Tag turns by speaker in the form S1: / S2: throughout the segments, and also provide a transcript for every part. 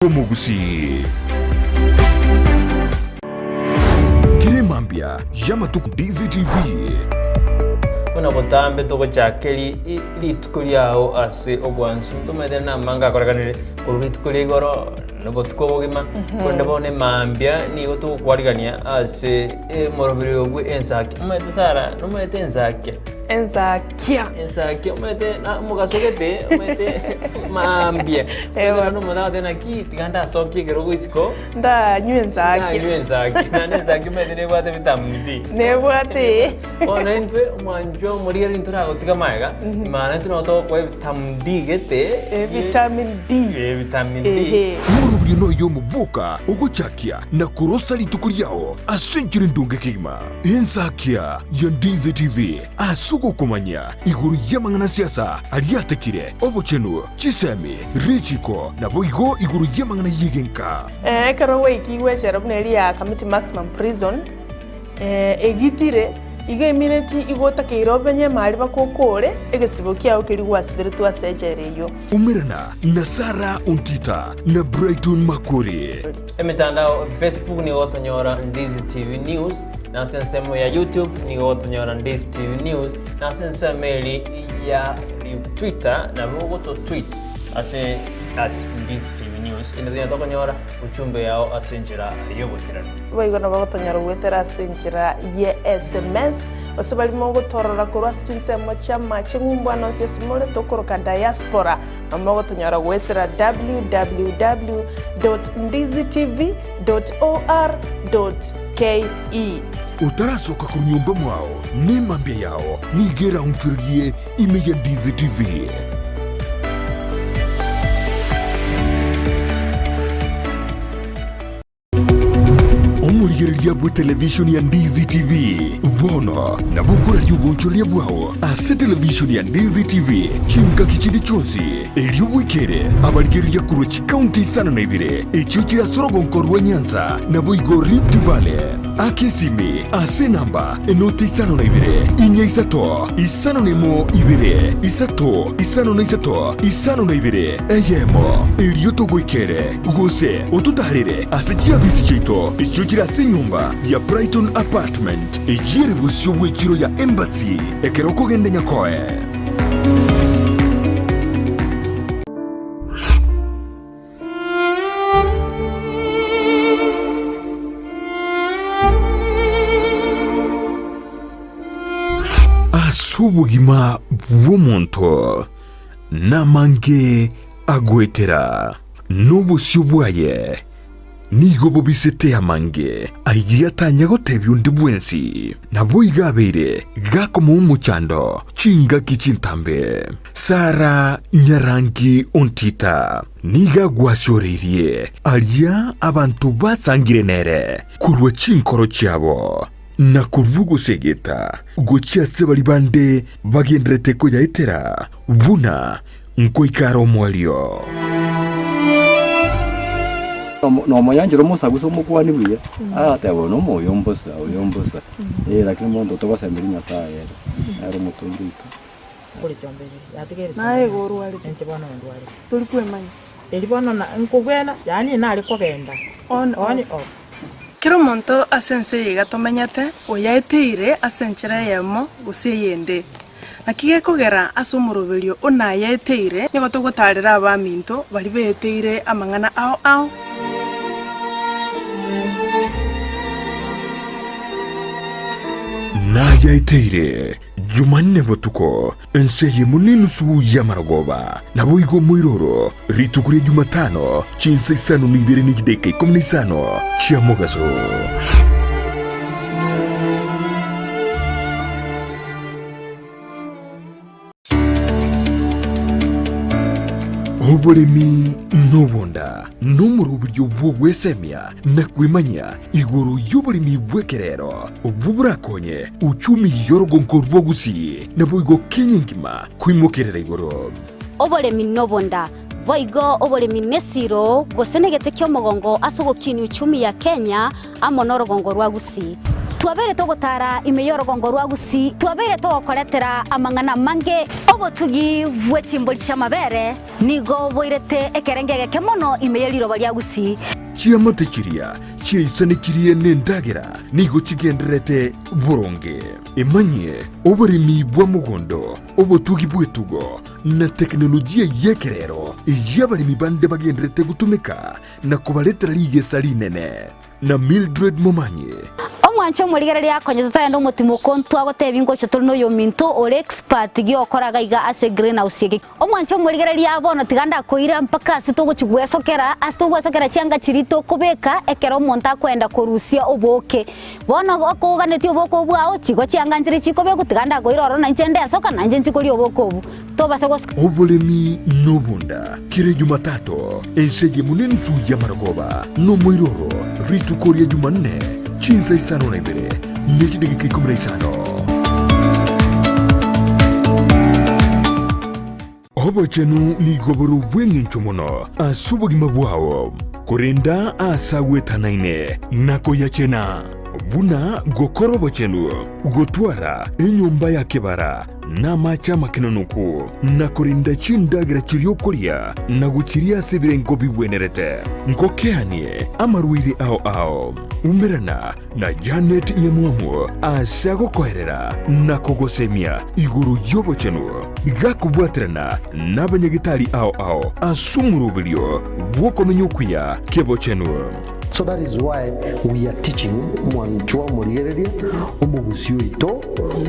S1: Omogusii. Kera emambia y'amatuko DCTV.
S2: Buna botambe togochaka rituko riao ase obwansu, ntomanyete namange akorekanire korwa rituko ria igoro na obotuko obogima, korende bono emambia nigo togokwarigania ase omoroberi obwe ensaki. Omanyete Sarah, nomanyete ensakia?
S3: Ensakia.
S2: Ensakia omanyete na omogaso gete omanyete maambia
S3: Ewa.
S2: omanyete omonto agoteba naki tiga ndasokie ekerogo isiko
S3: Ndanywe ensakia.
S2: ndanywe ensakia naende ensakia omanyete nebwate vitamin D.
S3: Nebwate.
S2: Bono intwe omwanchwa omorigereria ntoragotiga magega maana intwe nabo togokoa evitamin D gete
S3: Eh, vitamin D.
S2: Eh, vitamin D.
S3: Ehe.
S1: Omoroberio noyo omoboka ogochakia na korosa rituko riao ase enchera endonge kegima. Ensakia ya Ndizi TV ase ogokomanya igoro y'amang'ana siasa aria atekire, obochenu, chisemi, richiko, naboigo igoro y'amang'ana y'egenka.
S3: Ekero gwaikigwe echela buna eria ya Kamiti Maximum Prison, egitire, igo emineti igo otakeire obenye emari mpaka okore egesibo kiao keria gwasiberetwe ase echela eyio.
S1: Umerana na Sarah Ontita na Brighton Makori.
S2: Emetandao Facebook nigo ogotonyora Ndizi TV News, na ase ensemo ya YouTube nigo ogotonyora Ndizi TV News, na ase ensemo eri ya Twitter nabo ogototweet ase at Ndizi TV News. Inde tonya tokonyora ujumbe yao ase enchera y'oboikeranu.
S3: Boigo nabo gotonyora goetera ase enchera ye sms, gose baria mogotorora korwa ase chinsemo chi'amache ng'umbu ande onsi ase more tokoroka diaspora. Nabo mogotonyora goetera www.ndizitv.or.ke.
S1: Otarasoka korwa nyomba mwao, nemambia yao nigo eraonchorerie ime ya Ndizi TV. Omorigereria bw'etelevishoni ya Ndizi TV bono nabo okoraria obonchoreria bwao ase televishoni ya Ndizi TV chingaki chinde chionsi, erio bwekere abarigereria korwa chikaunti isano na ibere echio chire ase orogonko rwa Nyanza naboigo Rift Valley. Aka esimi ase enamba enoti isano na ibere, inya isato, isano na emo ibere, isato, isano na isato, isano na ibere, eyemo, erio togoikere. Gose ototaarere ase chiabisi chiaito echio chire ase enyomba ya Brighton Apartment, eyio ere bosio bw'echiro ya Embassy ekero okogenda Nyakoe. Ase obogima bw'omonto namange agoetera, nobosio bwaye nigo bobisete amange ayio atanya gotebia onde bwensi. Naboigo abeire gakomoa omochando chingaki chintambe. Sara nyarangi ontita nigo agwasioreirie aria abanto basangire nere korwa chinkoro chiabo, na korwa ogosegeta gochia ase baria bande bagendererete koyaetera buna Nkoika are omoerio.
S4: Nomoyanchera omosagusa omokuani buya, agateba oyo nomoyo mbosa, oyo mbosa. Eh, lakini monto togosemeria Nyasaye ere, nere omotongi oito.
S3: Naye igo orwarete, tori kwemanya. Kera omonto ase ense eye iga tomenyete, oyaeteire ase enchera eyemo gose eyende. Naki gekogera ase omoroberio o nayaeteire, nigo togotaarera abaminto baria beeteire amang'ana ao ao.
S1: Nayaeteire Jumanne botuko, ense eyemo nenusu y'amarogoba, naboigo omoiroro, rituko ria Jumatano, chinsa isano na ibere ne chidaeka ikomi na isano chia mogaso. Oboremi nobonda nomoroberio bw'ogwesemia na kwemanyia igoro y'oboremi bw'ekerero obwo borakonye uchumi y'orogonko rwa Gusii naboigo Kenya engima koimokerera igoro.
S5: Oboremi nobonda, boigo oboremi nesiro gose negete ki'omogongo ase ogokinia uchumi ya Kenya amo norogongo rwa Gusii. Twabeire togotara ime y'orogongo rwa Gusii, twabeire togokoretera amang'ana amange. Obotugi bwe chimbori chi'amabere nigo boirete ekerengo egeke mono ime ye riroba ria Gusii.
S1: Chiamate chiria chiaisanekirie nendagera nigo chigendererete boronge. Emanyie oboremi bwa mogondo, obotugi bw'etugo, na tekinolojia y'ekerero eyio abaremi bande bagendererete gotumeka na kobaretera rigesa rinene. Na Mildred Momanyi.
S5: Omwanche omorigereria akonye totagenda omotimo oko ntwagotebia ngocha tore noyominto ore expert giokora iga iga ase greenhouse eke. Omwanche omorigereria bono tiga ndakoira mpaka ase togochi gwesokera ase togwesokera chianga chiria tokobeka ekero omonto akoenda korusia oboke. Bono okoganetie oboke obwo bwao chigo chianga nchire chikobekwa tiga ndakoira ororo nainche ndesoka nainche nchi koria oboke obwo. Tobasa gosoka.
S1: Oboremi nobonda kera Jumatatu, ense eyemo nenusu y'amarogoba, nomoiroro rituko ria Jumanne chinsa isano na ibere ne chidageka ikomi na isano. Obochenu nigo bore obw'engencho mono ase obogima bwao, korenda aase agwetanaine na koyachena, buna gokora obochenu, gotwara enyomba ya kebara, na amache amakenonoku, na korinda chindagera chiria okoria, na gochiria ase ebirengo bigwenerete. Ngokeanie amarwaire ao ao. Umerana na Janet Nyamwamu ase agokoerera na kogosemia igoro y'obochenu, gakobwaterana nabanyagetari ao ao ase omoroberio bw'okomenya okuya kebochenu.
S6: So that is why we are teaching mwanchwa omorigereria, omogusii oito,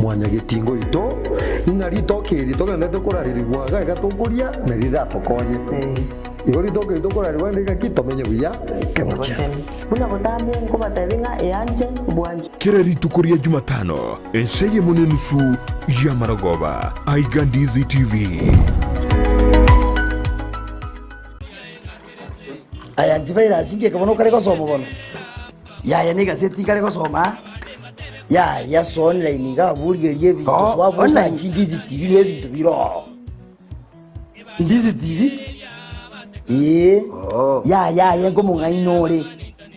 S6: mwanyagetinga oito, ng'a ritoke eri togenderete korarerigwa iga iga tokoria nari riratokonye. Igo ritoke eri tokorarerigwa rinde ng'aki tomenye buya kebochenu.
S7: Buna botambe nkobatebia ng'a eanche bwanchwe.
S1: Kera rituko ria Jumatano, ensa eyemo nenusu y'amarogoba, aiga Ndizi TV.
S8: Aya antivirus ngeke bono okare gosoma bono? Yaya na egaseti nkare gosoma aa? Yaya so online iga abwo origererie ebinto
S9: Oh,
S8: so abwo
S9: online.
S8: osachi Ndizi TV na ebinto bire ororo. Ndizi TV? Ee.
S9: Oh.
S8: Yaya aye nkomong'aini ore.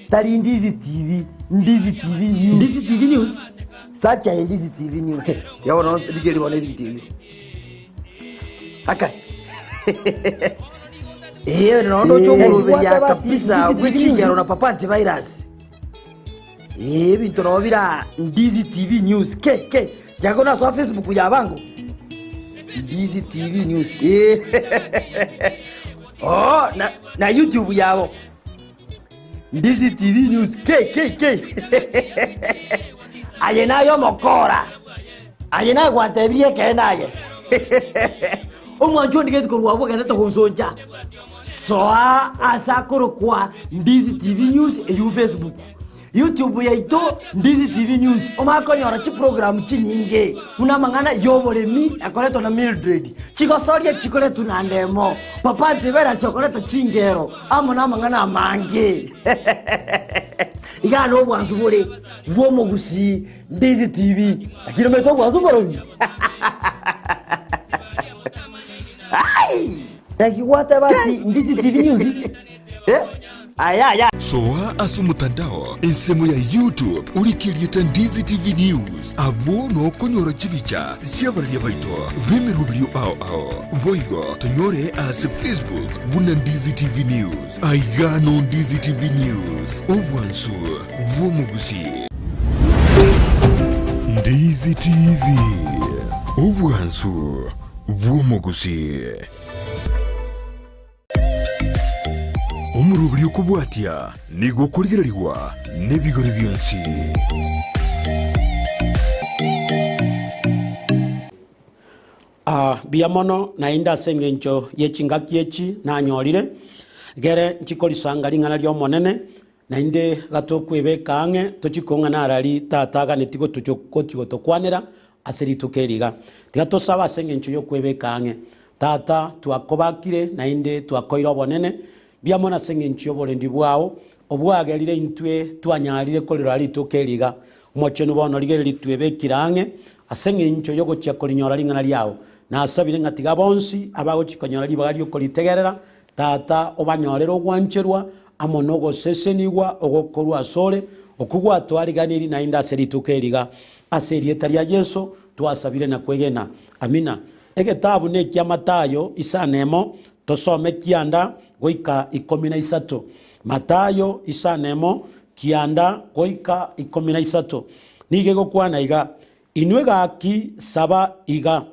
S8: Tari Ndizi TV, Ndizi TV News.
S9: Ndizi TV News?
S8: Search aye Ndizi TV News.
S9: Ya bono rigereria bono ebinto ebio. Akai. Eh, nondo
S8: Eh,
S9: chomoroberia
S8: gwateba ati
S9: kabisa
S8: Ndizi TV
S9: bwechingero
S8: News.
S9: na papa antivirus. Eh, ebinto nabo bira Ndizi TV News. Ke ke. Jago na so Facebook ya bango. Ndizi TV News. Eh. Oh, na na YouTube yabo. Ndizi TV News. Ke ke ke. Aye nayo mokora. Aye naye gwantebirie ekeene aye. Omwancho ondigeti korwa abwo ogenderete gonsoncha. Soa ase akorokwa Ndizi TV News eywo Facebook. YouTube yaito Ndizi TV News omanye konyora chiprogram chinyinge buna amang'ana y'oboremi ekoretwa na Mildred, chigosoria chikoretwa na Ndemo, Papa Antivirus okoreta chingero amo namang'ana amange. Igaa nobwansu bore bw'omogusii Ndizi TV, lakini omanyete obwansu mborobi? Ai!
S8: Naki gwateba ati Ndizi TV News?
S9: Eh? Aya aya.
S1: Soa ase omotandao ensemo ya YouTube orike erieta Ndizi TV News abwo nokonyora chibicha chi'abararia baito b'emeroberio ao ao. Boigo tonyore ase Facebook buna Ndizi TV News. Aiga no Ndizi TV News, obwansu bw'omogusii. Ndizi TV, obwansu bw'omogusii. Omoroberi okobwatia nigo okorigererigwa nebigori bionsi.
S10: Aa, mbuya mono naende ase engencho ye chingaki echi nanyorire, gere nchikorisanga ring'ana ri'Omonene, Naende gatokwebeka ang'e, tochie kong'ana arari Tata aganetie gotochia gochia gotokwanera ase rituko eri iga. Tiga tosabe ase engencho y'okwebeka ang'e. Tata, twakobakire naende twakoire obonene, mbuya mono ase engencho y'oborendi bwao, obwagerire intwe twanyarire korirora rituko eri iga. Omochenu bono rigereria twebekire ang'e ase engencho y'ogochia korinyora ring'ana riao. Nasabire ng'a tiga bonsi abagochia konyora ribaga ri'okoritegerera, Tata, obanyorere ogwancherwa amo nogosesenigwa ogokorwa asore, Okwo gwatwariganirie naende ase rituko eri iga. Ase erieta ria Yeso twasabire na kwegena. Amina. Egetabu nekia Matayo isano emo, tosome kianda goika ikomi na isato. Matayo isano emo, kianda goika ikomi na isato. Nigo egokwana iga, Inwe gaki saba iga,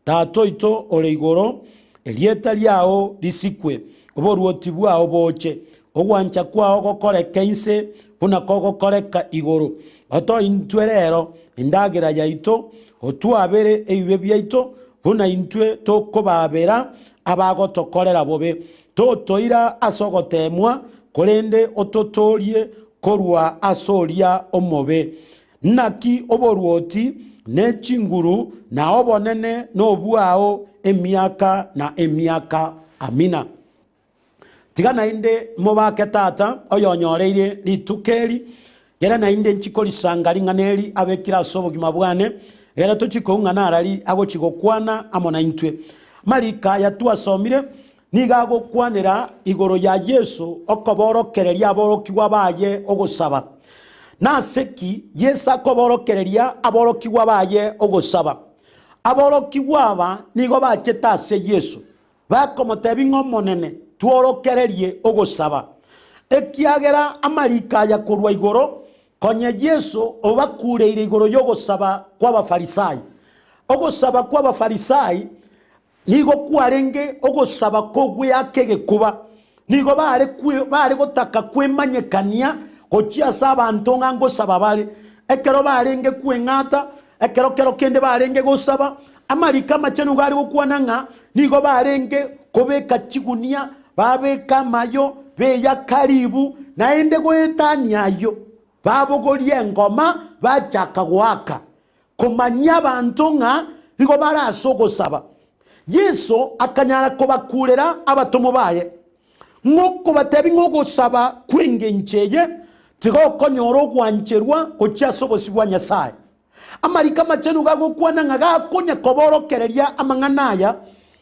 S10: Tata oito ore igoro, erieta riao risikwe, oboruoti bwao boche, ogwancha kwao gokoreke inse buna kogokoreka igoro. Otoe intwe rero endagera yaito, otwabere ebibe biaito, buna intwe tokobaabera abagotokorera bobe. Totoira ase ogoteemwa, korende ototoorie korwa ase oria omobe. Naki oboruoti, ne chinguru, na obonene nobwao emiaka na emiaka. Amina. Tiga naende mobake tata oyonyoreire rituko eri, gere naende nchi korisanga ring'ana eri abekire ase obogima bwane, gere tochi koung'ana arari agochi gokwana amo naintwe. Amariko aya twasomire nigo agokwanera igoro ya Yeso okoborokereria aborokigwa baye ogosaba. Nase ki Yeso akoborokereria aborokigwa baye ogosaba? Aborokigwa aba nigo bachete ase Yeso, bakomotebia ng'a Omonene, tworokererie ogosaba. Ekiagera amariko aya korwa igoro, konye Yeso obakureire igoro y'ogosaba kw'Abafarisai. Ogosaba kw'Abafarisai Nigo kwarenge ogosaba k'ogweaka egekuba. Nigo bare bare gotaka kwemanyekania gochia ase abanto ng'a ngosaba bare. Ekero barenge kweng'ata, ekero kero kende barenge gosaba, amariko amachenu nigo are gokwana ng'a nigo barenge kobeka chigunia, babeka amayo, beyaka ribu, naende goetania ayio, babogoria engoma bachaka goaka. Komanyia abanto ng'a nigo bare ase ogosaba. Yeso akanyara kobakurera abatomwa baye, ng'a okobatebia ng'a ogosaba kw'engencho eye tigokonyora ogwancherwa gochia ase obosio bwa Nyasae. Amariko amachenu gagokwana ng'a gakonya koborokereria amang'ana aya,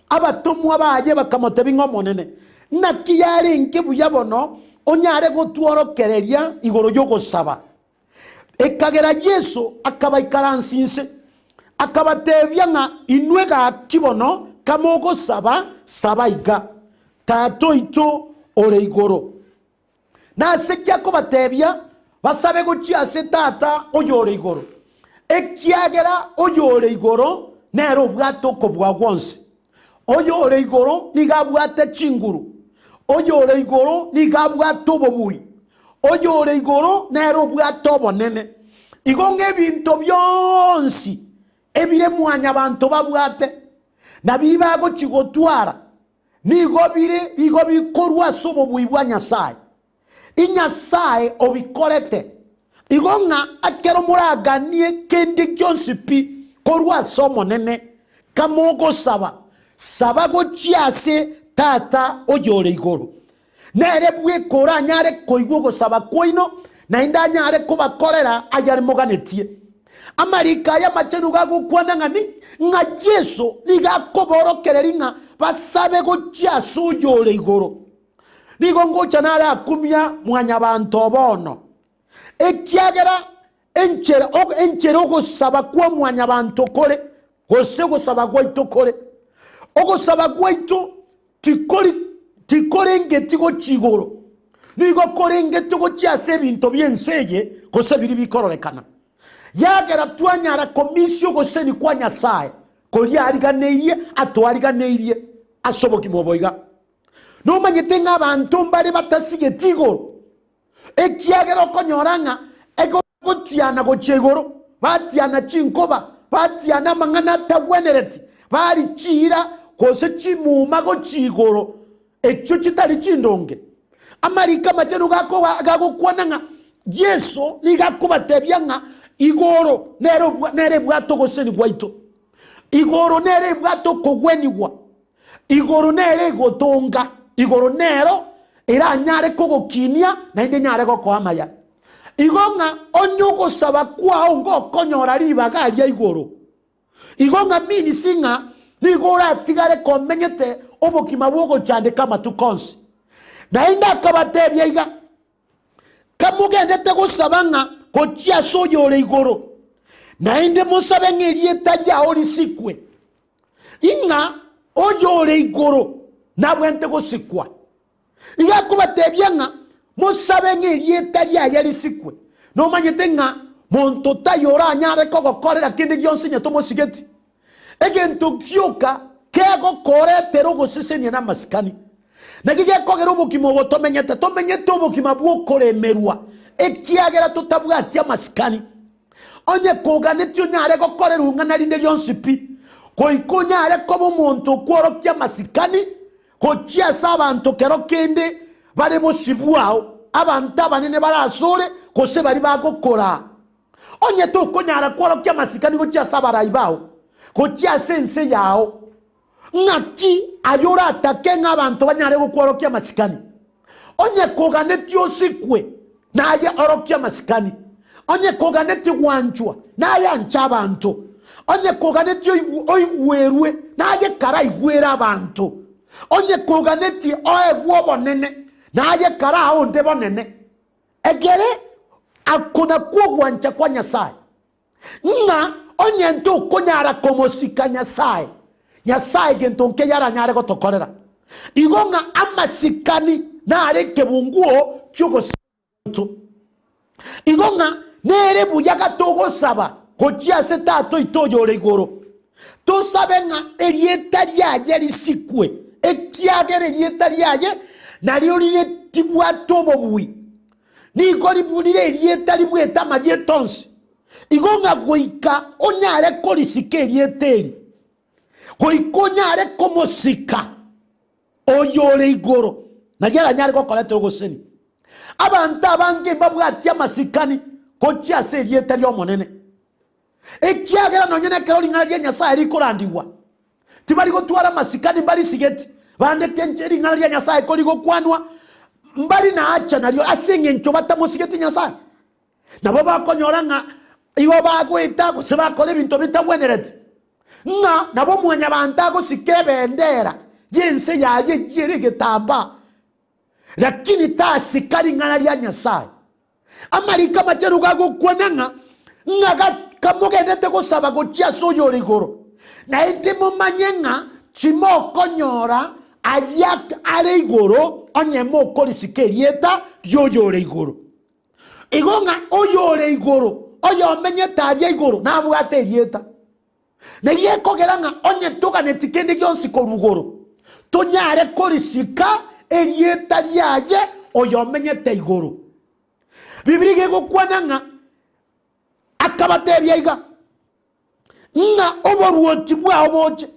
S10: abatomwa baye bakamotebia ng'a Omonene, naki yarenge buya bono onyare gotworokereria igoro y'ogosaba. Ekagera Yeso akabaikaransia inse, akabatebia ng'a inwe gaki bono kamogosaba, saba iga, Tata oito ore igoro. Nase ki akobatebia basabe gochia ase Tata oyore igoro? Ekiagera oyore igoro nere obwate okobua gwonsi. Oyore igoro nigo abwate chinguru, oyore igoro nigo abwate obobui, oyore igoro nere obwate obonene. Igo ng'ebinto bionsi ebire mwanyabanto babwate, na bibagochia gotwara, nigo bire nigo bikorwa ase obobui bwa Nyasae. Inyasae obikorete. Igo ng'a ekero moraganie kende gionsi pi korwa ase Omonene, kamogosaba, saba gochia ase Tata oyore igoro. Nere bweka oranyare koigwa ogosaba kwaino, naende anyare kobakorera ayare moganetie. Amariko aya amachenu gagokwana ng'a ni ng'a Yeso nigo akoborokereria ng'a basabe gochia ase oyore igoro. Nigo ngocha narakumia mwanyabanto bono, ekiagera enchera enchera ogosaba kwa mwanyabanto kore, gose ogosaba gwaito kore. Ogosaba gwaito tikori tikorengeti gochia igoro, nigo korengete gochia ase ebinto bi'ense eye, gose biria bikororekana. Yagera twanyara komisia ogoseni kwa Nyasae koria ariganeirie atwariganeirie ase obogima obo iga. Nomanyete ng'a abanto mbare batasigeti igoro, ekiagera okonyora ng'a egotiana gochia igoro, batiana chinkoba, batiana amang'ana atagwenereti, bari chiira gose chimuma gochia igoro, echio chitari chindonge. Amariko amachenu gagokwana ng'a Yeso nigo akobatebia ng'a igoro nere ebwate ogoseni gwaito, igoro nere ebwate okogwenigwa. Igoro nere egotonga, igoro nero eranyare kogokinia naende enyare gokoa amaya. Igo ng'a onye ogosaba kwao ngokonyora ribaga aria igoro, igo ng'a means ng'a nigo oratigare komenyete obogima bw'ogochandeka amatuko onsi. Naende akabatebia iga. Kamogendete gosaba ng'a gochia ase oyore igoro, naende mosabe ng'a erieta riao risikwe, ing'a oyore igoro nabwenerete gosikwa. Iga akobatebia ng'a mosabe ng'a erieta riaye risikwe. Nomanyete ng'a monto taiyo oranyare kogokorera kende gionsi onye tomosigeti. Egento gioka kegokoretera ogosesenia namasikani. Naki gekogera obogima obo tomenyete, tomenyete obogima bw'okoremerwa, ekiagera totabwati amasikani. Onye koganetie onyare gokorerwa ing'ana rinde rionsi pi, goika onyare koba omonto okworokia amasikani gochia ase abanto kero kende bare bosio bwao, abanto abanene bare asore, gose baria bagokoraa. Onye tokonyara kworokia amasikani gochia ase abarai bao, gochia ase ense yao, ng'aki aye oratake ng'a abanto banyare gokworokia amasikani? Onye koganetie osikwe, naye orokie amasikani. Onye koganetie gwanchwa, naye anche abanto. Onye koganetie oigwerwe, naye karaigwere abanto. Onye koganetie oegwe obonene, naye karae onde bonene. Ekere ako nakwo ogwancha kwa Nyasae, ng'a onye ntokonyara komosika Nyasae, Nyasae gento nkeiyo aranyare gotokorera. Igo ng'a amasikani nare ekebunguo ki'ogosika gwaito. Igo ng'a nere buya gatogosaba gochia ase Tata oito oyore igoro, tosabe ng'a erieta riaye risikwe, ekiagera erieta riaye nario rire tibwate obobui, nigo rire erieta ribwete amarieta onsi. Igo ng'a goika onyare korisika erieta eri, goika onyare komosika oyore igoro, nario aranyare gokoretera ogosemi. Abanto abange mbabwati amasikani gochia ase erieta ri'Omonene. Ekiagera nonya nekero ring'ana ria Nyasae rikorandigwa, tibari gotwara amasikani mbarisigeti, bande kenche ring'ana ria Nyasae korigokwanwa, mbari naacha nario ase eng'encho batamosigeti Nyasae. Nabo bakonyora ng'a igo bagoeta gose bakora ebinto bitagwenereti, ng'a nabo mwanyabanto agosika ebendera y'ense yaye eyio ere egetambaa, lakini tasika ring'ana ria Nyasae. Amariko amachenu gagokwana ng'a ng'a kamogendete gosaba gochia ase oyore igoro, naende momanye ng'a timokonyora ayia are igoro onye mokorisika erieta ri'oyore igoro. Igo ng'a oyore igoro, oyomenyete aria igoro, nabwate erieta. Neyio ekogera ng'a onye toganeti kende gionsi korwa igoro, tonyare korisika erieta riaye oyomenyete igoro. Biblia iga egokwana ng'a akabatebia iga, ng'a oboruoti bwao boche.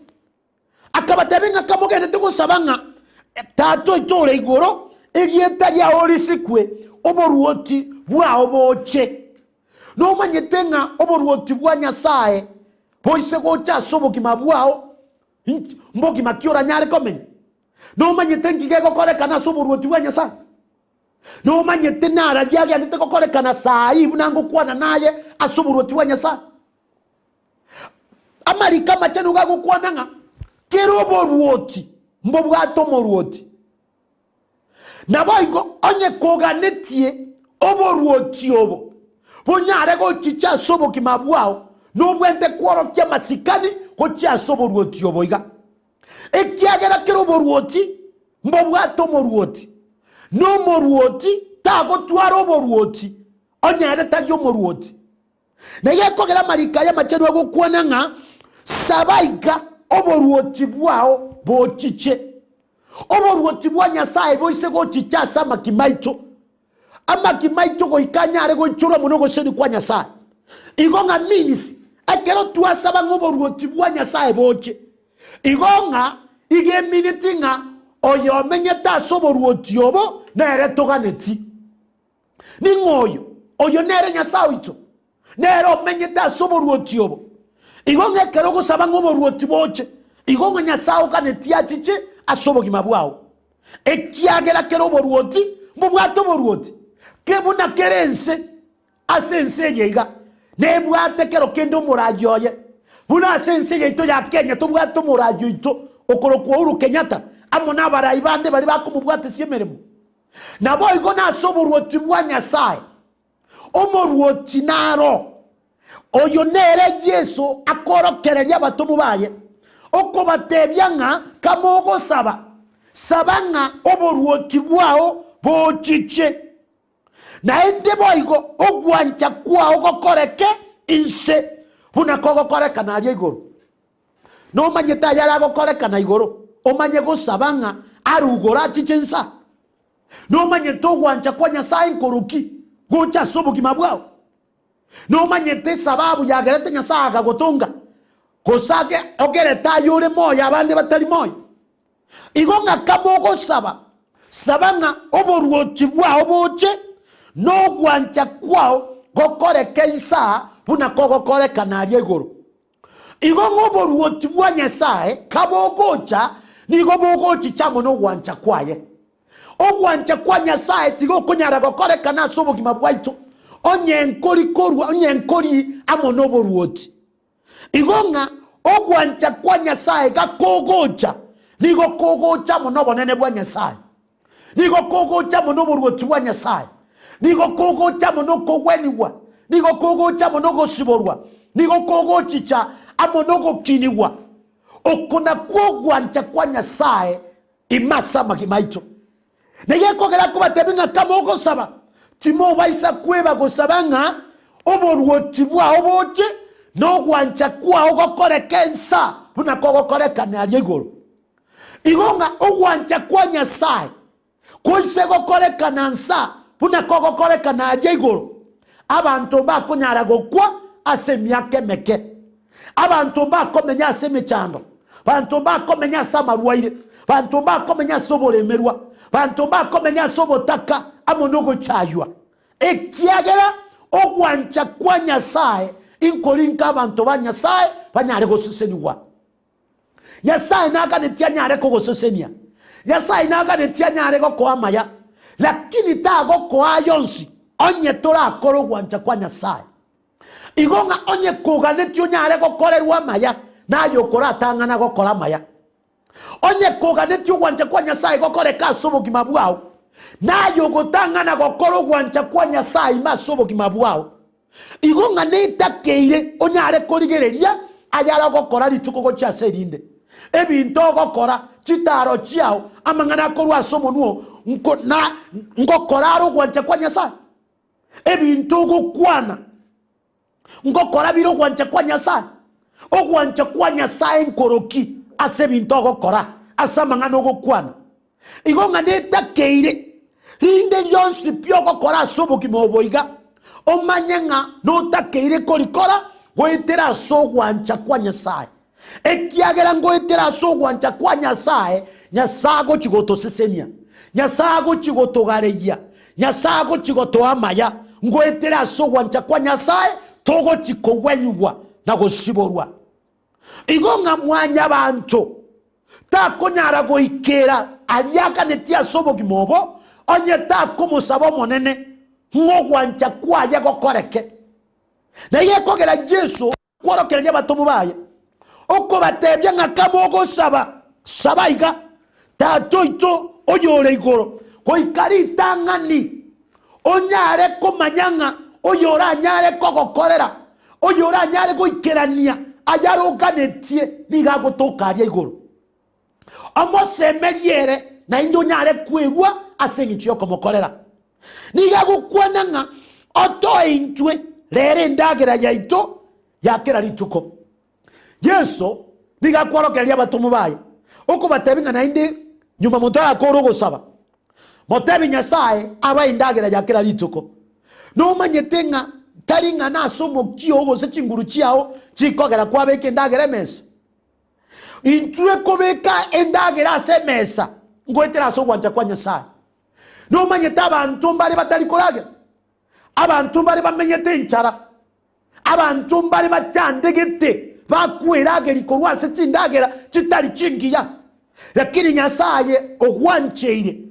S10: Akabatebia ng'a kamogendete gosaba ng'a Tata oito ore igoro, erieta riao risikwe, oboruoti bwao boche. Nomanyete ng'a oboruoti bwa Nyasae boise gocha ase obogima bwao, mbogima ki oranyare komenya? Nomanyete nki gegokorekana ase oboruoti bwa Nyasae? Nomanyete nararia agendete gokorekana saa ii buna ngokwana naye ase oboruoti bwa Nyasae? Amariko amachenu gagokwana ng'a kera oboruoti mbobwate omoruoti. Naboigo onye koganetie oboruoti obo bonyare gochicha ase obogima bwao, nobwente kworokia amasikani gochia ase oboruoti obo iga. Ekiagera kera oboruoti mbobwate omoruoti, na omoruoti tagotwara oboruoti onye ere tari omoruoti. Na gekogera amariko aya amachenu agokwana ng'a, Saba iga, oboruoti bwao bochiche. Oboruoti bwa Nyasae boise gochicha ase amakima aito. Amakima aito goika anyare goichorwa mono ogoseni kwa Nyasae. Igo ng'a means ekero twasaba ng'a oboruoti bwa Nyasae boche, igo ng'a iga emineti ng'a oyomenyete ase oboruoti obo nere toganeti. Ning'o oyo? Oyo nere Nyasae oito, nere omenyete ase oboruoti obo. Igo ng'a ekero ogosaba ng'a oboruoti boche, igo ng'a Nyasae oganetie achiche ase obogima bwao. Ekiagera kera oboruoti mbobwate oboruoti, ke buna kera ense ase ense eye iga nebwate kero kende omoraai oye. Buna ase ense yaito ya Kenya tobwate omoraai oito okorokwa Uhuru Kenyatta amo nabarai bande baria bakomobwatesia emeremo.
S11: Naboigo nase oboruoti bwa Nyasae, omoruoti naro, oyo nere Yeso akorokereria abatomwa baye, okobatebia ng'a kamogosaba, saba ng'a oboruoti bwao bochiche. Naende boigo ogwancha kwao gokoreke inse buna kogokorekana aria igoro. Nomanyete ayare agokorekana igoro, omanye gosaba ng'a arugoro achiche insa? Nomanyete ogwancha kwa Nyasae nkoroki gocha ase obogima bwao? Nomanyete esababu yagerete Nyasae agagotonga, gose age ogerete aye ore moyo abande batari moyo? Igo ng'a kamogosaba, saba ng'a oboruoti bwao boche, na ogwancha kwao gokoreke insa buna kogokorekana aria igoro. Igo ng'a oboruoti bwa Nyasae kabogocha, nigo bogochicha amo nogwancha kwaye. Ogwancha kwa Nyasae tigokonyara gokorekana ase obogima bwaito onye nkori korwa onye nkori amo noboruoti. Igo ng'a ogwancha kwa Nyasae gakogocha, nigo kogocha amo nobonene bwa Nyasae. Nigo kogocha amo noboruoti bwa Nyasae. Nigo kogocha amo nokogwenigwa. Nigo kogocha amo nogosiborwa. Nigo kogochicha amo nogokinigwa. Oko nakwo ogwancha kwa Nyasae ime ase amagima aito. Na gekogera akobatebia ng'a kamogosaba, timobaisa kweba gosaba ng'a oboruoti bwao boche, na ogwancha kwao gokoreke ensa buna kogokorekana aria igoro. Igo ng'a ogwancha kwa Nyasae koise gokorekana nsa buna kogokorekana aria igoro, abanto mbakonyara gokwa ase emiaka emeke. Abanto mbakomenya ase emechando, banto mbakomenya ase amarwaire, banto mbakomenya ase oboremerwa, banto mbakomenya ase obotaka amo nogochaywa. Ekiagera ogwancha kwa Nyasae inkorinka abanto ba Nyasae banyare gosesenigwa. Nyasae naganetie anyare kogosesenia. Nyasae naganetie anyare gokoa amaya, lakini tagokoa ayonsi onye torakore ogwancha kwa Nyasae. Igo ng'a onye koganetie onyare gokorerwa amaya, naye okoratang'ana gokora amaya. Onye koganetie ogwancha kwa Nyasae gokoreke ase obogima bwao, naye ogotang'ana gokora ogwancha kwa Nyasae ime ase obogima bwao. Igo ng'a netakeire onyare korigereria ayare ogokora rituko gochia ase erinde. Ebinto ogokora, chitaaro chiao, amang'ana akorwa ase omonwa oo, nko na ngokora are ogwancha kwa Nyasae. Ebinto ogokwana, ngokora bire ogwancha kwa Nyasae. Ogwancha kwa Nyasae nkoroki ase ebinto ogokora, ase amang'ana ogokwana. Igo ng'a netakeire rinde rionsi pi ogokora ase obogima obo iga, omanye ng'a notakeire korikora goetera ase ogwancha kwa Nyasae. Ekiagera ngoetera ase ogwancha kwa Nyasae, Nyasae agochia gotosesenia, Nyasae agochia gotogareyia, Nyasae agochia gotoa amaya. Ngoetera ase ogwancha kwa Nyasae togochia kogwenyigwa na gosiborwa. Igo ng'a mwanyabanto takonyara goikera aria aganetie ase obogima obo, onye takomosaba Omonene ng'a ogwancha kwaye gokoreke. Na igo ekogera Yeso kworokereria abatomwa baye, okobatebia ng'a kamogosaba, saba iga, Tata oito oyore igoro, goika ritang'ani onyare komanya ng'a oyoranyare kogokorera, oyoranyare goikerania ayaroganetie nigo agotoka aria igoro. Omosemerie ere, naende onyare kwerua ase engencho y'okomokorera. Nigo agokwana ng'a otoe intwe rero endagera yaito ya kera rituko. Yeso nigo akworokereria abatomwa baye, okobatebia ng'a naende nyuma monto agakora ogosaba, motebi Nyasae abae endagera ya kera rituko. Nomanyete ng'a tari ng'a nase omokia oo gose chinguru chiao chikogera kwabeka endagera emesa. Intwe kobeka endagera ase emesa ngoetera ase ogwancha kwa Nyasae. Nomanyete abanto mbare batari koragera, abanto mbare bamenyete enchara, abanto mbare bachandegete bakwerageria korwa ase chindagera chitari chingiya. Lakini Nyasaye ogwancheire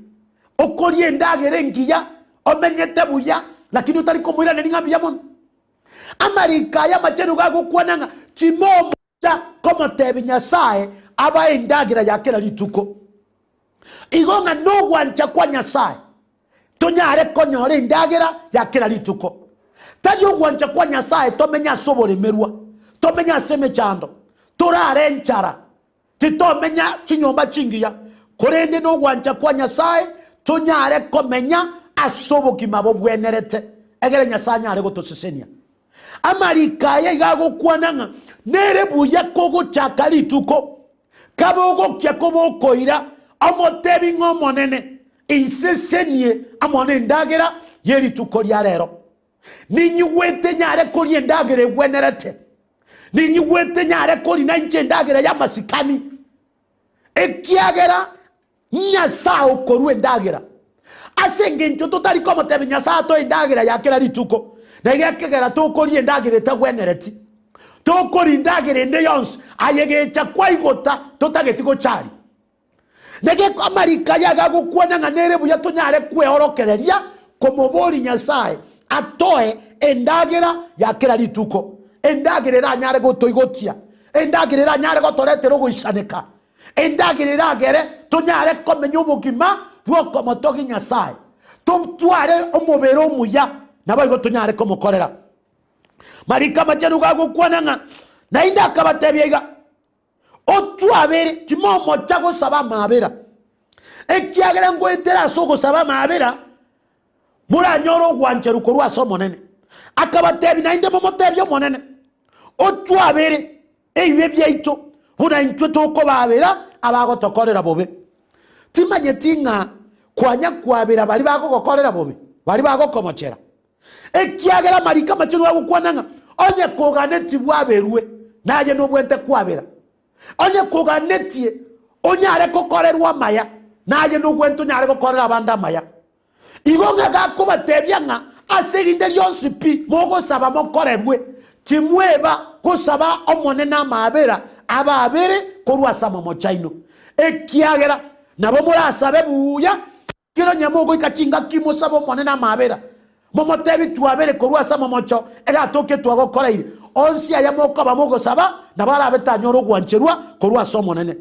S11: okoria endagera engiya, omenyete buya, lakini otari komoiraneria ng'a mbuya mono. Amariko aya amachenu gagokwana ng'a timomocha komotebia Nyasaye abae endagera ya kera rituko. Igo ng'a nogwancha kwa Nyasaye. Tonyare konyora endagera ya kera rituko. Tari ogwancha kwa Nyasae tomenye ase oboremerwa, tomenye ase emechando, torare enchara, titomenya chinyomba chingiya, korende nogwancha kwa Nyasae tonyare komenya ase obogima bobwenerete, egere Nyasae anyare gotosesenia. Amariko aya iga agokwana ng'a nere buya kogochaka rituko, Kabe ogokia koba okoira, omotebi ng'a Omonene, insesenie amo nendagera ye rituko ria rero. Ninyigwete nyare koria endagera egwenerete, ninyigwete nyare korina inche endagera y'amasikani, ekiagera Nyasae okorua endagera. Ase engencho totari komotebia Nyasae atoe endagera ya kera rituko, na iga ekegera tokoria endagera etagwenereti. Tokoria endagera ende yonsi, aye gecha kwaigota totageti gocharia. Nege amariko aya iga agokwana ng'a nere buya tonyare kweorokereria komoboria Nyasae atoe endagera ya kera rituko, endagera eranyare gotoigotia, endagera eranyare gotoretera ogoisaneka. Endagera eragere tonyare komenya obogima bw'okomotogia Nyasae, totware omobere omuya, naboigo tonyare komokorera. Mariko amachenu gagokwana ng'a naende akabatebia iga, Otwabere, timomocha gosaba amaabera, ekiagera ngoetera ase ogosaba amaabera moranyore ogwancherwa korwa ase Omonene. Akabatebia naende momotebie Omonene, Otwabere Ebibe biaito, buna intwe tokobaabera abagotokorera bobe. Timanyeti ng'a kwanya kwabera baria bagogokorera bobe, baria bagokomochera. Ekiagera amariko amachenu agokwana ng'a onye koganetie bwaberwe, naye nobwente kwabera. Onye koganetie onyare gokorerwa amaya, naye nobwente onyare gokorera abande amaya. Igo ng'a gakobatebia ng'a ase rinde rionsi pi mogosaba mokorerwe, timweba gosaba Omonene amaabera abaabere korwa ase amamocho aino, ekiagera nabo morasabe buya, kera onye mogoika chingaki mosabe Omonene amaabera, momotebie twabere korwa ase amamocho egatoke twagokoreire. Onsi aya mokoba mogosaba, nabo arabe tanyore ogwancherwa korwa ase Omonene.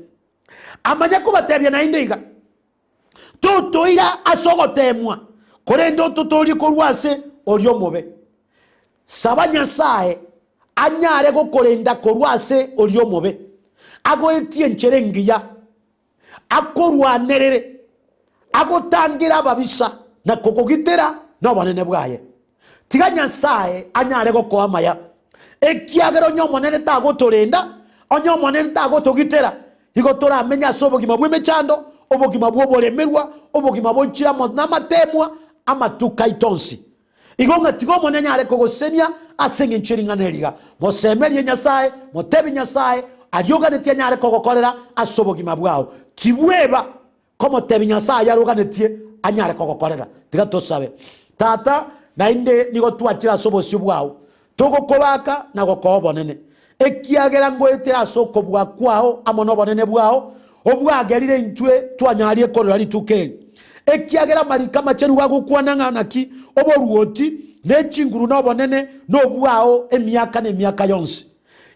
S11: Amanye kobatebia naende iga, Totoira ase ogoteemwa, korende ototoorie korwa ase oria omobe. Saba Nyasae anyare gokorenda korwa ase oria omobe, agoetie enchera engiya, akorwanerere, agotangere ababisa na kogogitera nobonene bwaye. Tiga Nyasae anyare gokoa amaya, ekiagera onye Omonene tagotorenda, onye Omonene tagotogitera, igo toramenye ase obogima bw'emechando, obogima bw'oboremerwa, obogima boichire amo namateemwa amatuko aito onsi. Igo ng'a tiga Omonene anyare kogosesenia ase engencho ye ring'ana eri iga. Mosemerie Nyasae, motebie Nyasae aria oganetie anyare kogokorera ase obogima bwao. Tibweba Komotebia Nyasae ayaroganetie anyare kogokorera. Tiga tosabe. Tata, naende nigo twachire ase obosio bwao, togokobaka na gokoa obonene, ekiagera ngoetera ase okobua kwao amo nobonene bwao, obwagerire intwe twanyarie korora rituko eri. Ekiagera amariko amachenu gagokwana ng'a naki oboruoti, ne chinguru na obonene nobwao emiaka na emiaka yonsi.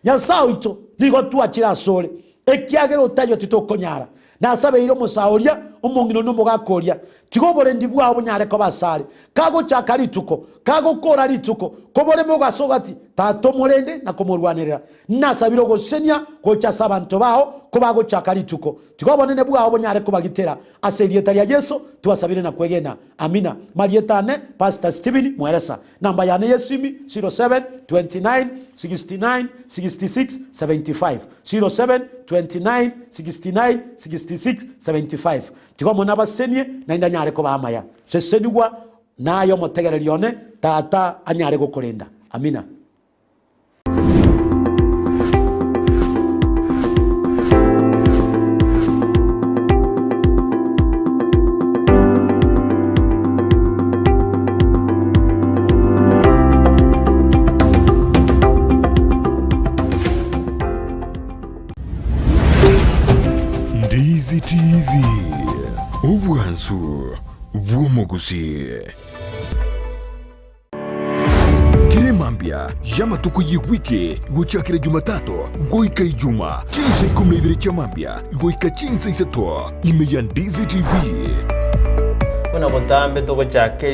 S11: Nyasae oito, nigo twachire asore, ekiagera otaiyo titokonyara. Nasabeire omosae oria, omong'ina na omogaka oria, tiga oborendi bwao bonyare koba asare. Kagochaka rituko, kagokoora rituko, kobore mogaso gati, Tata omorende na komorwanerera. Nasabire ogosesenia gocha ase abanto bao kobagochaka rituko. Tiga obonene bwao bonyare kobagitera. Ase erieta ria Yeso twasabire na kwegena. Amina. Marieta ane, Pastor Stephen Mweresa. Namba yane y'esimi, 07 29 69 66 75, 07 29 69 66 75. Tiga Omonene abasesenie, naende anyare kobaa amaya. Sesenigwa naye omotegereri one, Tata anyare gokorenda. Amina.
S1: Ndizi TV, obwansu bw'omogusii. Kera emambia y'amatuko y'ewiki gochakera Jumatatu goika Ijuma, chinsa ikomi na ibere chia mambia goika chinsa isato, ime ya Ndizi TV.
S2: Buna botambe togochaka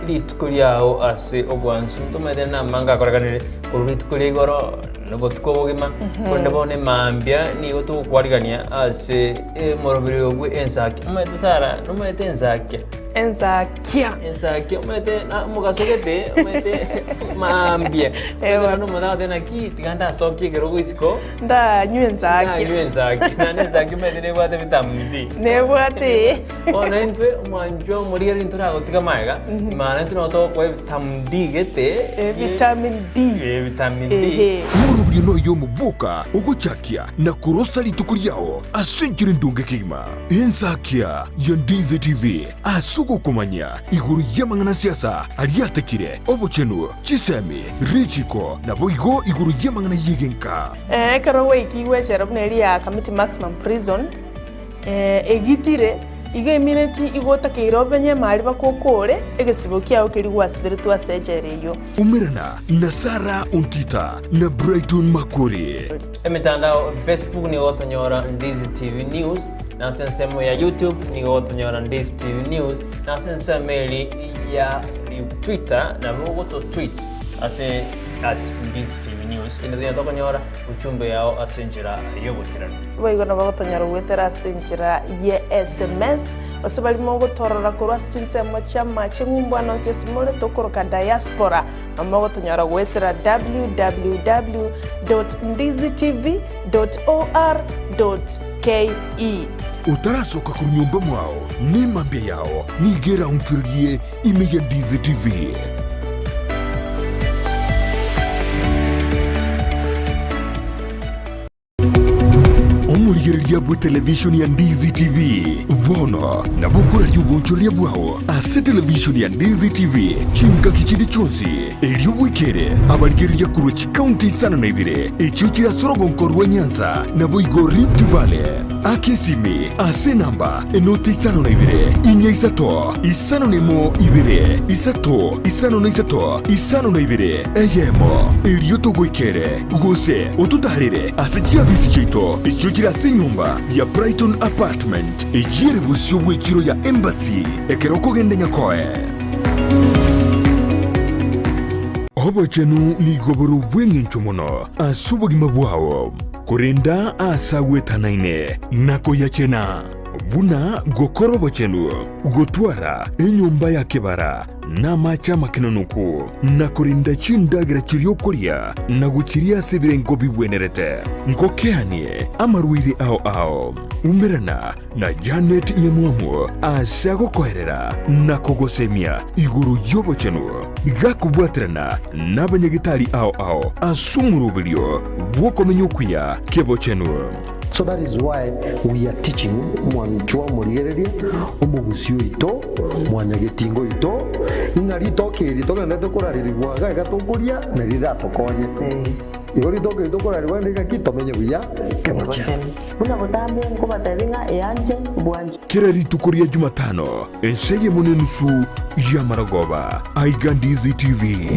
S2: rituko riao ase obwansu, ntomaete namanga akorekanire korwa rituko ria igoro na obotuko obogima, korende bono emambia nigo togokwarigania ase omoroberi oyo bwe ensaki. Omanyete Sarah, nomanyete ensakia?
S3: Ensakia.
S2: Ensakia omanyete na omogaso gete, omanyete mambia. Omanyete omonto agoteba naki tiga ndasokie ekerogo isiko.
S3: Ndanywe ensakia.
S2: Ndanywe ensakia. Naende ensakia omanyete nebwate vitamin D.
S3: Nebwate.
S2: Bono intwe omwanchwa omorigereria ntoragotiga magega, maana intwe nabo togokoa vitamin D gete.
S3: Vitamin D.
S2: Vitamin D.
S1: Omoroberio noyo omoboka ogochakia na korosa rituko riao ase enchera endonge kegima. Ensakia ya Ndizi TV ase ogokomanya igoro y'amang'ana siasa aria atekire, obochenu, chisemi, richiko, naboigo igoro y'amang'ana y'egenka.
S3: Ekero gwaikigwe echela buna eria ya Kamiti Maximum Prison, egitire, igo emineti igo otakeire obenye emari bakokore egesibo kiao keria gwasiberetwe ase echela eyio.
S1: Umerana na Sarah Ontita na Brighton Makori.
S2: Emetandao Facebook nigo gotonyora Ndizi TV News, na ase ensemo ya YouTube nigo gotonyora Ndizi TV News, na ase ensemo eri ya Twitter nabo ogoto tweet ase at Ndizi TV News. Kende tonya tokonyora uchumbe yao ase enchera y'oboikeranu.
S3: Boigo nabo gotonyora goetera ase enchera ye sms, gose baria mogotorora korwa ase chinsemo chi'amache ng'umbu ande onsi ase more tokoroka diaspora, nabo mogotonyora goetera www dot ndizitv dot or dot ke.
S1: Otarasoka korwa nyomba mwao, nemambia yao nigo eraonchorerie ime ya Ndizi TV. Omorigereria bw'etelevishoni ya Ndizi TV bono nabo okoraria obonchoreria bwao ase televishoni ya Ndizi TV chingaki chinde chionsi, erio bwekere abarigereria korwa chikaunti isano na ibere echio chire ase orogonko rwa Nyanza naboigo Rift Valley. Aka esimi ase enamba enoti isano na ibere, inya isato, 51 ibere, isato, 53, 52, eyemo, erio togoikere, gose ototaarere ase chiabisi chiaito echio chire ase enyomba ya Brighton Apartment, eyio ere bosio bw'echiro ya Embassy, ekero okogenda Nyakoe. Obochenu nigo bore obw'engencho mono ase obogima bwao, korenda aase agwetanaine na koyachena. Buna gokora obochenu, gotwara enyomba ya kebara, na amache amakenonoku, na korinda chindagera chiria okoria, na gochiria ase ebirengo bigwenerete. Ngokeanie amarwaire ao ao. Umerana na Janet Nyamwamu ase agokoerera na kogosemia igoro y'obochenu, gakobwaterana nabanyagetari ao ao ase omoroberio bw'okomenya okuya kebochenu.
S6: So that is why we are teaching mwanchwa omorigereria omogusii oito, mwanyagetinga oito, ng'a ritoke eri togenderete korarerigwa iga iga tokoria nari riratokonye. Igo ritoke eri tokorarerigwa rinde ng'aki tomenye buya kebochenu.
S7: Buna botambe nkobatebia ng'a eanche bwanchwe.
S1: Kera rituko ria Jumatano, ensa eyemo nenusu y'amaragoba, aiga Ndizi TV.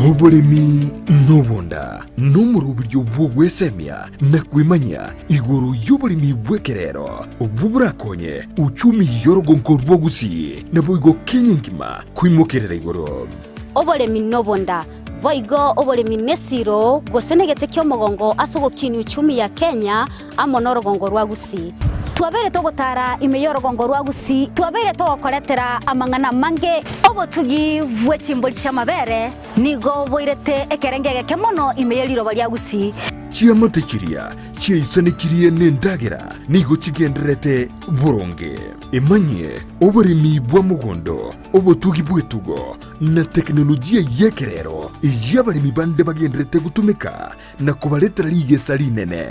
S1: Oboremi nobonda nomoroberio bw'ogwesemia na kwemanyia igoro y'oboremi bw'ekerero obwo borakonye uchumi y'orogonko rwa Gusii naboigo Kenya engima koimokerera igoro.
S5: Oboremi nobonda, boigo oboremi nesiro gose negete ki'omogongo ase ogokinia uchumi ya Kenya amo norogongo rwa Gusii. Twabeire togotara ime y'orogongo rwa Gusii, twabeire togokoretera amang'ana amange. Obotugi bwe chimbori chi'amabere nigo boirete ekerengo egeke mono ime ye riroba ria Gusii.
S1: Chiamate chiria chiaisanekirie nendagera nigo chigendererete boronge. Emanyie oboremi bwa mogondo, obotugi bw'etugo, na teknolojia y'ekerero eyio abaremi bande bagendererete gotumeka na kobaretera rigesa rinene.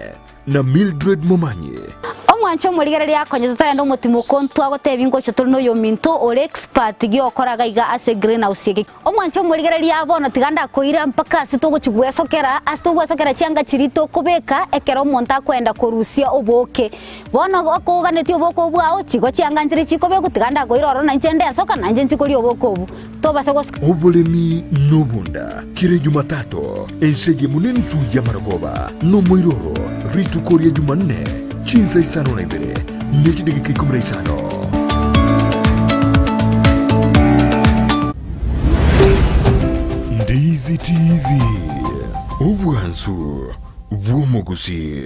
S1: Na Mildred Momanyi.
S5: Omwanche omorigereria akonye totarenda omotimoko ntwagotebia ngocha tore na oyominto ore expert giokora iga iga ase greenhouse eke. Omwanche omorigereria bono tiga ndakoira mpaka ase togochi gwesokera ase togwesokera chianga chiria tokobeka ekero omonto akoenda korusia oboke. Bono okoganetie oboke obwo bwao chigo chianga nchire chikobekwa tiga ndakoira ororo nainche ndesoka nainche nchi koria oboke obwo. Tobase gosuka.
S1: Oboremi nobonda kera Jumatatu, ense eyemo nenusu y'amarogoba, nomoiroro rituko ria Jumanne chinsa isano na ibere ne chidageka ikomi na isano. Ndizi TV, obwansu bw'omogusii.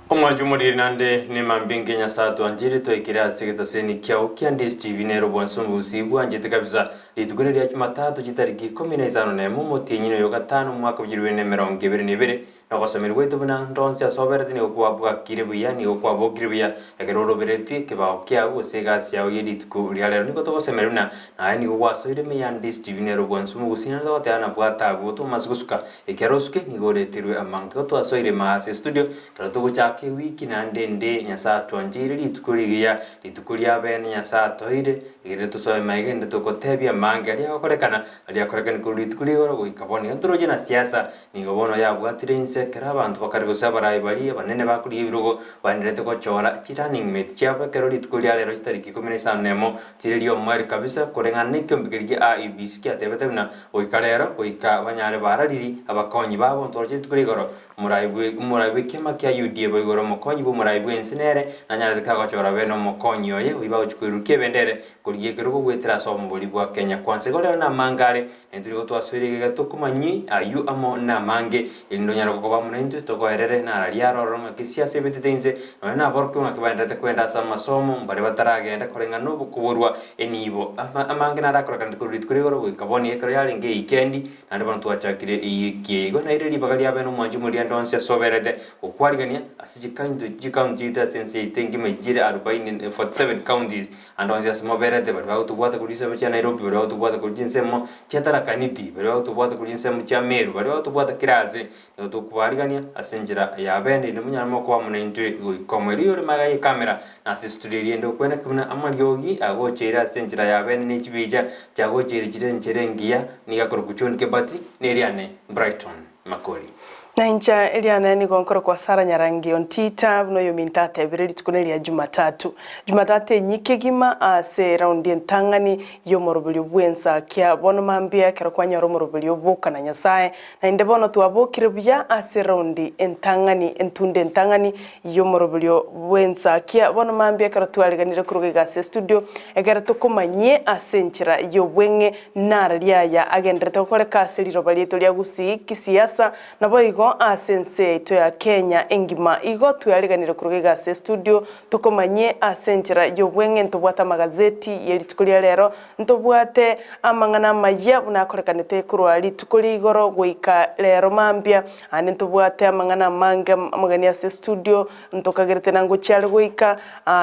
S2: Omwancho omoriri nande nemambia enke Nyasae atwanchire twaikire ase egetaseni kiao kia Ndisi TV nere obwansu obogusi bwanchete kabisa. Rituko eri ria Jumatatu chitariki ikomi na isano na emo omotienyi oyo gatano omwaka bwa chilifu bibere na emerongo ebere na ebere, na ogosomerwa gwaito buna ndonsi ase oberete nigo kwabwakire buya nigo kwabokire buya ekero oroberetie ekebao kiao gose egasi yao ye rituko ria rero. Nigo togosemeria buna naye nigo gwasoire ime ya Ndisi TV nere obwansu obogusi naende togoteba na bwata abwo tomase gosuka Ekero osuke nigo oreterwe amange. Igo twasoire ime ase estudio, ekero togochaka ewiki naende ende Nyasae atwancheire rituko rigiya, rituko ria bene Nyasae atoeire, egere tosoe maiga ende togotebia amange aria agokorekana, aria akorekani korwa rituko ria igoro goika bono. Iga ntoroche na siasa nigo bono yabwatire inse ekero abanto bakare gose abarai baria abanene bakorigia ebirogo baendererete gochora chi running mate chiabo ekero rituko ria rero chitariki ikomi na isano na emo chire ri'omoerio kabisa koreng'ana na ekiombe keria gia IEBC kiatebete buna Goika rero, goika banyare barariri abakonyi babo ntoroche rituko ria igoro, omorai bwe omorai bw'ekiama kia UDA boigo ore omokonyi bw'omorai bw'ense nere nanyarete kagochora abe nomokonyi oye oyio bagochia koirurukia ebendere korigia ekerogo goetera ase obomobori bwa Kenya Kwanza. Igo rero namange are, naintwe nigo twasoire iga iga tokomanyie ayio amo namange, erinde onyare gokoba amo naintwe tokoerere nararia aroro ng'aki siasa ebetete inse, nonya naborokigwa ng'aki baendererete kwenda ase amasomo, mbaria bataragenda koreng'ana nobokoborwa Enibo amange narakorekanete korwa rituko ria igoro goika bono ekero yarenge eikendi, naende bono twachakire eyiki eye. Igo naire ribaga riabe nomwanchi omoriande onsi ase oberete gokwarigania ase chikaunti chikaunti chiaito ase ense yaito engima echire arubaini 47 counties ande onsi ase moberete baria bagotobwata korwa chinsemo chia Nairobi, baria bagotobwata korwa chinsemo chia Tharaka Nithi, baria bagotobwata korwa chinsemo chia Meru, baria bagotobwata kera ase. Nigo tokobarigania ase enchera ya bene, erinde monyare mokoba amo naintwe goika omoerio oyore magega y'ekamera, na ase estudio eria ende okweneke buna amariogi agocheire ase enchera ya bene ne chibicha chiagocheire chire enchera engiya, nigo akorokwa John Kebati, na eriane Brighton Makori.
S3: Na inche eriane nigo nkorokwa Sarah Nyarangi Ontita, buna oyominto atebire rituko neria Jumatatu. Jumatatu enyike egima ase eraundi entang'ani y'omoroberio bw'ensakia. Bono mambia ekero kwanyora omoroberio boka na Nyasae, Naende bono twabokire buya ase eraundi entang'ani, entunda entang'ani y'omoroberio bw'ensakia. Bono mambia ekero twariganire koruga iga ase estudio, ekero tokomanyie ase enchera y'obweng'e nara riaya agenderete gokoreka ase riroba riaito ria Gusii kisiasa, naboigo ase ense yaito ya Kenya engima. Igo twariganire koruga iga ase estudio, tokomanyie ase enchera y'obweng'e ntobwate amagazeti ye rituko ria rero, Ntobwate amang'ana amayia buna akorekanete korwa rituko ria igoro goika rero mambia, aande ntobwate amang'ana amange amageni ase estudio ntokagerete na ngochia are goika,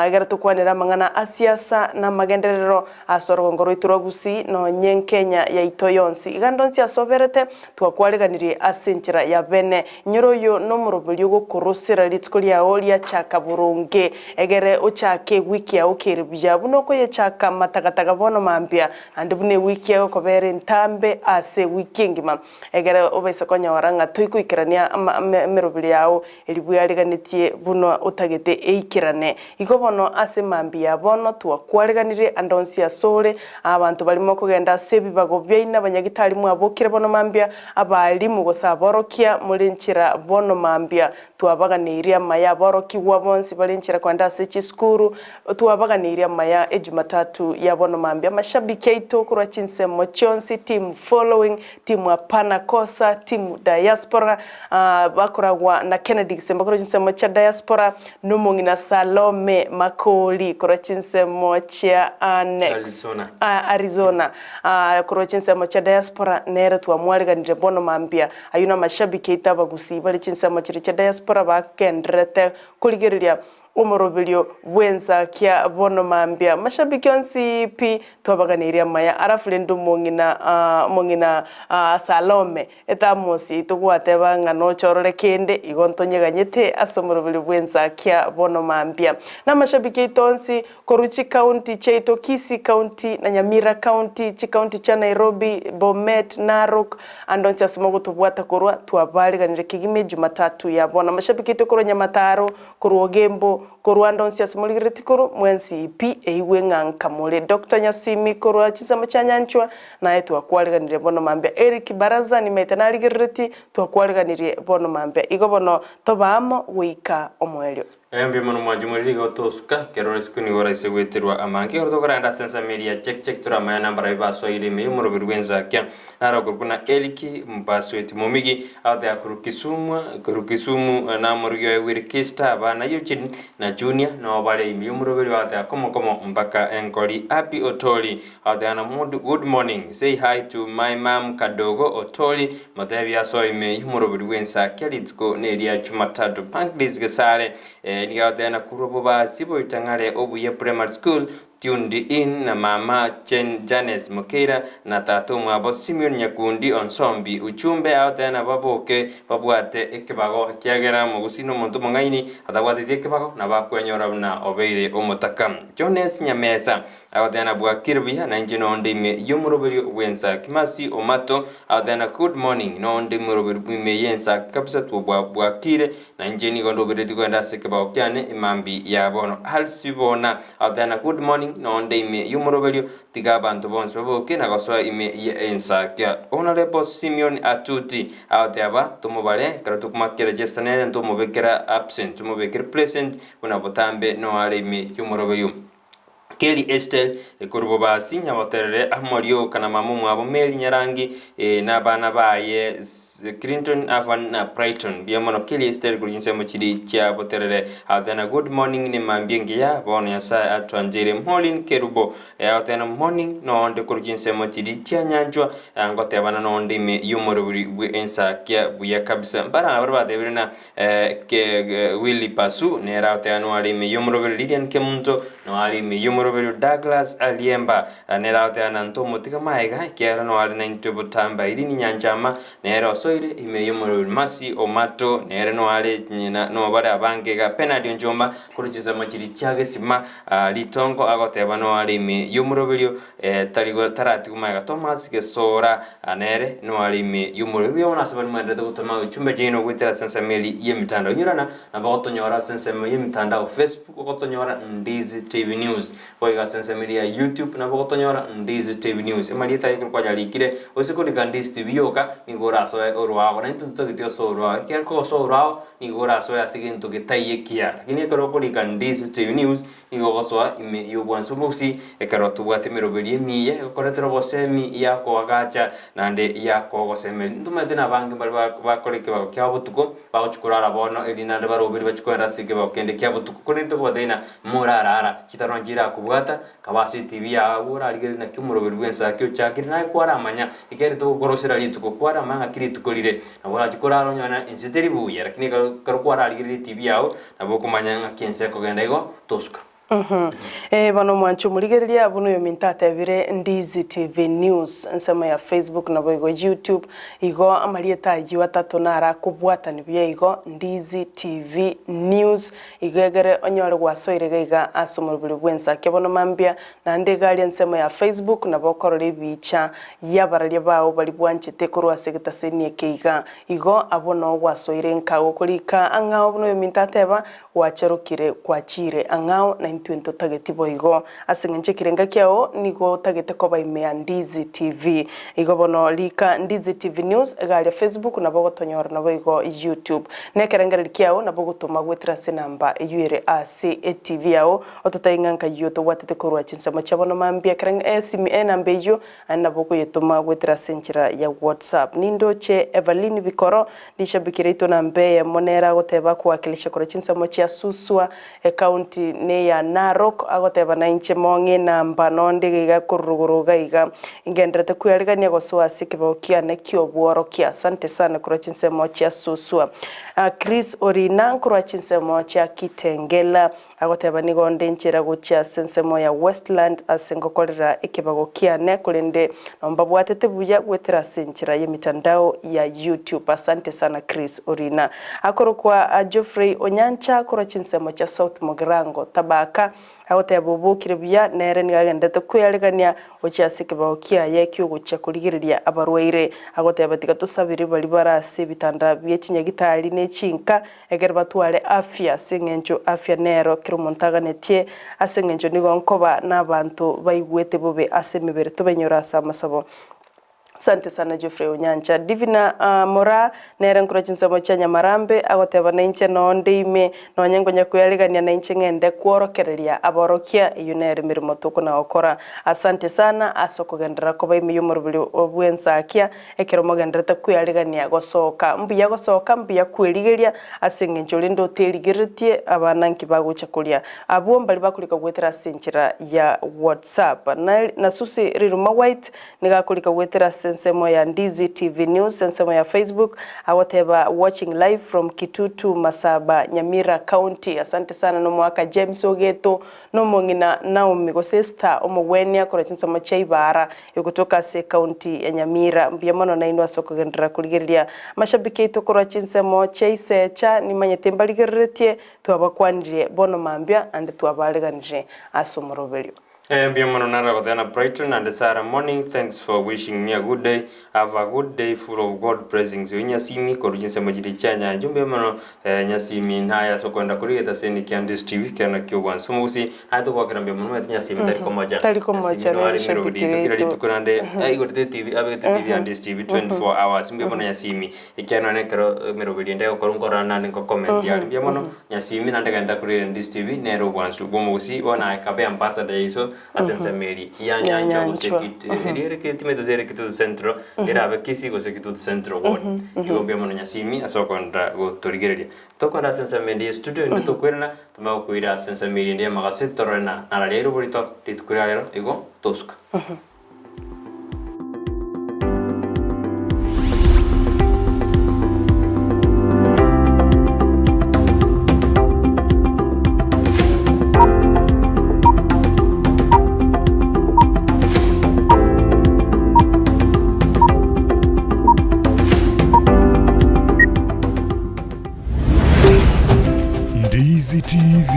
S3: egere tokwanere amang'ana a siasa na amagenderero ase orogongo rwaito rwa Gusii nonye Kenya yaito yonsi. Iga ndonsi ase oberete twakwareganirie ase enchera ya bene. Inyora oyo nomoroberio ogokorosera rituko riao riachaka boronge, egere ochake ewiki yao kere buya, buna okoyechaka matagataga bono mambia, naende buna ewiki egokobera entambe ase ewiki engima, egere obaise konyora ng'a toikoikerania emeroberi yao eria bweariganetie buna otagete eikerane. Igo bono ase mambia ya bono twakwareganirie ande onsi asore, abanto baria mokogenda ase ebibago biaino abanyagitari mwabokire bono mambia, abalimu gose aborokia, more. more nchera bono mambia Twabaganeirie amaya aborokigwa bonsi bare nchera kogenda ase chisukuru, twabaganeirie amaya ejumatatu ya bono mambia. Amashabiki aito korwa chinsemo chionsi, team following, team hapana kosa, team diaspora, bakoragwa na Kennedy Gisemba korwa chinsemo chia diaspora, na omong'ina Salome Makori korwa chinsemo chia Annex,
S12: Arizona.
S3: Arizona, korwa chinsemo chia diaspora nere twamwariganirie bono mambia. Ayio namashabiki aito abagusii bare chinsemo chiria chia diaspora bagendererete korigereria omoroberio bw'ensakia bono mambia. Mashabiki onsi pi twabaganeirie amaya alafu rende omong'ina omong'ina Salome etamosi yaito gwateba ng'a noche orore kende igo ntonyeganyete ase omoroberio bw'ensakia bono mambia. Namashabiki aito onsi Korwa chikaunti chiaito Kisii County na Nyamira County, chikaunti chia Nairobi, Bomet, Narok, ande onsi ase mogotobwata korwa twabariganire kegima ejumatatu ya bono. Amashabiki aito korwa Nyamataro, korwa Ogembo, korwa ande onsi ase morigereretie korwa mwensi pi eigwe ng'a nkamore. Doctor Nyasimi korwa chinsemo chia Nyanchwa naye twakwariganirie bono mambia. Eric Baraza nimaete narigereretie twakwariganirie bono mambia. Igo bono toba amo goika omoerio.
S12: Mbuya mono mwanche moriri igo tosuka, kera ore isiko nigo oraise goeterwa amange. Ekero tokorenda ase ensemo eria ya check check toramanye nambarabi basoire ime y'omoroberi bw'ensakia. Naro okorokwa na Eric Mbasweti Momigi agoteba korwa Kisumu korwa Kisumu namorugi oye Willy Kista abana Eugene na Junior noo bare ime y'omoroberi bagoteba komo komo mpaka enkori. Happy Otori agoteba na good morning say hi to my mum Kadogo Otori Motebie asoe ime y'omoroberi bw'ensakia rituko neria Jumatatu. Pancras Gesare nigo agoteba na korwa bobasi boitang'are obuya Primary School tuned in na mama Chen Janes Mokeira na tata omwabo Simeon Nyakundi Onsombi Uchumbe agoteba na baboke babwate ekebago ekiagera omogusii nomonto omong'aini atabwateti ekebago nabo akwenyora buna obeire omotaka. Jones Nyamesa Agoteba na bwakire buya, na inche nonde ime y'omoroberio bw'ensa. Kimasi Omato agoteba na good morning, nonde imoroberio ime y'ensa kabisa two bwa bwakire, na inche nigo ndoberetie kogenda ase ekebao kiane emambi ya bono. Alsi Bona agoteba na good morning, nonde ime y'omoroberio, tiga abanto bonsi baboke na gosoa ime y'ensa. Kia Honourable Simeon Atuti agoteba tomobare ekero tokomakera Jester nere ntomobekera absent, tomobekere present buna botambe noare ime y'omoroberio. Keri Estel, korwa bobasi nyaboterere Amorioka na mama omwabo Mary Nyarangi, na abana baye Clinton, Avan na Brighton. Mbuya mono Keri Estel korwa chinsemo chiria chia boterere. Agoteba good morning ne mambia engiya bono Nyasae atwancheire. Maureen Kerubo agoteba morning nonde korwa chinsemo chiria chia nyanchwa ngotebana nonde ime y'omorobori bwe ensakia buya kabisa. Mbara nabare batebire na Willy Pasu nere agoteba noare ime y'omoroberi Lilian Kemunto noare ime y'omoroberi Douglas Aliemba nere agoteba na ntomotiga maega ekiagera noare naintwe botambe Irene Nyanchama nere osoire ime y'omoroberi Mercy Omato nere noare nyina nobare abange iga Bernard Onchomba korwa chinsemo chiria chia Gesima Ritongo agoteba noare ime y'omoroberio Tari taratigwa magega Thomas Gesora nere noare ime y'omorero. Buya mono ase baria mwenderete gotoma gochumba chiaino goetera ase ensemo eria y'emitandao. Inyorana nabo ogotonyora ase ensemo y'emitandao Facebook ogotonyora Ndizi TV News. Boigo ase ensemo eria ya YouTube nabo ogotonyora Ndizi TV News. Amarieta aye ekero kwanyarikire ose korika Ndizi TV yoka nigo orasoe orwao. Naintwe ntotageti osoe orwao ekiagera kogosoa orwao nigo orasoe ase egento getaiyo ekiya. Lakini ekero okorika Ndizi TV News Nigo ogosoa ime y'obwansu bwonsi, ekero tobwate emeroberio emiya egokoretera obosemi yakoagacha naende yakogosemeria. Ntomanyete nabange mbare bakore ekebago kia botuko, bagochia korara bono erinde naende baroberi bachie kogenda ase ekebago kende kia botuko. Korende tokobatebia ng'a morara ara, chitaro nchirakobwata, kaba ase etibi yao abwo orarigererie naki omoroberi bw'ensaki ochakire naye kwaramanya, ekiagera togokorosera rituko, kwaramanya ng'aki rituko rire. Nabo orachie korara onyore ng'a ense teri buya, lakini ekero kwararigereria etibi yao, Nabo okomanya ng'aki ense ekogenda igo, tosuka.
S3: Ee bono omwanche omorigereria buna oyominto atebire Ndizi TV News ensemo ya Facebook naboigo YouTube igo amarieta ayio atato naro akobwatani buya igo Ndizi TV News igo egere onyore gwasoire iga iga ase omoroberi bw'ensake bono mambia naende iga aria ensemo ya Facebook nabo okorora ebicha yabararia bao baria bwanchete korwa ase egetaseni eke iga Igo abwo noo gwasoire nka gokorika ang'ao buna oyominto ateba, gwacherokire, gwachiire ang'ao, na intwe. Intwe ntotageti boigo. Ase eng'encho ekerenga kiao nigo otagete koba ime ya Ndizi TV. Igo bono rika Ndizi TV News iga aria Facebook nabo ogotonyora naboigo YouTube. Na ekerengereri kiao nabo ogotoma goetera ase enamba eyio ere ase eTV yao ototebi ng'a nkayio tobwatete korwa chinsemo chia bono mambia ekero esimi enamba eyio Aye nabo okoyetoma goetera ase enchera ya WhatsApp. Nindoche Evaline Bikoro, rishabiki riaito namba eyemo nere agoteba akowakilisha korwa chinsemo chia Suswa, ecounty neya Narok, agoteba nainche mong'e enamba nonde iga iga korwa rogoro iga iga. Ingenderete kwearigania gosoa ase ekebao kiane kiobworokia. Asante sana korwa chinsemo chia Suswa. Chris Orina nkorwa chinsemo chia Kitengela. Agoteba, Nigo onde inchera gochia ase ensemo ya Westlands ase ngokorera ekebago kiane, korende nombabwatete buya goetera ase enchera y'emitandao ya YouTube. Asante sana Chris Orina. Akorokwa Geoffrey Onyancha korwa chinsemo chia South Mugirango, Tabaka. Agoteba obokire buya nere nigo agenderete kwearegania gochia ase ekebao kiaye ki'ogochia korigereria abarwaire. Agoteba tiga tosabere baria bare ase ebitanda bie chinyagitari ne chinka Ekero batware afya, ase engencho afya nero kera omonto aganetie, ase engencho nigo nkoba nabanto baigwete bobe ase emebere tobenyore ase amasabo. Asante sana Geoffrey Onyancha. Divina Moraa nere nkorwa chinsemo chia Nyamarambe agoteba nainche noo nde ime nonye nkonya kwearegania nainche ng'ende kworokereria aborokia eyio nere emeremo tokona gokora. Asante sana ase okogenderera koba ime y'omoroberi bw'ensakia Ekero mogendererete kwearegania gosoka, mbuya gosoka, mbuya kwerigeria, ase engencho rende oterigereretie abana nki bagocha koria. Abwo mbaria bakorika goetera ase enchera ya WhatsApp. Na na Susi Riruma White nigo akorika goetera ase ensemo ya Ndizi TV News ensemo ya Facebook agoteba watching live from Kitutu Masaba Nyamira County. Asante sana nomoaka James Ogeto Nomong'ina Naomi, gose Esther, omogwenia korwa chinsemo chia Ibara, egotoka ase ecounty ya Nyamira. Mbuya mono nainwe ase okogenderera korigereria amashabiki aito korwa chinsemo chia Isecha, nimanyete mbarigereretie, twabakwanirie bono mambia naende twabareganire ase omoroberio.
S12: Mbuya mono naro goteba na Brighton and Sarah morning thanks for wishing me a good day have a good day full of God blessings oyo Nyasimi korwa chinsemo chiria chia Nyanju mbuya mono Nyasimi naye ase okoenda koria egetaseni kia Ndizi TV kero nakio obwansu omogusi naye togwakera mbuya mono omanyete Nyasimi tari komocha
S3: Tari komocha,
S12: Nyasimi noare
S3: nere
S12: emeroberi
S3: shabiki
S12: yaito kera
S3: yaito.
S12: rituko naende aigorete etv abegete etv ya Ndizi TV 24 hours mbuya mono Nyasimi ekiagera nonye ekero emeroberi ende egokorwa nkorora naende nko comment are mbuya mono Nyasimi naende genda koria Ndizi TV nere obwansu bwa omogusii bono aye kabe ambassador yaiso ase ensemo eria ya Nyanchwa gose
S3: Nyanchwa.
S12: Kit- eria ere Kitimeto ere Kitutu Central Erabe Kisii gose Kitutu Central Ward. Igo mbuya mono Nyasimi ase okoenda gotorigereria. Tokoenda ase ensemo ende ye studio inde tokoirana, tomanye gokoira ase ensemo eria ende y'amagazeti torore na nararia aire oborito rituko ria rero igo tosuka.
S1: Ndizi TV,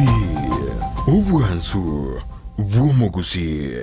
S1: obwansu bw'omogusi.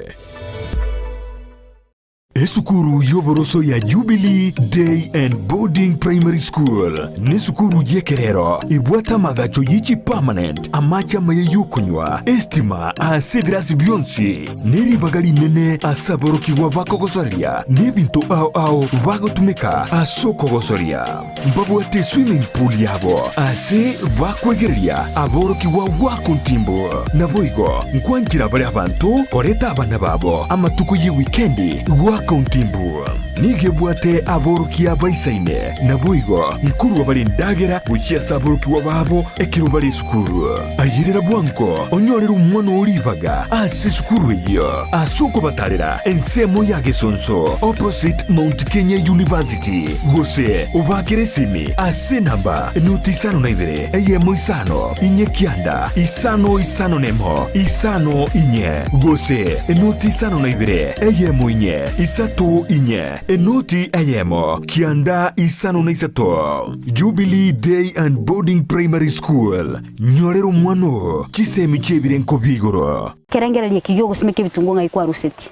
S1: Esukuru y'oboroso ya Jubilee Day and Boarding Primary School nesukuru y'ekerero ebwate amagacho ye chipermanent, amache amaya y'okonywa, estima ase ebirasi bionsi, ne ribaga rinene ase aborokigwa bakogosoria n'ebinto ao ao bagotumeka ase okogosoria. Mbabwate eswimming pool yabo ase bakwegereria aborokigwa goaka ontimbu. Naboigo nkwanchera bare abanto koreta abana babo amatuko y'ewikendi goaka ontimbu. Nigo ebwate aborokia baisaine, naboigo nkorua bare endagera gochia ase aborokigwa babo ekero bare esukuru. Ayerera bwango onyorere omwana oo ribaga ase esukuru eyio ase okobatarera ensemo ya Gesonso opposite Mount Kenya University gose obaakere esimi ase enamba noti isano na ibere eyemo isano inye kianda isano isano nemo isano inye gose enoti isano na ibere eyemo inye isato inye enoti eyemo kianda isano na isato. Jubilee Day and Boarding Primary School, Nyorera omwana oo chisemi chi'ebirenko bi'igoro.
S5: Kerengererio eki gi'ogosimeka ebitunguo ng'ai kwarusetie?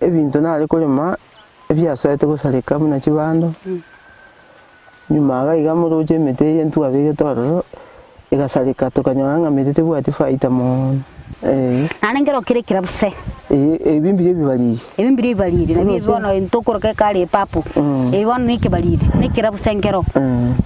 S13: Ebinto nare korema ebiasoete gosareka buna chibando, nyuma iga iga moroche emete eye ntwabegete ororo, egasareka tokanyora ng'a mete tebwati faida mono.
S5: Naende nkero kere ekerabu se.
S13: Ebi mbiria ebibariri.
S5: Ebi mbiria ebibariri, nabio ebi bono ntokoroka ekare epapo, ebi bono na ekebariri, na ekerabu se nkero.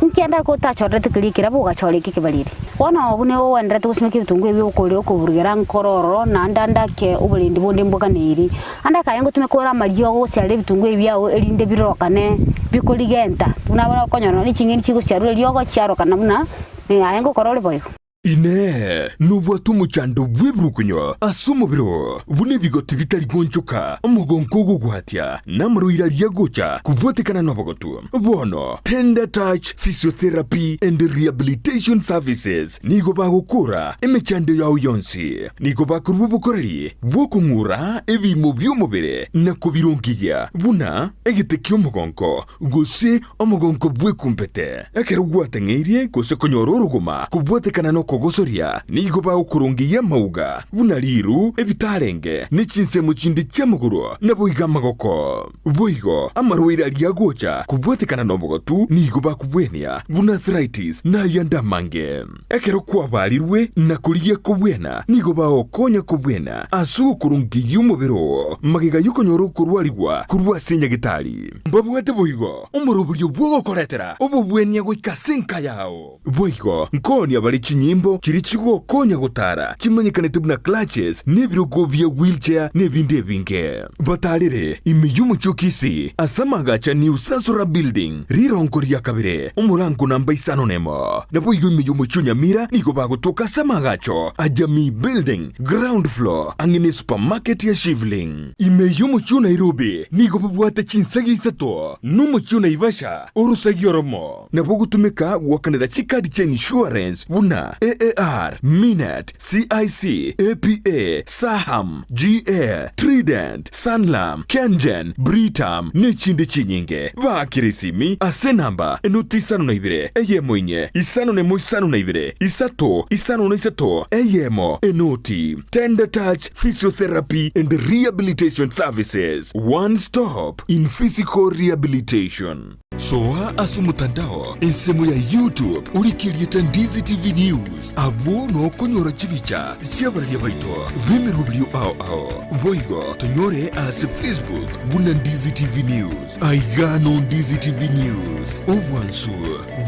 S5: Nkienda ake otachorerete keria ekerabu ogachora eke ekebariri. Bono buna oenderete gosimeka ebitunguo ebi okoria okoburugera nkoro ororo naende ande ake oborendi bonde mboganeiri. Ande akaye ngotumeka ore amariogo gosiarera ebitunguo ebi biago erinde birorokane bikorigenta, buna bono okonyora nonye ching'eni chigosiarwa eriogo chiarokana buna aye ngokora ore boigo.
S1: Inee! Nobwate omochando bw'ebirukunyo ase omobere oo, buna ebigoti bitari goonchoka, omogonko ogogwatia, na amarwaire aria agocha kobwatekana nobogotu? Bono Tender Touch Physiotherapy and Rehabilitation Services nigo bagokora emechando yao yonsi. Nigo bakorua obokoreri bw'okong'ura ebiimo bi'omobere na kobirongeria, buna egete ki'omogonko, gose omogonko bw'ekumbete. Ekero gwateng'eirie gose konyora orogoma kobwatekana nokogosoria, nigo bagokorongeyia amauga, buna riiru, ebitarenge, ne chinsemo chinde chi'amagoro, naboigo amagoko. Boigo amarwaire aria agocha kobwatekana nobogotu nigo bakobwenia, buna arthritis na ayande amange. Ekero kwabarirwe na korigia kobwena, nigo bagokonya kobwena ase ogokorongeyia omobere oo magega y'okonyora okorwarigwa korwa ase nyagetari. Mbabwate boigo omoroberio bw'ogokoretera obobwenia goika ase enka yao. Boigo nkoonia bare chinyimbo chiria chigokonya gotara chimanyekanete buna clutches na ebirogo bia wheelchair na ebinde ebinge. Batarere ime y'omochie o Kisii ase amagacha New Sasora Building, rirongo ria kabere, omorango namba isano nemo. Naboigo ime y'omochie o Nyamira nigo bagotoka ase amagacho a Jamii Building, ground floor, ang'e ne supermarket ya Shivling. Ime y'omochie o Nairobi nigo babwate chinsegi isato, na omochie o Naivasha orosegi oromo. Nabo ogotumeka goakanera chikadi chia insurance buna AAR, Minet, CIC, APA, Saham, GA, Trident, Sanlam, Kengen, Britam, nechinde chinyinge. Baakere esimi ase enamba enoti isano na ibere, eyemo inye, isano nemo isano na ibere, isato, isano na isato, eyemo, enoti. Tender Touch Physiotherapy and Rehabilitation Services, one stop in physical rehabilitation. Soa ase omotandao ensemo ya YouTube orike erieta Ndizi TV News, abwo nokonyora chibicha chi'abararia baito b'emeroberio ao ao. Boigo tonyore ase Facebook buna Ndizi TV News. Aiga no Ndizi TV News, obwansu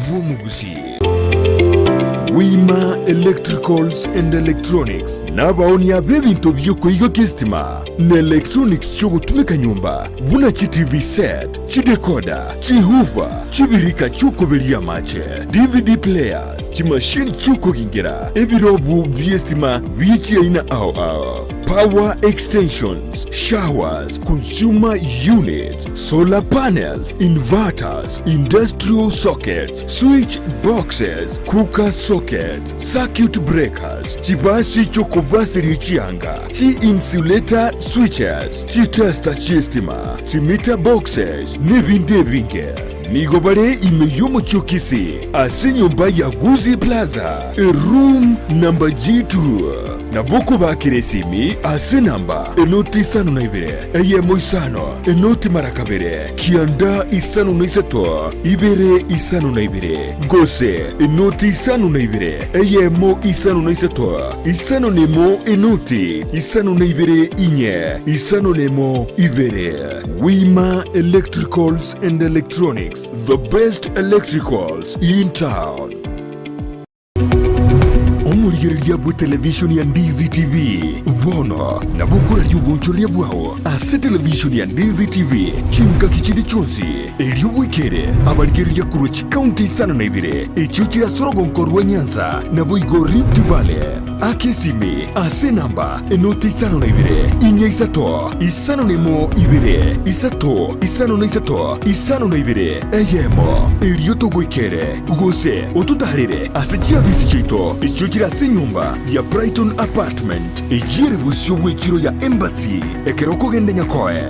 S1: bw'omogusii. Wima Electricals and Electronics nabaonia b'ebinto bi'okoigokia esitima na electronics chi'ogotumeka nyomba buna chi TV set, Chidekoda, chihufa, chibirika chi'okoberia amache, DVD players, chimashini chi'okogingera, ebirobu bi'estima bie chiaina ao ao, power extensions, showers, consumer units, solar panels, inverters, industrial sockets, switch boxes, cooker sockets, circuit breakers, chibasi chi'okobaseria chianga, chi-insulator switches, Chitesta chi'estima, chimeter boxes, n'ebinto ebinge. Nigo bare ime y'omochie o Kisii ase enyomba ya Gusii Plaza, eroom number G2. Nabo okobakera esimi ase enamba enoti isano na ibere, eyemo isano, enoti mara kabere, kianda isano na isato, ibere isano na ibere, gose enoti isano na ibere, eyemo isano na isato, Isano nemo enoti, isano na ibere inye, isano nemo ibere. Wima Electricals and Electronics, the best electricals in town. Omorigereria bw'etelevishoni ya Ndizi TV bono nabo okoraria obonchoreria bwao ase televishoni ya Ndizi TV chingaki chinde chionsi erio bwekere abarigereria korwa chikaunti isano na ibere echio chire ase orogonko rwa Nyanza Naboigo Rift Valley, aka esimi ase enamba enoti isano na ibere, inya isato, isano na emo ibere, isato, isano na isato, isano na ibere, eyemo, erio togoikere, gose ototarere ase chiabisi chiaito echio chire ase enyomba ya Brighton Apartment, eyio ere bosio bw'echiro ya Embassy ekero okogenda Nyakoe.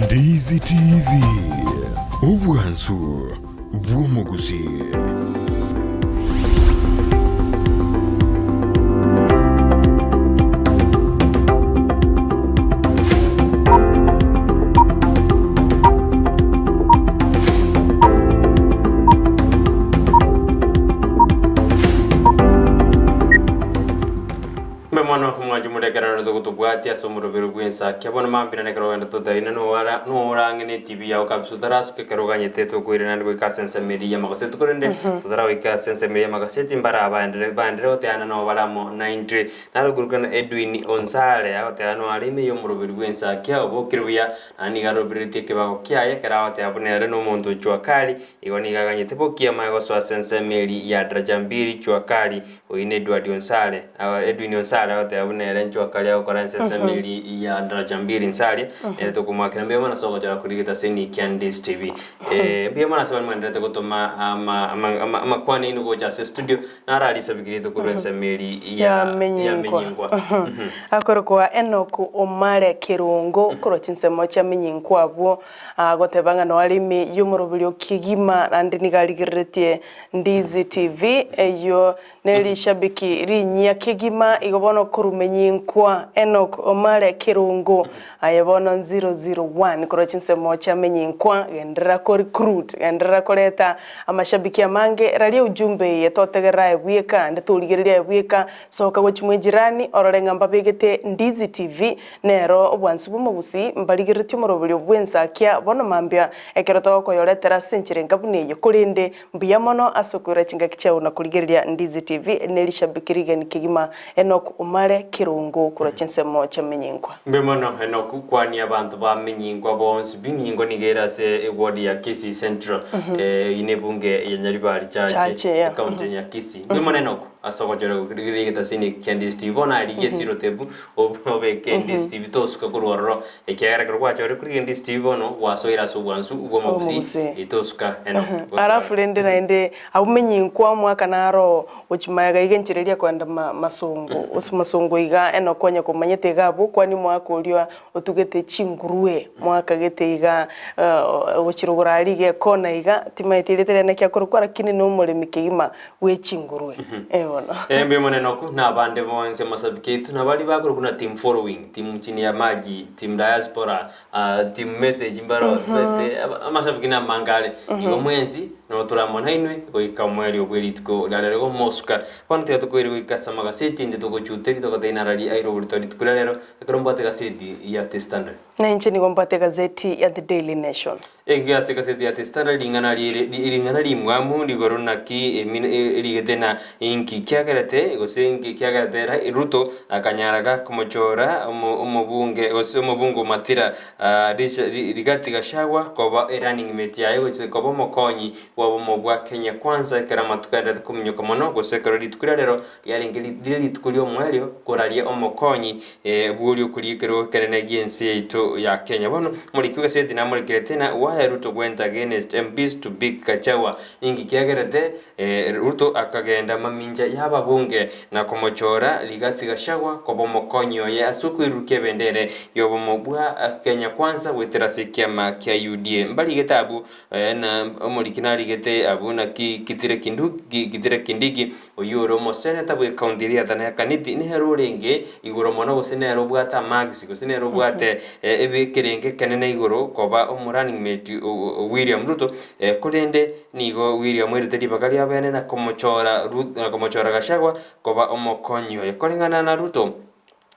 S1: Ndizi TV, obwansu bw'omogusii.
S12: Naro togotobwatia ase omorobero bw'ensakia. Bono mambia naende ekero ogenda totaina nowara norang'e ne TV yao kabisa otarasuke ekero oganyete tokoira naende goika ase ensemo eria y'amagaseti korende totaragoika ase ensemo eria y'amagaseti mbara abaendere baendere goteana nabo bare amo naintwe. Naro okorokana Edwin Onsare agoteba noare ime y'omoroberi bw'ensakia obokire buya naende nigo arobereretie ekebago kiaye ekero agoteba buna ere nomonto o jua kali igo nigo aganyete bokia amaye gosoa ase ensemo eria ya Daraja Mbili jua kali Oyio ne Edward Onsare, Edwin Onsare agoteba buna ere nchwa kare agokora ense ensemo eri ya Daraja Mbili Nsaria, ere tokomoakera mbuya mono ase ogochora korigete ase Nick and Ndizi TV. Mbuya mono ase baria mwenderete gotoma ama- ama- ama- amakwana aino gocha ase studio, naro aria risabiki riaito korwa ensemo eri ya
S3: Ya Menyinkwa.
S12: Menyinkwa.
S3: Akorokwa Enock Omare Kerongo korwa chinsemo chia Menyinkwa abwo, agoteba ng'a noare ime y'omoroberio kegima naende nigo arigereretie Ndizi TV, eyio nerishabiki rinyia kegima igo bono korumenyinkwa Enock Omare Kerungu aye bono 001 korwa chinsemo chia menyinkwa genderera ko recruit genderera koreta amashabiki amange raria ujumbe eye totegerere aye bweka ande torigereria aye bweka soka gochia mwejirani orore ng'a mbabegete Ndizi TV Nero obwansu bw'omogusii mbarigereretie omoroberio bw'ensakia bono mambia, ekero togokoyoretera ase enchera enga buna eye. Korende mbuya mono ase okoira chingaki chiao na korigereria Ndizi TV ne rishabiki rigeni kegima Enock Omare Kerongo korwa chinsemo chia Menyinkwa.
S12: Mbuya mono Enock kwania abanto ba Menyinkwa bonsi pi Menyinkwa nigo ere ase eward ya Kisii Central eyio ne ebunge ya Nyaribari Chache
S3: Chache, yeah.
S12: ecounty ya Kisii. Mbuya mono Enock ase ogochora korigereria egetasini kia Ndizi TV bono aye rigia esirotebu Obeke endisiti bitosuka korwa ororo, ekiagera ekero gwachorire korigia endisiti bono gwasoire ase obwansu bw'omogusii
S3: Omogusii.
S12: itosuka eno.
S3: Alafu rende naende aumenye inkwa omwaka naro gochia magega iga enchera eria akoenda ma masongo ase masongo iga enoka onye komanyete iga abwo kwani omwaka oria otugete chingurue mwaka gete iga gochia rogoro aria iga ekona iga timaeti erieta riane naki akorokwa lakini na omoremi kegima bwe chingurue. Eh bono.
S12: Embe omonene oku na abande bonsi amasabiki aito na baria bakorokwa na team following, team chini ya maji, team diaspora, ah, team message mbaro bete amasabiki na amange are. Igo mwensi nabo tore amo nainwe goika omoerio bwe rituko ria rero igo mosuka. Bono tiga tokoire goika ase amagaseti inde togochuteria togotebi narari aire oborito rituko ria rero ekero mbwate egaseti ya The Standard.
S3: Na inche nigo mbwate egazeti ya The Daily Nation.
S12: Engiya ase egaseti ya The Standard ring'ana riire ring'ana rimwamu rigoro naki emina erigete na inki kiagerete gose inki kiagerete ra Ruto akanyara gakomochora omo omobunge gose omobunge o Matira Richa Rigathi Gachagua koba erunning mate yaye gose koba omokonyi bw'obomo bwa Kenya Kwanza ekero amatuko aenderete kominyoka mono gose ekero rituko ria rero Riarenge rire rituko ri'omoerio koraria omokonyi bw'oria okoria ekerogo ekenene gi'ense yaito ya Kenya. Bono omoriki bw'egaseti namorekerete na why Ruto went against MPs to pick Gachagua. Ninki kiagerete Ruto akagenda mamincha y'ababunge na komochora Rigathi Gachagua koba omokonyi oye ase okoirurukia ebendere y'obomo bwa Kenya Kwanza goetera ase ekiama kia UDA. Mbarigete abwo na omoriki narigete abwo naki Kithure Kindiki Oyio ore omoseneta bw'ekaunti eria ya Tharaka Nithi nere orenge igoro mono gose nere obwate amagisi gose nere obwate ekerenge ekenene igoro koba omo running mate o William Ruto korende nigo William airete ribaga ria bene na komochora na komochora Gachagua koba omokonyi oye. Koreng'ana na Ruto.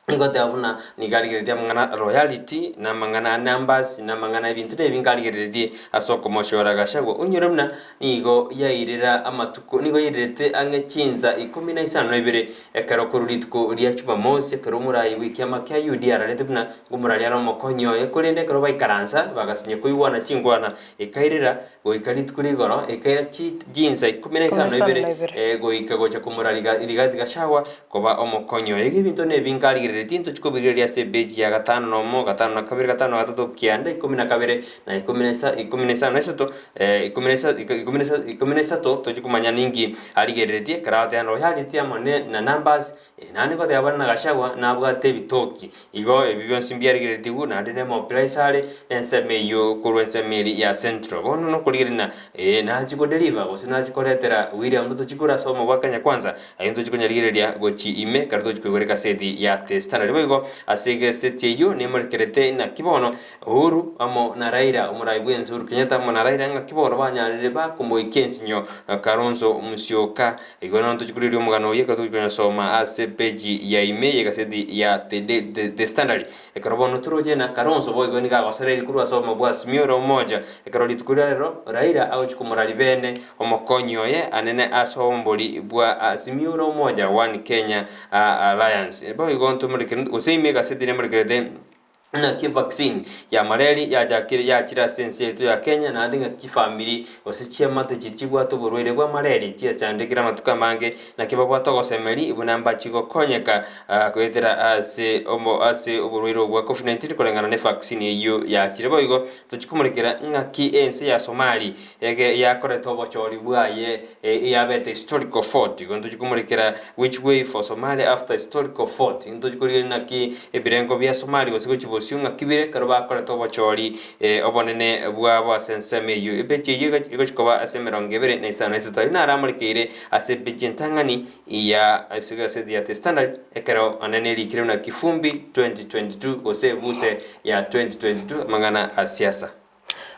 S12: Nigo goteba buna nigo arigereretie amang'ana royalty, na amang'ana a numbers, na amang'ana ebinto na ebinge arigereretie ase okomochora Gachagua. Onyore buna nigo yairera amatuko nigo yairerete ang'e chinsa ikomi na isano na ibere ekero korwa rituko ria Jumamosi ekero omorai bw'ekiama kia UDA ararete buna ngomorari are omokonyi oye korende ekero baikaransa bagasinya koigwana chingwana ekairera Goika rituko rigoro ekaira chinsa ikomi na isano na ibere, goika gocha komora Rigathi Gachagua koba omokonyi oye. Igo ebinto nebi nkarigereretie ntochi kobirigereria ase epeji ya gatano na omo, gatano na kabere, gatano na gatato, kianda, ikomi na kabere, na ikomi na isa, ikomi na isano na isato, ikomi na isa, ikomi na isa, ikomi na isato, tochi komanya ninki arigereretie, ekero agoteba ng'a oyarigetie amo ne na numbers, Naende goteba bare na Gachagua nabwate ebitoki, igo ebi bionsi mbiarigereretigwe naende nemobilise are nensemo eyio korwa ensemo eria ya Central. Bono nokorigereria ng'a ee nachie kodeliver gose nachie koretera William Ruto chikura ase obomo bwa Kenya Kwanza, ayio ntochi konyarigereria gochia ime ekero tochi koigora egaseti ya The. Standard. Boigo ase egeseti eyio nemorekerete naki bono Uhuru amo na Raila, omorai bw'ense Uhuru Kenyatta amo na Raila ng'aki bono banyarire bakomoikia ensinyo Kalonzo Musyoka. Igo nonya tochikorigereria omogano oyio ekero tochikonyosoma ase epeji ya ime y'egaseti ya The The Standard. Ekero bono toroche na Kalonzo boigo nigo agosereiri korwa ase obomo bwa Azimio la Umoja. Ekero rituko ria rero Raila agochia komorari bene omokonyi oye anene ase obombori bwa Azimio la Umoja One Kenya Alliance. Boigo ntomorekere gose ime egaseti nemorekerete Naki evaccine ya malaria yachakire yachire ase ense yaito ya Kenya naende ng'a chifamiri gose chiamate chiria chibwate oborwaire bwa malaria chiachandekire amatuko amange naki babwate ogosemeria buna mbachi gokonyeka goetera ase omo ase oborwaire obwo bwa Covid-19 koreng'ana na evaccine eyio yachire. Boigo tochi komorekera ng'aki ense ya Somali ege yakorete obochori bwaye eyabete historical fort. Igo ntochi komorekera which way for Somalia after historical fort. Ntochi korigereria naki ebirengo bia Somalia gose gochia bosio ng'aki bire ekero bakorete obochori obonene bwabo ase ensemo eyio. Epeji eyio egochi koba ase emerongo ebere na isano na isato. Ayio naro amorekeire ase epeji entang'ani ya ase egaseti ya The Standard ekero onene erikire buna Kifumbi 2022 gose ebuse ya 2022 amang'ana a siasa.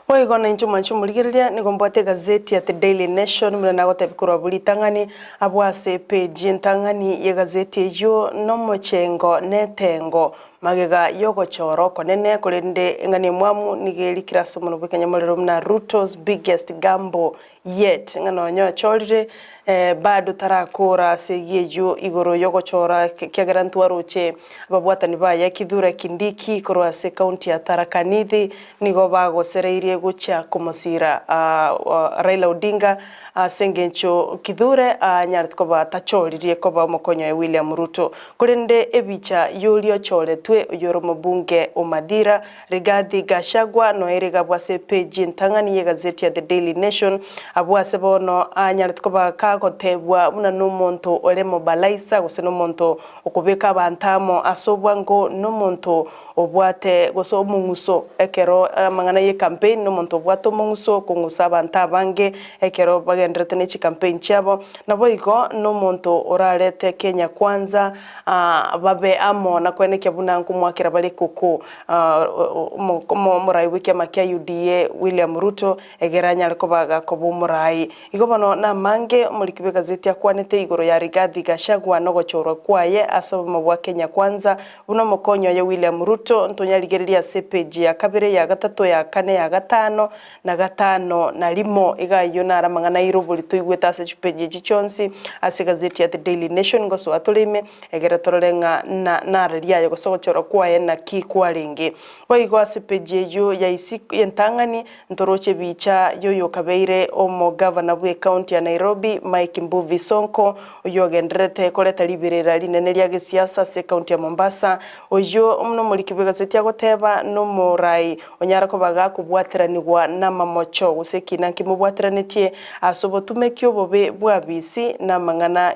S3: Boigo nainche omwanche omorigereria, nigo mbwate egazeti ya The Daily Nation buna nagotebia korwa abwo ritang'ani, abwo ase epeji entang'ani y'egazeti eyio nomochengo netengo magega y'ogochora okonene, korende eng'ana emwamu nigo erikire ase omonwa bw'ekenyamorero buna Ruto's biggest gamble yet, ng'a nonya ochorire bado tarakora ase eyio eyio igoro y'ogochora ekiagera ntwaroche ababwatani baye Kithure Kindiki korwa ase ekaunti ya Tharaka Nithi nigo bagosereirie gochia komosira Raila Odinga ase engencho Kithure anyarete koba tachoririe koba omokonyi oye William Ruto. Korende ebicha y'oria ochoretwe oyore omobunge o Mathira Rigathi Gachagua noere iga abwo ase epeji entang'ani y'egazeti ya The Daily Nation, abwo ase bono anyarete koba kagotebwa buna nomonto ore mobalaisa gose nomonto okobeka abanto amo ase obwango, nomonto obwate gose omong'uso ekero amang'ana y'ecampaign, nomonto obwate omong'uso okong'usa abanto abange ekero bagendererete ne chicampaign chiabo. Naboigo nomonto orarete Kenya Kwanza babe amo na koenekia buna nkomwakera bare koko omorai bw'ekiama kia UDA William Ruto egere anyare koba gakoba omorai. Igo bono namange omoriki bw'egazeti akwanete igoro ya Rigathi Gachagua nogochorwa kwaye ase obomo bwa Kenya Kwanza buna omokonyi oye William Ruto ntonyarigererie ase epeji ya kabere ya gatato ya kane ya gatano na gatano na rimo. Iga ayio naro amang'ana aire oborito oigwete ase chipeji echi chionsi ase egazeti ya The Daily Nation ngosoa tore ime egere torore ng'a na naro riaye gose ogochorwa kwaye naki kwarenge. Boigo ase epeji eyio ya isiko entang'ani ntoroche ebicha y'oyokabeire omogavana bw'ecounty ya Nairobi Mike Mbuvi Sonko oyio ogendererete koreta riberera rinene ria gesiasa ase ecounty ya Mombasa. Oyio nomoriki bw'egazeti agoteba nomorai Onyare koba gakobwateranigwa namamocho, gose ekina nkimobwateranetie ase obotumeki obobe bw'abisi na amang'ana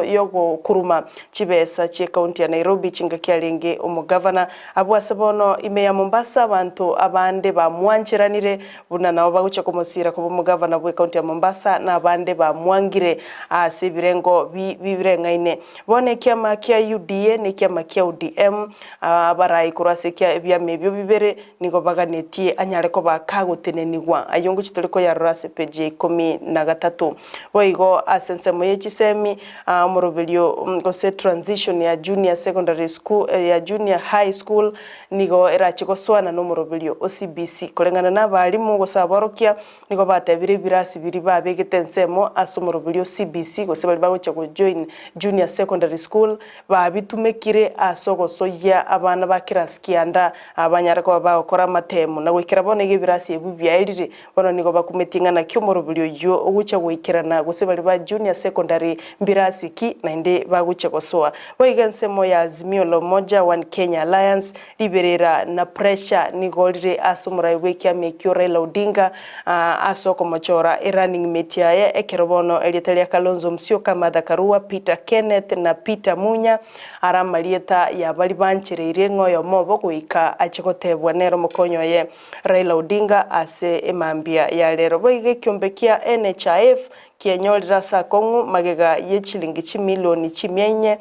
S3: y'ogokuruma chibesa chi'ekaunti ya Nairobi chingaki arenge omogavana. Abwo ase bono ime ya Mombasa abanto abande bamwancheranire buna nabo bagochia komosiira koba omogavana bw'ekaunti ya Mombasa na abande bamwangire ase ebirengo bireng'aine. Bono ekiama kia UDA na ekiama kia ODM Abarai korwa ase ebiama ebio bibere nigo baganetie anyare koba kagotenenigwa. Ayio ngochia tore koyarora ase epeji ya ikomi na gatato. Boigo ase ensemo ye chisemi, omoroberio gose transition ya junior secondary school ya junior high school nigo erache gosoana nomoroberio o CBC. Koreng'ana na abalimu gose aborokia Nigo batebire ebirasi biria babegete ensemo ase omoroberio o CBC gose baria bagochia go join junior secondary school babitumekire ase ogosoyia abana ba kirasi kianda abanyare koba bagokora amatemu na goikera bono iga ebirasi ebio biaerire bono nigo bakumetie ng'a naki omoroberio oyio ogochia goikerana gose baria ba junior secondary mbirasi ki naende bagochia gosoa. Boigo ensemo ya Azimio la Umoja One Kenya Alliance Riberera na pressure nigo rire ase omorai bw'ekiama ekio Raila Odinga ase okomochora erunning mate yaye ekero bono erieta ria Kalonzo Musyoka, Martha Karua, Peter Kenneth na Peter Munya are amarieta ya baria banchereirie ng'a oyomo obo goika ache gotebwa nere omokonyi oye Raila Odinga ase emambia ya rero. Boigo ekiombe kia NHIF kienyorire ase akong'u magega ye chilingi chimilioni chimia inye.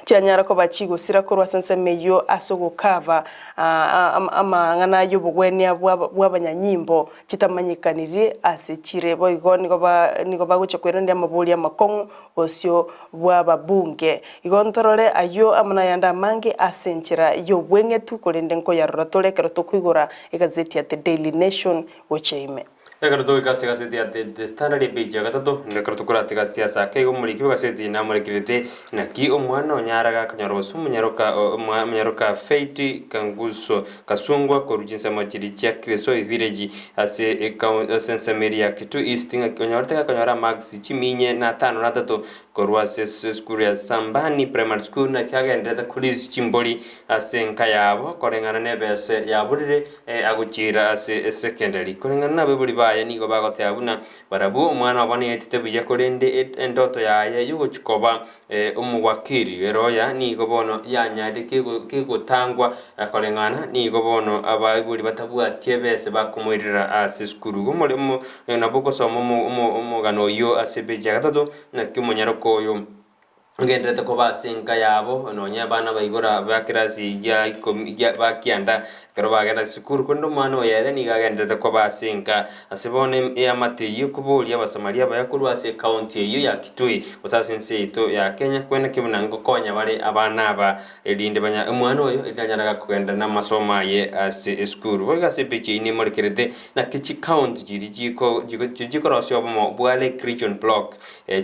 S3: Chianyara koba chigosira korwa ase ensemo eyio ase ogokava amang'ana y'obogwenia bw'abanyanyimbo chitamanyekanirie ase chire. Boigo nigo nigo bagochia koiraneria amaborio amakong'u bosio bw'ababunge. Igo ntorore ayio amo nayande amange ase enchera y'obweng'etu, korende nkoyarora tore ekero tokoigora egazeti ya The Daily Nation gochia ime.
S12: Ekero togoika ase egaseti ya The The Standard epage ya gatato, nigo ekero tokoratiga siasa ake igo omoriki bw'egaseti namorekerete naki omwana onyaraga akanyora gose omonyaroka omonyaroka Faith Kanguso Kasungwa korwa chinsemo chiria chia Kirisoi Village ase ekau ase ensemo eria ya Kitui East ng'aki onyorete gakonyora amarks chiminye na atano na atato korwa ase esukuru ya Sambani Primary School naki agenderete korisia chimbori ase enka yabo koreng'ana na ebese yaborire agochiira ase esekendari. Koreng'ana nabaibori baye nigo bagoteba buna barabwo omwana obo neyetete buya korende endoto yaye y'ogochia koba omowakili eroya nigo bono yanyarire kegotangwa koreng'ana nigo bono abaibori batabwati ebese bakomoirera ase esukuru. Igo omoremo nabo ogosoma omogano oyio ase epeji ya gatato naki omonyaroka oyo. Ngenderete koba ase enka yabo, nonya abana baigora ba kirasi gia ikomi gia ba kianda, ekero bagenda esukuru, korende omwana oyo ere nigo agenderete koba ase enka. Ase bono eamate eyio ekoboria Abasamaria abaya korwa ase ecounty eyio ya Kitui, gose ase ense yaito ya Kenya, kweneki buna ngokonya bare abana aba, erinde banya omwana oyo erinde anyare kogenda namasomo aye ase esukuru. Boigo ase epicha eyio nemorekerete naki chicounty chiria chiko chiko chikorosia obomo bwa Lake Region Block.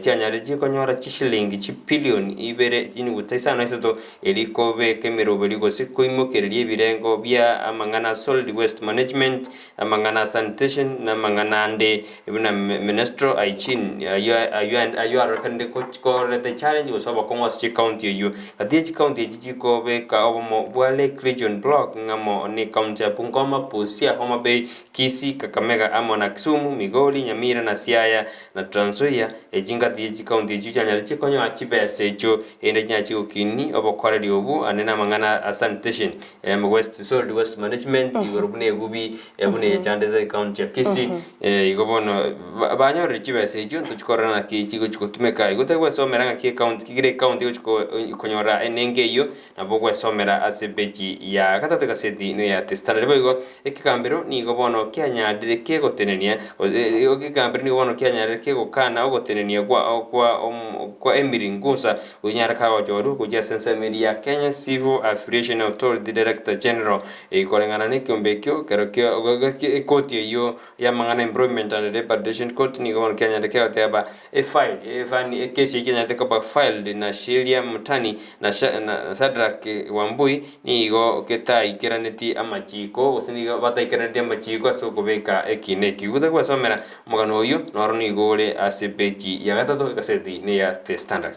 S12: Chianyare chikonyora chishilingi chibilioni ibere chinuguta isano na isato, erio kobeka emeroberi gose koimokereria ebirengo bia amang'ana a solid waste management, amang'ana a sanitation, na amang'ana ande buna menstrual hygiene ayio ayio ayio arorekanire koreta echallenge gose obokong'u ase chicounty eyio. Gati ye chicounty echi chikobeka obomo bwa Lake Region Block ng'amo ne ecounty ya Bungoma, Busia, Homa Bay, Kisii, Kakamega amo na Kisumu, Migori, Nyamira na Siaya. na Trans Nzoia, echi ngati ye chikaunti echio chianyare chikonyoa chibesa echio, erinde chinyare chigokinia obokoreri obwo ande namang'ana a sanitation, waste, solid waste management, igoro buna egubi, buna eyechandete ekaunti ya Kisii, igo bono banyorire chibesa echio ntochikorora naki chigochi gotumeka. Igo tari gwesomera ng'aki ekaunti kegire ekaunti egochi konyora enengo eyio, Nabo ogwesomera ase epeji ya gatato egaseti ya The Standard. Boigo ekegambero nigo bono kianyarire kegotenenia ekegambero nigo bono kianyarire kegokana ogotenenia kwa kwa kwa Emily Ngusa onyare kagochorwa gochia ase ensemo eria ya Kenya Civil Aviation Authority Director General koreng'ana na ekeombe ekio kero kia ekoti eyio y'amang'ana Employment and Labour Relations Court nigo bono kianyarire kegoteba Efile, efani, ekesi eke enyarete koba filed na Shelia Mutani na Sha, na Shadrack Wambui nigo getaikeraneti amachiko gose nigo bataikeraneti amachiko ase okobeka ekina ekio. Igo togwesomera omogano oyio noro nigo ore ase epeji ya gatato egaseti neya The Standard.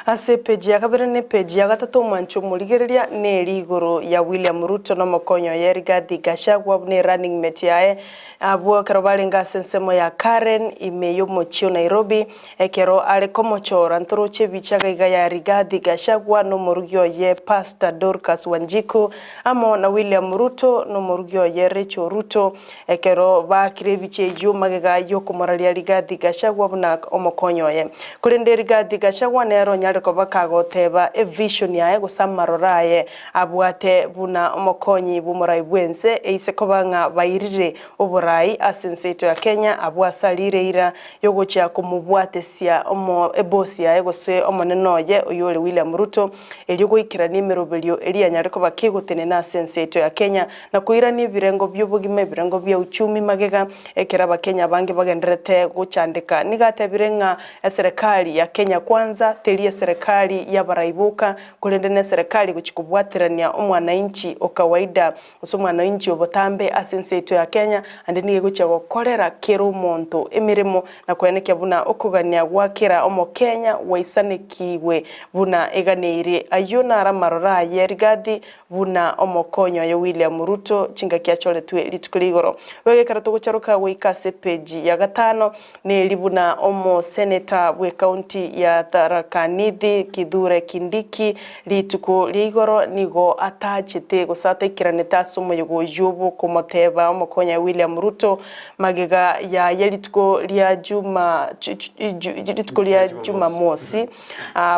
S3: Ase epeji ya kabere na epeji ya gatato omwancho omorigereria neri igoro ya William Ruto na omokonyi oye Rigathi Gachagua buna erunning mate yaye Abwo ekero barenge ase ensemo ya Karen, ime y'omochie o Nairobi, ekero are komochora ntoroche ebicha gaiga ya Rigathi Gachagua na omorugi oye Pastor Dorcas Wanjiku amo na William Ruto na omorugi oye Rachel Ruto ekero baakire ebicha eyio magega y'okomoraria Rigathi Gachagua buna omokonyi oye. Korende Rigathi Gachagua nere onyare koba kagoteba evision yaye gose amaroro aye Abwate buna omokonyi bw'omorai bw'ense, eise koba ng'a bairire oborai ase ense yaito ya Kenya, abwo ase arire eira y'ogochia komobwatesia omo ebosi yaye gose omonene oye oyore William Ruto, erio goikerania emeroberio eria yanyare koba kegotenena ase ense yaito ya Kenya na koirania ebirengo bi'obogima ebirengo bia uchumi magega ekero abakenya abange bagendererete gochandeka. Nigo atebire ng'a eserekari ya Kenya Kwanza teri eserekari y'abarai boka Korende neserekari gochia kobwaterania omwanainchi o kawaida gose omwanainchi o botambe ase ense yaito ya Kenya, ande nigo egochia gokorera kera omonto emeremo na koenekia buna okogania gwa kera omokenya gwaisanekigwe buna eganeirie. Ayio naro amaroro aye Rigathi buna omokonyi oye William Ruto chingaki achoretwe rituko ria igoro. Boigo ekero togocharoka goika ase epeji ya gatano neri buna omoseneta bw'ecounty ya Tharaka. Tharaka Nithi Kithure Kindiki rituko ria igoro nigo atachete gose ataikiranete ase omoyega oyio bw'okomoteba omokonya William Ruto magega yaye rituko ria Juma rituko ria Jumamosi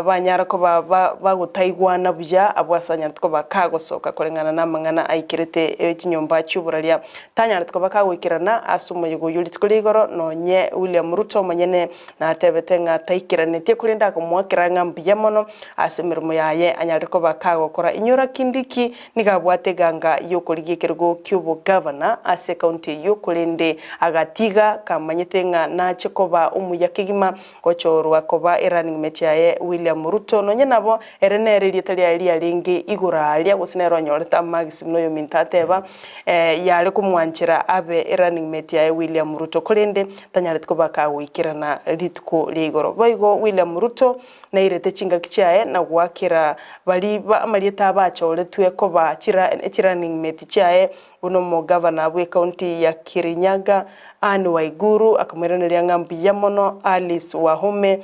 S3: banyara koba bagotaigwana buya abwo ase anyarete koba kagosoka koreng'ana namang'ana aikerete chinyomba chi'oboraria. Tanyarete koba kagoikerana ase omoyega oyio rituko ria igoro nonye William Ruto omonyene natebete ng'a taikeranetie korende akamoakera ng'a mbuya mono ase emeremo yaye anyare koba kagokora. Inyora Kindiki nigo abwate eganga y'okorigia ekerogo ki'obogavana ase ekaunti eyio korende agatiga kamanyete ng'a nache koba omuya kegima gochorwa koba erunning mate yaye William Ruto. Nonye nabo ere nere erieta riaye riarenge igoro aaria gose nere onyorete amagisi buna oyominto ateba yare komwanchera abe erunning mate yaye William Ruto korende tanyareti koba kagoikerana rituko ria igoro. Boigo William Ruto nairete chingaki chiaye na goakera baria ba amarieta abachoretwe koba chirunning mate chiaye buna omogavana bw'ecounty ya Kirinyaga Anne Waiguru akamoiraneria ng'a mbuya mono Alice Wahome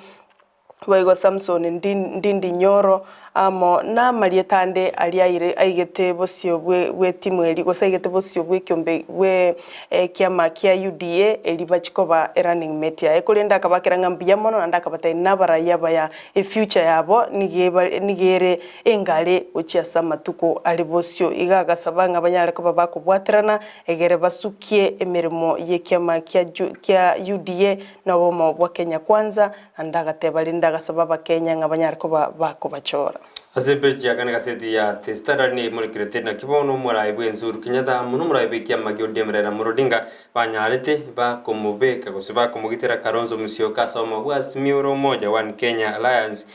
S3: Boigo Samson Ndindi Nyoro amo namarieta ande aria aire aigete bosio bw'etimu eria gose aigete bosio bw'ekiombe bwe ekiama kia UDA eria bachia koba erunning mate yaye. Korende akabakera ng'a mbuya mono naende akabatebia nabarai abaya efuture yabo nigo nigo ere engare gochia ase amatuko are bosio. Iga agasaba ng'a banyare koba bakobwaterana egere basukie emeremo y'ekiama kia kia UDA na obomo bwa Kenya Kwanza Naende agateba rinde agasaba Abakenya ng'a banyare koba bakobachora.
S12: Ase epeji ya kane gaseti ya The Standard neimorekerete naki bono omorai bw'ense Uhuru Kenyatta amo nomorai bw'ekiama gia ODM Raila Amolo Odinga banyarete bakomobeka gose bakomogitera Kalonzo Musyoka ase obomo bwa Azimio la Umoja One Kenya Alliance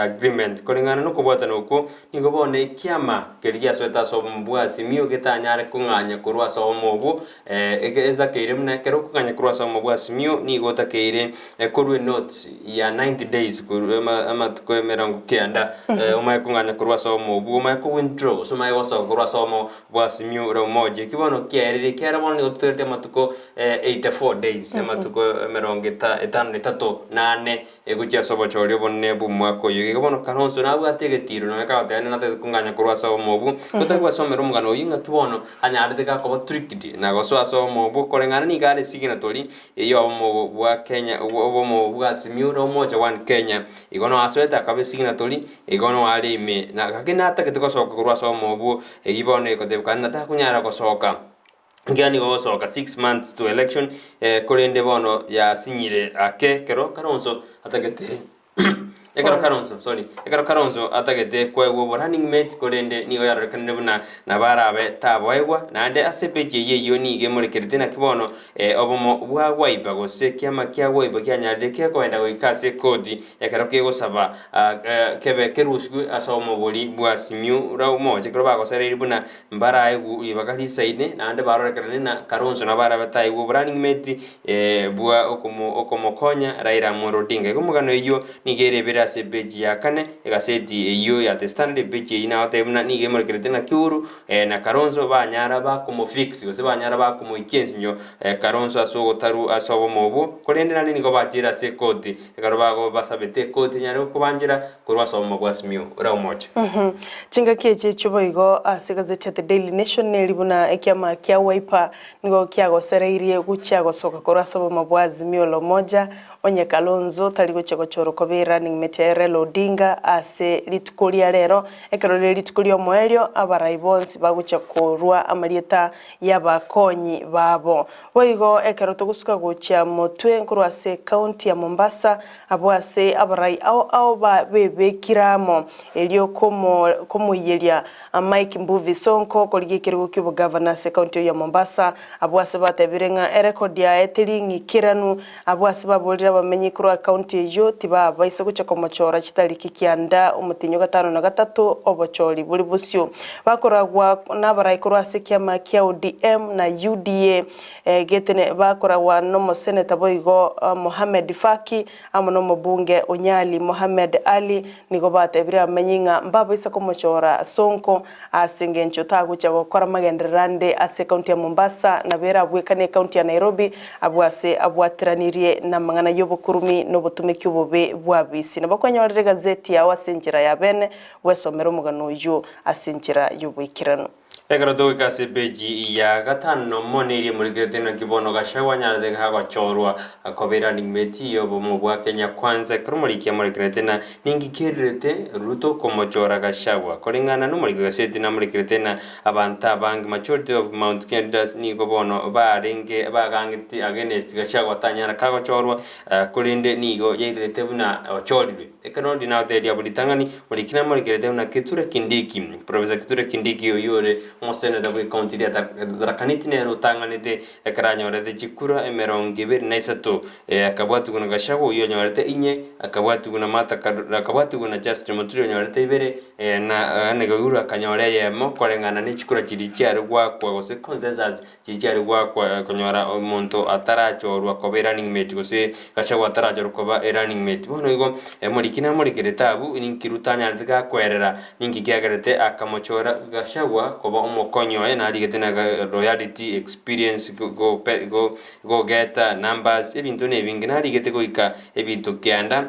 S12: Agreement. Koreng'ana nokobwatana okwo nigo bono ekiama keria giasoete ase obomo bwa Azimio getanyare kong'anya korwa ase obomo obwo Etakeire buna ekero okoganya korwa ase obomo bwa Azimio nigo otakeire korwa enote ya 90 days korwa amatuko emerongo kianda omanye kong'anya korwa ase obomo obwo omanye ko withdraw gose omanye gosoka korwa ase obomo bwa Azimio la Umoja. Eki bono kiaerire ekiagera bono nigo totoereti amatuko 84 days amatuko emerongo etano na etato na ane Egochia ase obochori obonene bw'omwaka oyo. Igo bono Kalonzo nabwate egetiro nonya kagoteba nere natagete kong'anya korwa ase obomo obwo. Gotari gwasomera omogano oyio ng'aki bono anyarete gakoba tricked na gosoa ase obomo obwo koreng'ana nigo are signatory eyio obomo bwa Kenya obomo bwa Azimio la Umoja One Kenya. Igo nonya asoete akaba esignatory igo nonya are ime na gaki natagete gosoka korwa ase obomo obwo eyio bono egotebekana natakonyara gosoka. Ekiagera nigo ogosoka 6 months to election korende bono yasinyire ake ekero Kalonzo atagete ekero Kalonzo sorry ekero Kalonzo atagete koegwa obo running mate korende nigo yarorekanire buna nabo arabe taboegwa naende ase epeji eyio eyio nigo emorekerete naki bono obomo bwa Wiper gose ekiama kia Wiper kianyarire kekoenda goika ase ekoti ekero kegosaba kebe kerusigwe ase omobori bwa Simiyu Moja ekero bagosereiri buna Mbaraegwe ribaga risaine, naende barorekanane na Kalonzo nabo barabe taegwe oborunning mate bwa okomokonya Raila Amolo Odinga. Igo omogano eyio nigo ere ebere ase epeji ya kane egaseti eyio ya The Standard epeji eyio nagotebia buna nigo emorekerete naki Uhuru na Kalonzo banyara bakomofix gose banyara bakomoikia ensinyo Kalonzo ase ogotarwa ase obomo obwo korende naende nigo bachire ase ekoti Ekero bagobasabete ekoti enyare gokobanchera korwa ase obomo bwa Simioni ore omoche.
S3: Chingaki echi echio boigo ase egazeti ya The Daily Nation neri buna ekiama kia Wiper nigo kiagosereirie gochia gosoka korwa ase obomo bwa Azimio la Umoja onye Kalonzo tari gochia gochorwa koba erunning mate ya Raila Odinga ase rituko ria rero ekero rire rituko riomoerio abarai bonsi bagochia korwa amarieta y'abakonyi babo. Boigo ekero togosuka gochia motwe nkorwa ase ecounty ya Mombasa, abwo ase abarai ao ao bebekire amo erio komoiyeria Mike Mbuvi Sonko korigia ekerogo ki'obogavana ase ecounty eyio ya Mombasa. Abwo ase batebire ng'a erekodi yaye teri ng'ikeranu, abwo ase baborire abamenyi korwa ecounty eyio tibabaisa gochia komochora chitariki kianda omotienyi o gatano na gatato obochori bore bosio. Bakoragwa nabarai korwa ase ekiama kia ODM na UDA getene bakoragwa nomoseneta boigo Mohamed Faki amo nomobunge Onyali Mohamed Ali nigo batebire abamenyi ng'a mbabaisa komochora Sonko ase engencho tagochia gokora magenderero ande ase ekaunti ya Mombasa nabo erabwekane ekaunti ya Nairobi abwo ase abwateranirie namang'ana yo. y'obokurumi na obotumeki obobe bw'abisi. Nabo kwanyorire egazeti yao ase enchera ya bene, bwesomere omogano oyio ase enchera y'oboikeranu.
S12: Ekero togoika ase epeji ya gatano nomo neria emorikerete naki bono Gachagua anyarete gagochorwa koba erunning mate y'obomo bwa Kenya Kwanza ekero omoriki amorekerete na ninki kererete Ruto komochora Gachagua koreng'ana nomoriki gaseti namorekerete na abanto abange majority of Mount Kenya leaders nigo bono barenge bagangete against Gachagua tanyara kagochorwa korende nigo yairerete buna ochorirwe. Ekero ndinagoteebia abwo ritang'ani, moriki namorekerete buna Kithure Kindiki, Professor Kithure Kindiki oyio ore omoseneta bw'ecounty eria ya Tharaka Nithi nere otang'anete ekero anyorete chikura emerongo ebere na isato, akabwatigwa na Gachagua oyio onyorete inye, akabwatigwa na Martha Karua akabwatigwa na Justin Muturi onyorete ibere, na Anne Waiguru akanyora eyemo koreng'ana ne chikura chiria chiare goakwa gose consensus Chichiare goakwa konyora omonto atarachorwa koba erunning mate gose Gachagua atarachorwa koba erunning mate. Bono igo omoriki namorekerete abwo ninki Ruto anyarete gakwerera ninki kiagerete akamochora Gachagua koba omokonyi oye narigete na loyalty, experience, gogeta numbers ebinto nebinge narigete goika ebinto kianda.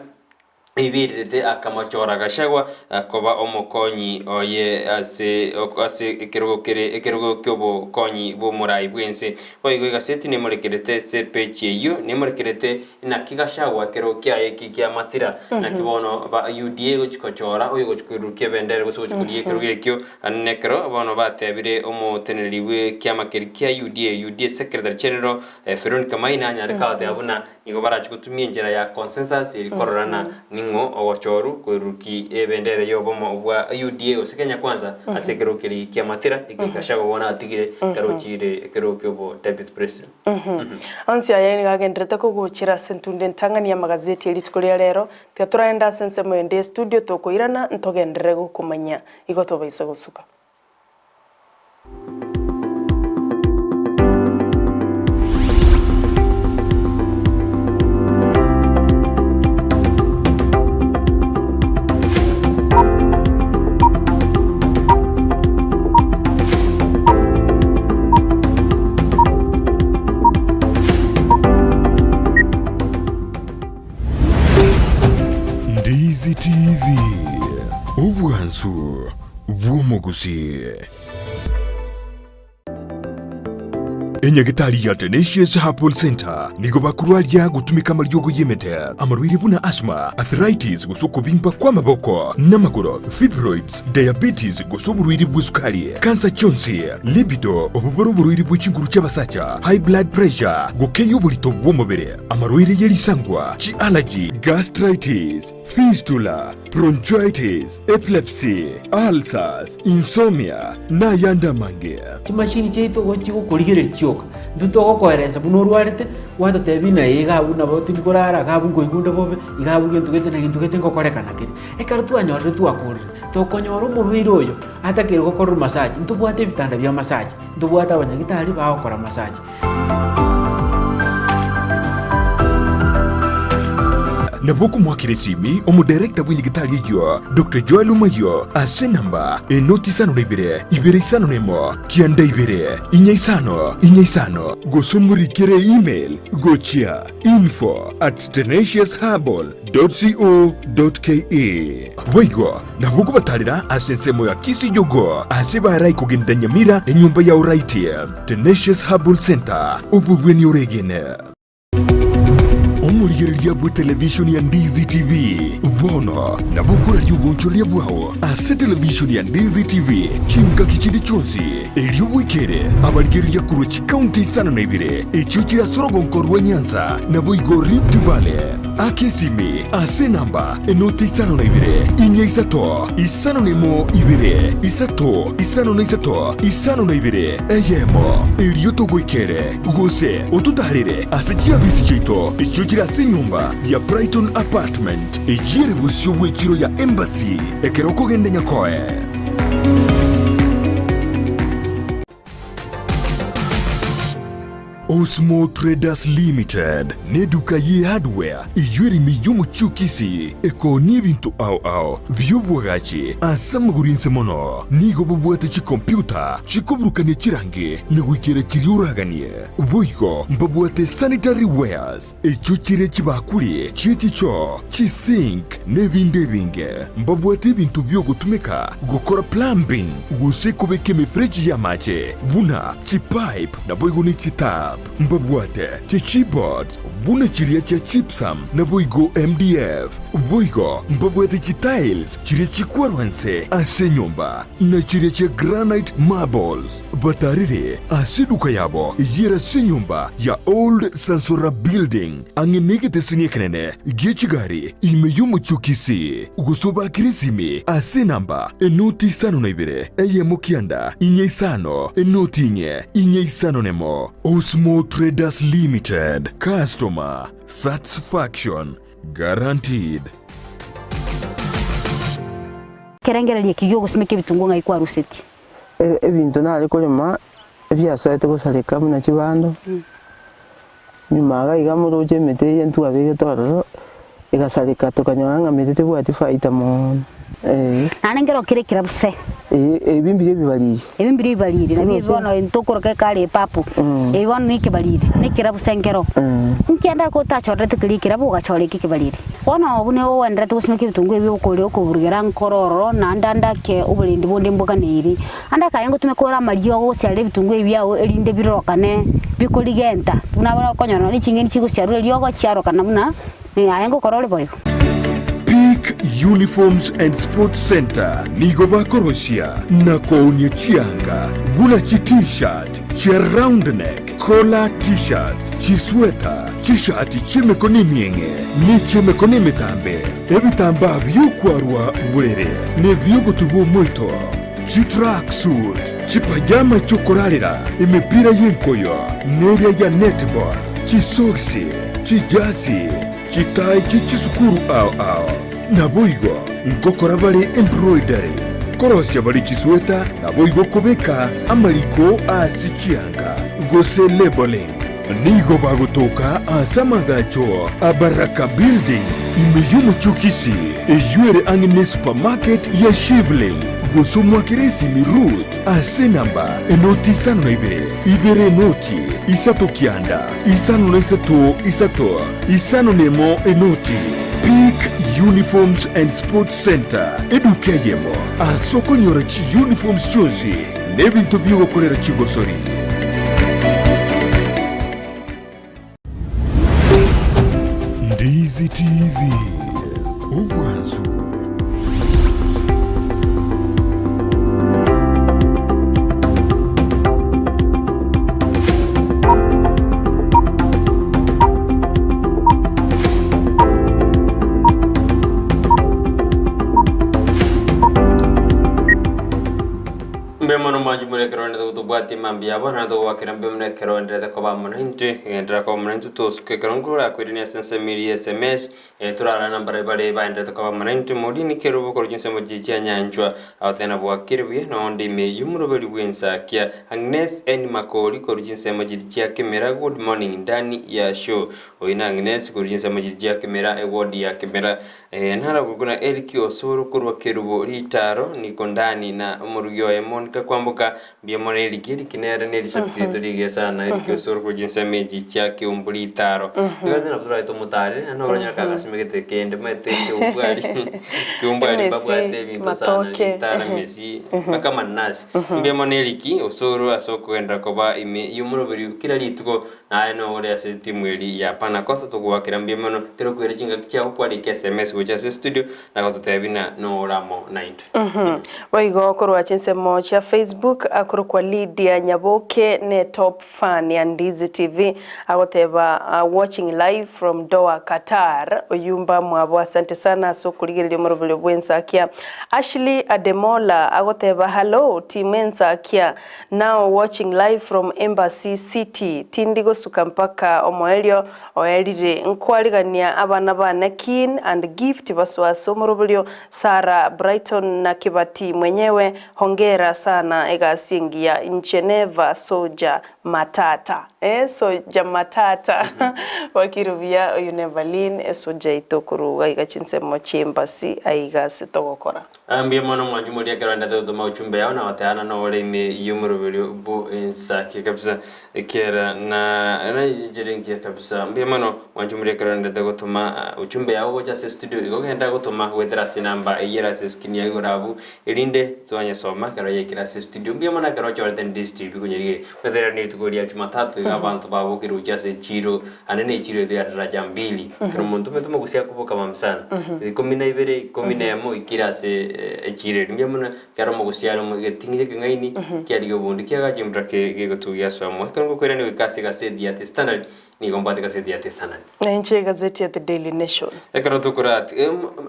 S12: Ebirirete akamochora Gachagua koba omokonyi oye ase ase ekerogo kere ekerogo ki'obokonyi bw'omorai bw'ense. Boigo egaseti nemorekerete ase epeji eyio nemorekerete naki Gachagua ekerogo kiaye eki kia Matira naki bono ba UDA egochi kochora oyogochi koirurukia ebendera gose ogochi korigia ekerogo ekio nekero bono batebire omoteneneri bw'ekiama keria kia UDA, UDA Secretary General Veronica Maina anyare kagoteba buna Nigo barache gotumia enchera ya consensus eri korora na ning'o ogochoru koiruruki ebendera y'obomo bwa UDA gose Kenya Kwanza ase ekerogo keria kia Matira eke Gachagua bono atigire ekero ochire ekerogo kiobo deputy president.
S3: Onsi aya nigo agenderete kogochera ase entunde entang'ani y'amagazeti e rituko ria rero, tiga toraende ase ensemo ende y'estudio tokoirana ntogenderere gokomanya igo tobaisa gosuka.
S1: Ndizi TV, obwansu bw'omogusi. Enyagitari ya Tenacious Herbal Center nigo bakorwaria gotumeka amariogo y'emete, amarwaire buna asthma, arthritis gose okobimba kw'amaboko n'amagoro, fibroids, diabetes gose oborwaire bw'esukari, kansa chionsi, libido, obobore oborwaire bwe chinguru chi'abasacha, high blood pressure, gokeyia oborito bw'omobere, amarwaire ye risangwa, chi'allergy, gastritis, fistula, bronchitis, epilepsy, ulcers, insomnia, na ayande amange.
S14: Chimashini chiaito igo chigokorigereria chioka, intwe togokoeresa buna orwarete, gwatotebia ng'a ee iga abwo nabo tindi korara, iga abwo nkoigwa onde bobe, iga abwo gento gete na gento gete ngokorekana kere. Ekero twanyorire twakorire, tokonyora omorwaire oyo atakeire gokorerwa massage, ntobwate ebitanda bia massage, ntobwate abanyagitari bagokora massage.
S1: Nabo okomoakera esimi omodirector bw'enyagitari eyio, Doctor Joel Omayio, ase enamba enoti isano na ibere, ibere isano na emo, kianda ibere, inya isano, inya isano, gose omorikere email gochia info at tenaciousherbal dot co dot ke. Boigo nabo okobatarera ase ensemo ya Kisijogo ase barai kogenda Nyamira enyomba ya Oraiti, Tenacious Herbal Center, obobweni oregene. Omorigereria bwe televishoni ya Ndizi TV bono nabo okoraria obonchoreria bwao ase televishoni ya Ndizi TV chingaki chinde chionsi erio bwekere abarigereria korwa chikaunti isano na ibere echio chire ase orogonko rwa Nyanza naboigo Rift Valley. Aka esimi ase enamba enoti isano na ibere, inya isato, isano na emo ibere, isato, isano na isato, isano na ibere, eyemo, erio togoikere, gose ototaarere ase chiabisi chiaito echio chire ase enyomba ya Brighton Apartment, eyio ere bosio bw'echiro ya Embassy, ekero okogenda Nyakoe. Osmo Traders Limited neduka ye hardware eyio ere ime y'omochie o Kisii ekoonia ebinto ao ao bi'obwagachi ase amagoro inse mono. Nigo bobwate chikompiuta chikoburukania chirangi na goikera chiria oraganie. Boigo mbabwate sanitary wares echio chire chibakuri chie chichoo, chisink na ebinde ebinge. Mbabwate ebinto bi'ogotumeka gokora plumbing gose kobeka emefereji y'amache buna chipipe naboigo ne chitap. Mbabwate chichipboards buna chiria chia gypsum naboigo MDF. Boigo mbabwate chitiles chiria chikwarwa inse ase enyomba na chiria chia granite marbles. Batarire ase eduka yabo eyio ere ase enyomba ya Old Sansora Building, ang'e negeteseni ekenene gie chigari ime y'omochie o Kisii, gose obakire esimi ase enamba enoti isano na ibere, eyemo kianda, inye isano, enoti inye, inye isano nemo. Osmo Traders Limited, Customer Satisfaction Guaranteed.
S5: Kerengererio eki gi'ogosimeka ebitunguo ng'ai kwarusetie?
S13: Ebinto nare korema ebiasoete gosareka buna chibando, nyuma iga iga moroche emete eye ntwabegete ororo, egasareka tokanyora ng'a mete tebwati faida mono eh.
S5: Naende nkero kere ekerabu se.
S13: Ebi mbiria ebibariri.
S5: Ebi mbiria ebibariri, nabio ebi bono ntokoroka ekare epapo, ebi bono na ekebariri, na ekerabu se nkero. Nkianda kotachorerete keria ekerabu ogachora eke ekebariri. Bono obwo nigo ogwenderete gosimeka ebitunguo ebi okoria okoburugera nkoro ororo, naende ande ake oborendi bonde mboganeiri. Ande akaye ngotumeka ore amariogo gosiarera ebitunguo ebi biago erinde birorokane bikorigenta, buna bono okonyora nonye ching'eni chigosiarwa eriogo chiarokana buna aye ngokora ore boigo.
S1: Peak Uniforms and Sports Centre nigo bakorosia na koonia chianga buna chi T-shirt, chia round neck, collar T-shirts, chisweta, chishati chi'emekono emieng'e, ne chi'emekono emetambe, ebitambaa bi'okwarwa borere, na ebi'ogotubwa omoito, chitracksuit, chipajama chi'okorarera, emepira y'enkoyo, neria ya netball, chisogisi, chijasi, chitai chie chisukuru ao ao. Naboigo ngokora bare embroidery, korosia bare chisweta, naboigo kobeka amariko ase chianga, gose labeling. Nigo bagotoka ase amagacho a Baraka Building ime y'omochie o Kisii, eyio ere ang'e ne supermarket ya Shivling, gose omwakere esimi Ruth ase enamba enoti isano na ibere, ibere enoti, isato kianda, isano na isato isato, isano na emo enoti. Peak Uniforms and Sports Centre, eduka eyemo ase okonyora chiuniforms chionsi na ebinto bi'ogokorera chigosori. Ndizi TV, obwansu.
S12: Mbuya mono mwanchi more ekero rende togotobwatia mambia abo, naende togowakera mbuya mono ekero enderete koba amo naintwe, egenderera koba amo naintwe tosuke ekero nkorakoirania ase ensemo eria ya sms, torarore nambare bare baenderete koba amo naintwe morini kerubo korwa chinsemo chiria chia nyanchwa, agoteba nabwakire buya na onde ime y'omoroberi bw'ensakia. Agnes N Makori korwa chinsemo chiria chia Kemera, good morning ndani ya show. Oyio na Agnes korwa chinsemo chiria chia Kemera, eward ya Kemera. Naragwe buna Eriki Osoro korwa Kerubo Ritaro, niko ndani na omorugi oye Monica Kwamboka, mbuya mono Eriki, Eriki nere nerisabiki rito rigiya sana, Eriki Osoro korwa chinsemo echi chia Keumbu Ritaro. Igo rende nabo torabe tomotarere, naende nabo oranyore kagasimegete kende omanyete Keumbu aria, Keumbu aria mbabwate ebinto sana,
S3: Matoke.
S12: ritaro, emesi, mpaka amananasi. Mbuya mono Eriki Osoro ase okogenderera koba ime y'omoroberi kera rituko. Naye nore ase etimu eria ya Panakosa togoakera mbuya mono ekero okoira chingaki chiao kwarika SMS gocha ase estudio na gototebia buna nore amo naintwe.
S3: Boigo korwa chinsemo chia Facebook akorokwa Lydia Nyaboke ne top fan ya Ndizi TV agoteba watching live from Doha Qatar oyumba mwabo asante sana ase okorigereria omoroberio bwensakia. Ashley Ademola agoteba hallo team ensakia Now watching live from Embassy City tindi gosuka mpaka omoerio oerire nkwarigania abana bane Keen and Gift basoa ase omoroberio Sarah, Brighton na Kibati mwenyewe hongera sana. egasi engiya inche neva soja matata eh soja matata bwakire buya oyo nevalin esoja yaito korwa iga chinsemo chi'embasi aiga ase togokora.
S12: Mbuya mono mwanchi moria ekero ndete gotoma ujumbe yao na goteana nore ime y'omoroberio bo ensaki kabisa ekera na nenchera engiya kabisa mbuya mono mwanchi moria ekero ndete gotoma ujumbe yao gocha ase studio igo genda gotoma goetera ase enamba eyio ere ase screen yao igoro abwo erinde twanyesoma ekero yaikire ase studio mbuya mono ekero ochorete Ndizi TV konyarigereria goetera rituko ria jumatatu iga abanto babokire gochia ase echiro Ande nechiro eria ya daraja mbili, kera omonto omanyete omogusia akoboka mambia sana, ikomi na ibere, ikomi na emo, ikire ase echiro eria. Mbuya mono ekero omogusia are egeting'e ekeng'aini, kiarigia obondi kiagacha embura ke gegotugia giasoa. Ekero ngokoirania goika ase egaseti ya The Standard, nigo mbwate egaseti ya The Standard.
S3: Na inche egazeti ya The Daily Nation.
S12: Ekero tokorati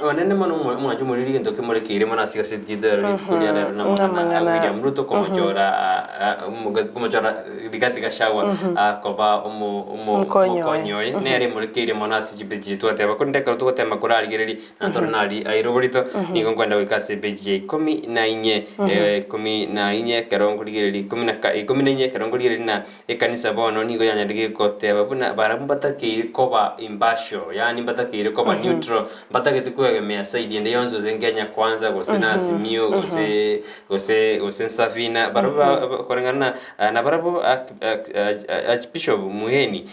S12: onene mono omwancho omoriri egento kemorekeire mono ase egaseti chiaito ero rituko ria rero namang'ana a William Ruto komochora komochora Rigathi Gachagua koba omokonyi oye nere emorekeire mono ase chipeji chiaito twateba korende ekero togotema korarigereria na ntore nari airobo rito nigo nkwenda goika ase epeji ya ikomi na inye ikomi na inye ekero nkorigereria ikomi na ka ikomi na inye ekero nkorigereria na Ekanisa bono nigo yanyarire goteba buna barabwo mbatakeire koba impartial, yaani mbatakeire koba neutral, mbatagete kwegemea side ende yonsi gose Kenya Kwanza gose na Azimio gose gose gose Nsafina, barabwo ba ba koreng'ana na nabarabwo Archbishop Muheni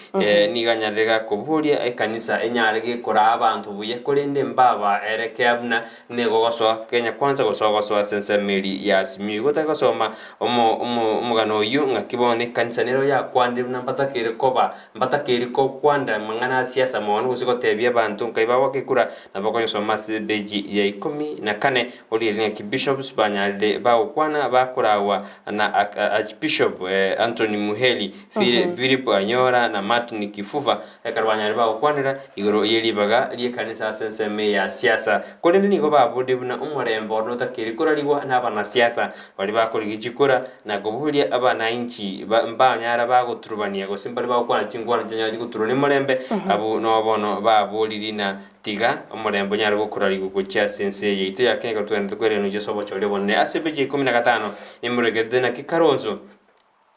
S12: nigo anyarire gakoboria ekanisa enyare gekoraa abanto buya korende mbaba erekea buna Nigo ogosoa Kenya Kwanza gose ogosoa ase ensemo eria ya Azimio. Igo otari gosoma omo omo omogano oyio ng'aki bono ekanisa nero yakwanire buna mbatakeire koba, mbatakeire kokwanera amang'ana a siasa mono gose gotebia abanto nkai bagoaka ekura, nabo okonyosoma ase epeji ya ikomi na kane origererie ng'aki bishops banyarire bagokwana bakoragwa na Archbishop Anthony Muheli, Philip Anyora na Martin Kifuva Ekero banyare bagokwanera igoro ye ribaga ri'ekanisa ase ensemo eye ya siasa, korende nigo baborie buna omorembe ore notakeire korarigwa nabanasiasa baria bakorigia chikura na koboria abanainchi mbanyara bagoturubania gose mbare bagokwana chinkwana chianyare chigoturania omorembe, abwo noo bono baboriri na tiga omorembe onyare gokorarigwa gochia ase ense eye yaito ya Kenya ekero togenda tokoiraneria ase obochori obonene. Ase epeji ya ikomi na gatano nemorekete naki Kalonzo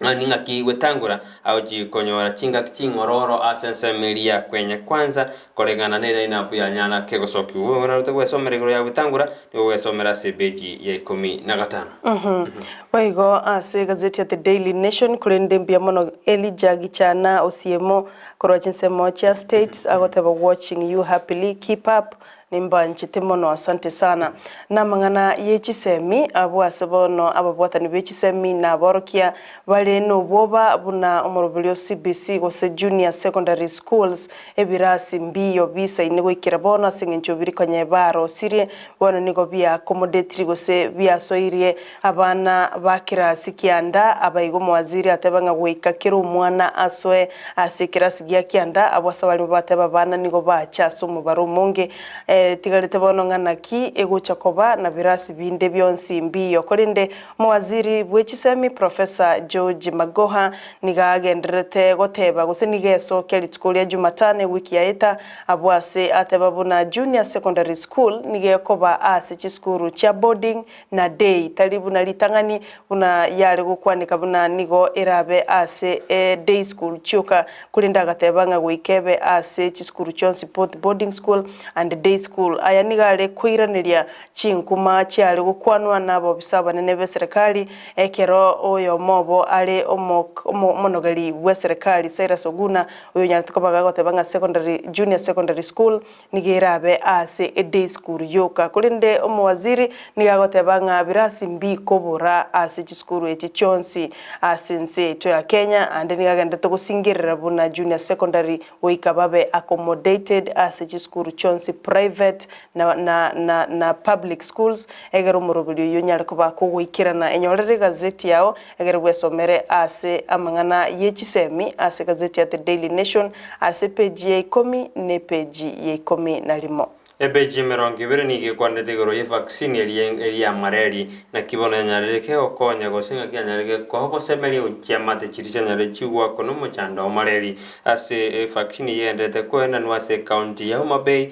S12: Naende ning'aki gwetangora agochia konyora chingaki ching'ororo ase ensemo eria ya kwenya kwanza, koreng'ana ne lineup ya nyana kegosokigwa. Boigo naro togwesomera igoro ya gwetangora, nigo ogwesomera ase epeji ya ikomi na gatano.
S3: Boigo ase egazeti ya The Daily Nation korende mbuya mono Elijah Gichana Osiemo korwa chinsemo chia States agoteba watching you happily keep up Nimbanchete mono asante sana. Namang'ana ye chisemi abwo ase bono ababwatani be chisemi na aborokia bare nobwoba buna omoroberio o CBC gose Junior Secondary Schools ebirasi mbiyo bisaine goikera bono ase eng'encho biri konye barosirie bono nigo bia accommodatiri gose biasoirie abana ba kirasi kianda abaigo omowaziri ateba ng'a goika kera omwana asoe Ase ekerasi gia kianda, abwo ase abarimo bateba abana nigo bacha ase omobaro omonge, etigarete bono ng'a naki egocha koba na birasi binde bionsi mbiyo. Korende omowaziri bwe chisemi Professor George Magoha nigo agendererete goteba gose nigo esokia rituko ria Jumatano ewiki yaeta abwo ase ateba buna Junior Secondary School nigo ekoba ase chisukuru chia boarding na day, tari buna ritang'ani buna yare gokwaneka buna nigo erabe ase e day school chioka, korende agateba ng'a goika ebe ase chisukuru chionsi both boarding school and day school. Aya nigo are koiraneria chinkuma chiare gokwanwa nabobisa abanene b'eserekari ekero oyomo obo are omo omonogeri bw'eserekari Cyrus Oguna oyonyarete koba gagoteba ng'a secondary junior secondary school Nigo erabe ase eday school yoka. Korende omowaziri nigo agoteba ng'a birasi mbikobora ase chisukuru echi chionsi ase ense yaito ya Kenya, ande nigo agenderete gosingerera buna junior secondary goika babe accommodated ase chisukuru chionsi private na na na na public schools egere omoroberi oyio onyare koba kogoikerana. Enyorere egazeti yao egere bwesomere ase amang'ana ye chisemi ase egazeti ya The Daily Nation ase epeji ya ikomi na epeji ya ikomi na rimo.
S12: Epeji 20 nigo ekwanete igoro y'evaccine eria eria ya mareri, naki bono yanyarire kegokonya gose ng'aki yanyarire kogosemeria gochia amate chiria chianyarire chigwakwa nomochando o mareri. Ase evaccine eyio egendererete koenanwa ase ecounty ya Homa Bay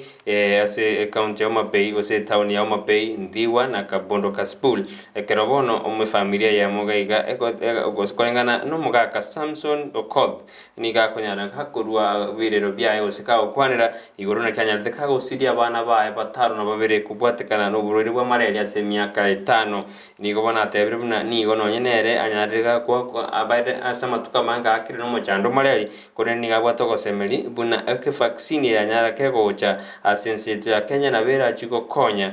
S12: ase ecounty ya Homa Bay gose etown ya Homa Bay, Ndhiwa na Kabondo Kasipul. Ekero bono omefamilia eyemo iga iga ego koreng'ana nomogaka Samson Okoth Nigo akonyara korua birero biaye gose kagokwanera igoro naki anyarete kagosiria abana baye batano na babere kobwatekana noborwaire bwa malaria ase emiaka etano. Nigo bono atebire buna nigo nonye nere anyarire gakwa abaire ase amatuko amange aakire nomochando o malaria korende nigo abwate ogosemeria buna evaccine eyanyara kegocha ase ense yaito ya Kenya nabo erachie gokonya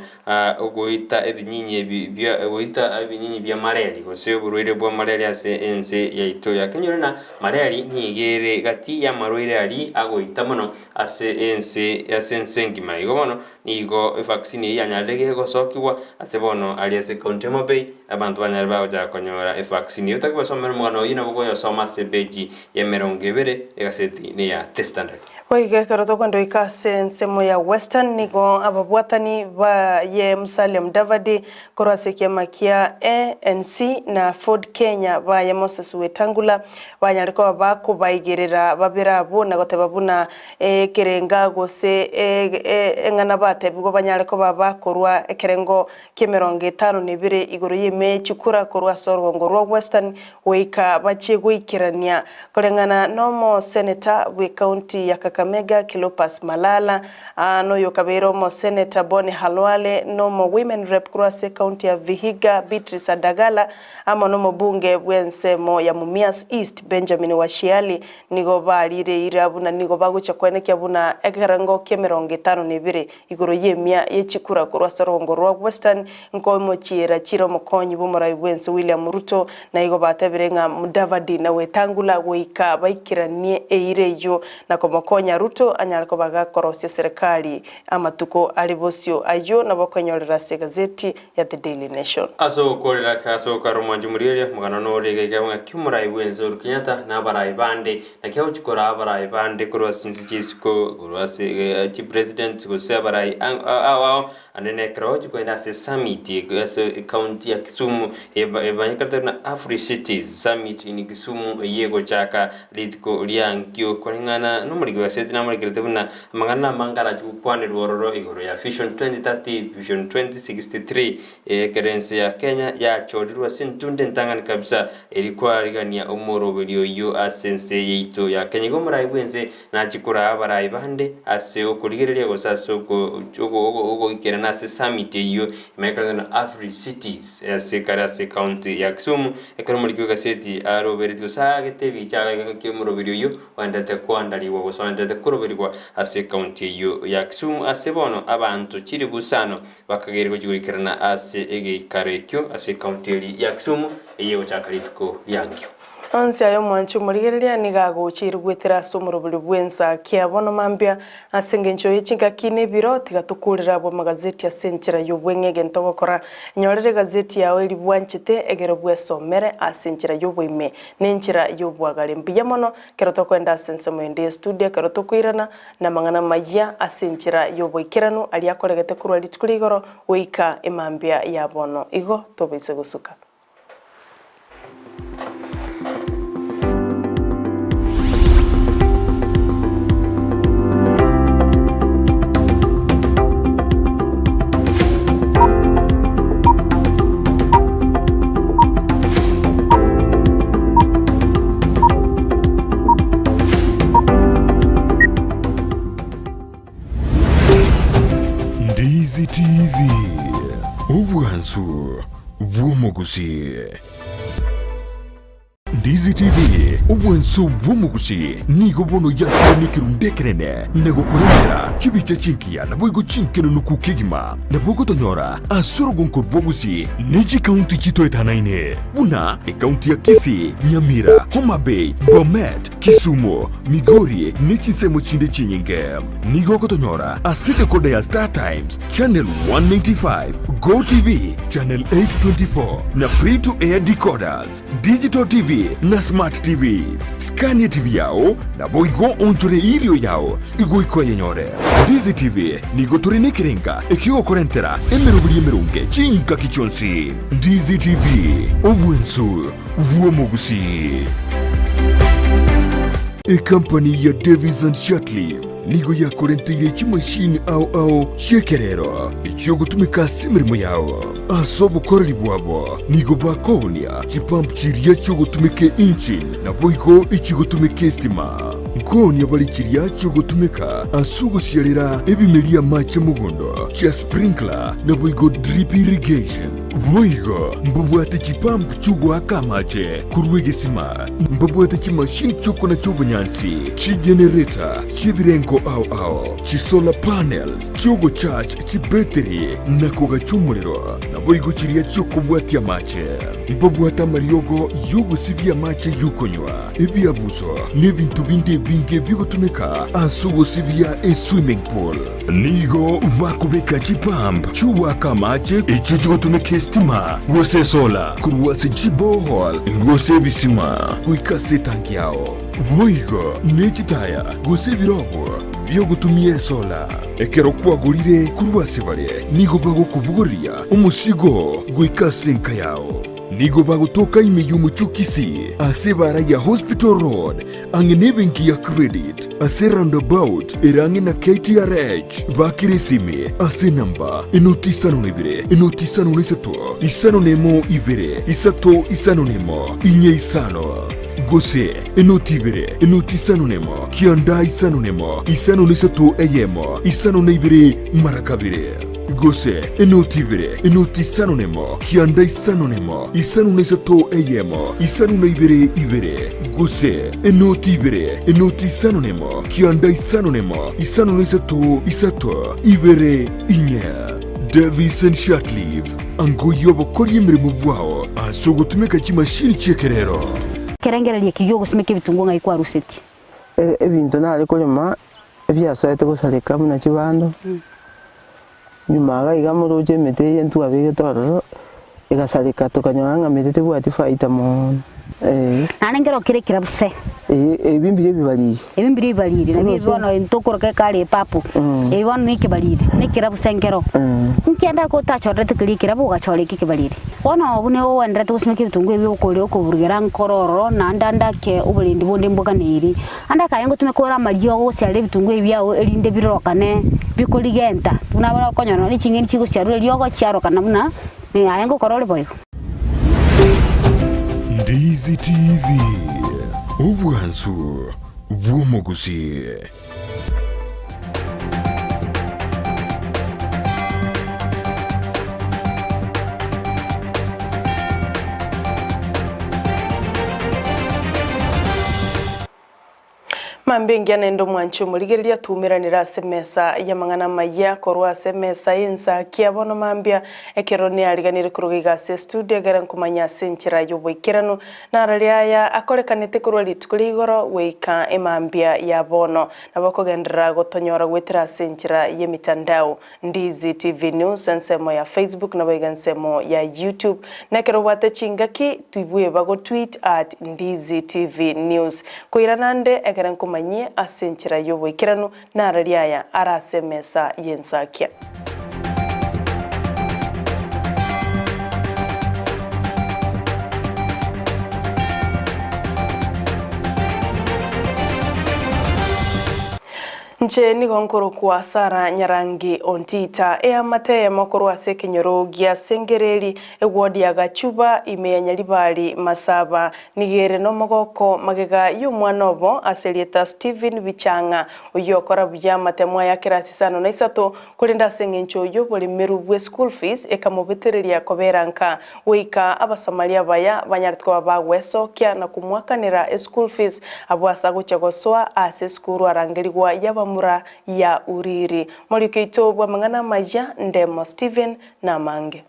S12: Ogoita ebinyinyi ebi bia ogoita ebinyinyi bia mareri, gose oborwaire bwa mareri ase ense yaito ya Kenya. Na mareri nigo ere gati y'amarwaire aria agoita mono ase ense ase ense engima. Igo bono nigo evaccine eyio yanyarire gegosokigwa ase bono aria ase ekaunti ya Homa Bay, abanto banyare bagochaka konyora evaccine. Oyo otari omogano oyio nabo okoyosoma ase epeji ya emerongo ebere egaseti neya The Standard.
S3: Boigo ekero tokwenda goika ase ensemo ya Western nigo ababwatani baye Musalia Mudavadi korwa ase ekiama kia ANC na Ford Kenya baye Moses Wetangula banyare koba bakobaigerera babere abwo na goteba buna ekerenga gose eng'ana batebigwa banyare koba bakorwa ekerengo ki'emerongo etano na ebere igoro y'emechukura korwa ase orogongo rwa Western goika bachie goikerania koreng'ana nomoseneta bw'ecounty ya Kakamega Cleopas Malala, noyokabeire omoseneta Boni Khalwale, nomo women rep korwa ase ecounty ya Vihiga Beatrice Adagala, amo nomobunge bw'ensemo ya Mumias East Benjamin Washiali nigo barire eira buna nigo bagochia koenekia buna ekerengo ki'emerongo etano na ebere Igoro y'emia ye chikura korwa ase orogongo rwa Western nkoimochiera chire omokonyi bw'omorai bw'ense William Ruto, na igo batebire ng'a Mudavadi na Wetangula goika baikeranie eira eyio na komokonya Ruto anyare koba gakorosia serikali amatuko are bosio. Ayio nabo okoenyorera ase egazeti ya The Daily Nation.
S12: Ase ogokorera ase ogokara omwancho omorieria, omogano nore iga iga ng'aki omorai bw'ense Uhuru Kenyatta na abarai bande Naki agochia koraa abarai bande korwa ase chinse chi'isiko, korwa ase chipresident gose abarai ao ao, ande nekero ogochia kogenda ase esummit ase ecounty ya Kisumu emanyekanete buna Africities summit in Kisumu eyio egochaka rituko ria nkio koreng'ana na omoriki bw'egaseti namorekerete buna amang'ana namange arachie gokwanerwa ororo igoro ya Vision 2030, Vision 2063 Ekero ense ya Kenya yachorirwe ase entunda entang'ani kabisa eri kwarigania omoroberio oyio ase ense yaito ya Kenya. Igo omorai bw'ense nachie koraa abarai bande ase okorigereria gose ase ogoikerana ase summit eyio emanyekanete buna Afri Cities ase kare ase ecounty ya Kisumu. Ekero omoriki bw'egaseti aroberetie gose aagete ebicha agake omoroberio oyio oenderete koandarigwa gose oenderete koroberigwa ase ecounty eyio ya Kisumu ase bono abanto chilifu isano Bakageria gochia goikerana ase egeikaro ekio ase ekaunti eria ya Kisumu, eyio egochaka rituko riankio.
S3: Onsi aya omwanchi omorigereria nigo agocheire goetera ase omorobori bw'ensa kia bono mambia, ase engencho ye chingaki na ebiro, tiga tokurere abwo amagazeti ase enchera y'obweng'e egento ogokora. Nyorera egazeti yao eria bwanchete egere bwesomere ase enchera y'oboime na enchera y'obwagare. Mbuya mono ekero tokoenda ase ensemo ende y'estudio ekero tokoirana Namang'ana amayia ase enchera y'oboikeranu aria akoregete korwa rituko ria igoro goika emambia ya bono. Igo tobaise gosuka.
S1: Ndizi TV, obwansu bw'omogusii. Ndizi TV, obwansu bw'omogusii nigo bono yakire nekerundu ekenene na gokorentera chibicha chingiya naboigo chinkenenuku kegima. Nabo ogotonyora ase orogonko rw'Ogusii ne chikaunti chitoetanaine buna ekaunti ya Kisii, Nyamira, Homa Bay, Bomet, Kisumu, Migori ne chinsemo chinde chinyinge. Nigo ogotonyora ase decoder ya Star Times, channel 195, Go TV, channel 824 na free to air decoders, digital TV na smart TVs. Scan TV yao naboigo onchore irio yao igoika oyenyore. Ndizi TV nigo tore nekerenga ekiogokorentera emeroberi emeronge chingaki chionsi. Ndizi TV, obwensu bw'omogusii. Ekampani ya Davis and Shirtliff nigo yakorenteire chimashini ao ao chi'ekerero echiogotumeka ase emeremo yao. Ase obokoreri bwabo nigo bakoonia chipump chiria chiogotumeka engine naboigo echigotumeka estima. Nkoonia bare chiria chiogotumeka ase ogosiarera ebimeria amache mogondo chia sprinkler naboigo drip irrigation. Boigo mbabwate chipump chi'ogoaka amache korwa egesima, mbabwate chimashini chi'okonacha obonyansi, chigenerator chi'ebirengo ao ao, chisolar panels chi'ogocharge chibetiri na kogacha omorero, naboigo chiria chi'okobwatia amache. Mbabwate amariogo y'ogosibia amache y'okonywa, ebiabuso, na ebinto binde ebinge bigotumeka ase ogosibia eswimming pool. Nigo bakobeka chipump chi'ogoaka amache echio chigotumeka esitima gose esola korwa ase chiborehole gose ebisima goika ase etanki yao. Boigo ne chitaya gose ebirobo bi'ogotumia esola. Ekero kwagorire korwa ase bare, nigo bagokobogoreria omosigo goika ase enka yao. Nigo bagotoka ime y'omochie o Kisii ase ebaara ya Hospital Road ang'e nebenki ya Credit ase roundabout ere ang'e na KTRH. Bakera esimi ase enamba enoti isano na ibere enoti isano na isato isano na emo ibere isato isano na emo inye isano gose enoti ibere enoti isano na emo kianda isano na emo isano na isato eyemo isano na ibere mara kabere gose enoti ibere enoti isano na emo kianda isano na emo isano na isato eyemo isano na ibere ibere gose enoti ibere enoti isano na emo kianda isano na emo isano na isato isato ibere inye. Davison Shirtliff angoyia obokoria emeremo bwao ase ogotumeka chimashini chi'ekerero.
S5: Kerengererio eki gi'ogosimeka ebitunguo ng'ai kwarusetie?
S13: Ebinto nare korema ebiasoete gosareka buna chibando, nyuma iga iga moroche emete eye ntwabegete ororo, egasareka tokanyora ng'a mete tebwati faida mono eh.
S5: Naende nkero kere ekerabu se.
S13: Ebi mbiria ebibariri.
S5: Ebi mbiria ebibariri, nabio ebi bono ntokoroka ekare epapo, ebi bono na ekebariri, na ekerabu se nkero. Nkianda ake otachorerete keria ekerabu ogachora eke ekebariri. Bono buna oenderete gosimeka ebitunguo ebi okoria okoburugera nkoro ororo naende ande ake oborendi bonde mboganeiri. Ande akaye ngotumeka ore amariogo gosiarera ebitunguo ebi biago erinde birorokane bikorigenta, buna bono okonyora nonye ching'eni chigosiarwa eriogo chiarokana buna aye ngokora ore boigo.
S1: Ndizi TV, obwansu bw'omogusii.
S3: Mambia engiya naende omwanchi omorigereria twaumeranire ase emesa y'amang'ana amayia korwa ase emesa y'ensakia bono mambia ekero neariganire korwa iga ase estudio egere nkomanya ase enchera y'oboikeranu Narori aya akorekanete korwa rituko ria igoro goika emambia ya bono. Nabo okogenderera gotonyora goetera ase enchera y'emitandao, Ndizi TV News, ensemo ya Facebook naboigo ensemo ya YouTube. Na ekero obwate chingaki, tibweba go tweet at Ndizi TV News. Koirana ande ekere nkomanyie ase enchera y'oboikeranu, narori aya are ase emesa y'ensakia. Inche nigo nkorokwa Sara Nyarangi Ontita, eamate eyemo korwa ase ekenyoro gia Sengereri, eward ya Gachuba, ime ya Nyaribari, Masaba. Nigo ere nomogoko magega y'omwana obo ase erieta Stephen Bichang'a, oyio okora buya amatemo aya kerasi isano na isato, korende ase engencho y'oboremeru bwe school fees ekamobetereria kobera nka goika Abasamaria abaya banyarete koba bagwesokia na komoakanera eschool fees abwo ase agochia gosoa ase esukuru arangerigwa y'abamura ya Uriri. Moriki oito bw'amang'ana amayia Ndemo Stephen namange.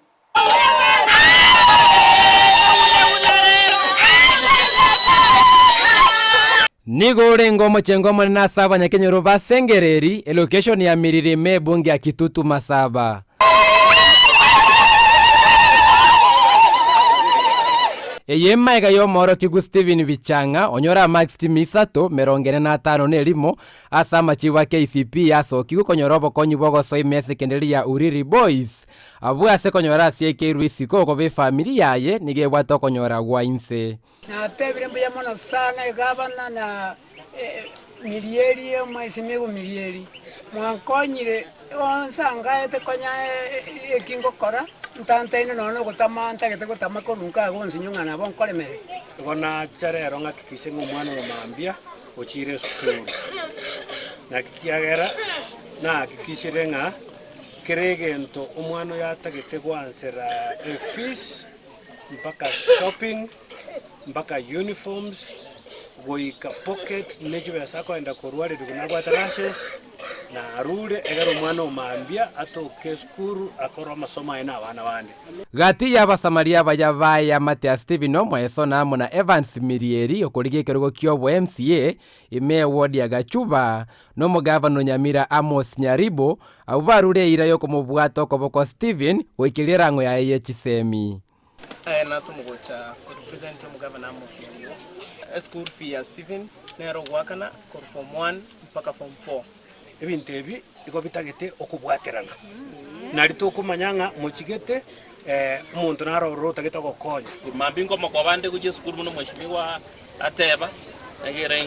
S15: Nigo orenge omochengo omonene ase abanyakenyoro ba Sengereri, elocation ya Miriri ime ebunge ya Kitutu Masaba. Eye emaega y'omoorokigwa Stephen Bichang'a onyore amarks chimi isato, merongo ene na atano na erimo ase amachibu a KCPE asokigwe konyora obokonyi bw'ogosoa ime esekenderi ya Uriri Boys. Abwo ase konyora asiekeirwe isiko okoba efamiri yaye nigo ebwate okonyora gwa inse.
S16: Natebire mbuya mono sana egavana na Mirieri omwesimigwa Mirieri, mwankonyire onsi angaete konya eki ngokora, ntantaine nonya na ogotama ntagete gotama korwa nka iga onsinyo ng'a nabo nkoremere.
S17: Igo nacha rero ng'akikishe ng'a omwana oyo mambia ochiire esukuru. Naki kiagera nahakikishire ng'a kera egento omwana oyo atagete goansera efees, mpaka shopping, mpaka uniforms, goika pocket ne chibesa akoenda korwarerigwa buna abwate rashes, na arure egere omwana o mambia atoke esukuru akore amasomo aye na abana bande.
S15: Gati y'Abasamaria abaya b'eamate ya Stephen Omweso na amo na Evans Mirieri okorigia ekerogo ki'obo MCA ime ewodi ya Gachuba, na omogavana o Nyamira Amos Nyaribo, abwo barure eira y'okomobwata okoboko Stephen goikeria erang'o yaye ye chisemi.
S18: Aye natome gocha korepresent omogavana Amos Nyaribo. Eschool fee ya Stephen nere ogoakana korwa form one mpaka form four.
S17: Ebinto ebi igo bitagete okobwaterana, nari tokomanya ng'a mochigete omonto naro ororo otagete ogokonya.
S19: Mambia nkomokoba ande gochia esukuru buna omweshimiwa ateba, egere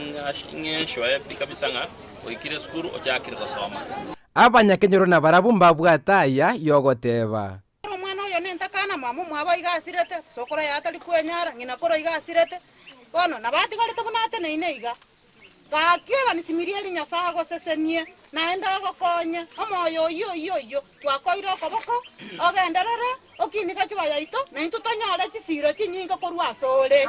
S19: ng'enchoe pi kabisa ng'a oikire esukuru ochakire gosoma.
S15: Abanyakenyoro nabarabwo mbabwate aya y'ogoteeba.
S20: Ere omwana oyo nentakana, mama omwabo iga asirete, sokoro yaye atari kwenyara, ng'ina koro iga asirete. Bono nabo atigarete buna ateneine iga. Gaki obanisimirie Nyasae agosesenie, naende agokonye, omoyo oyio oyio oyio twakoire okoboko, ogenderere, okinike chiba yaito, na intwe tonyore chisiiro chinyinge korwa asore.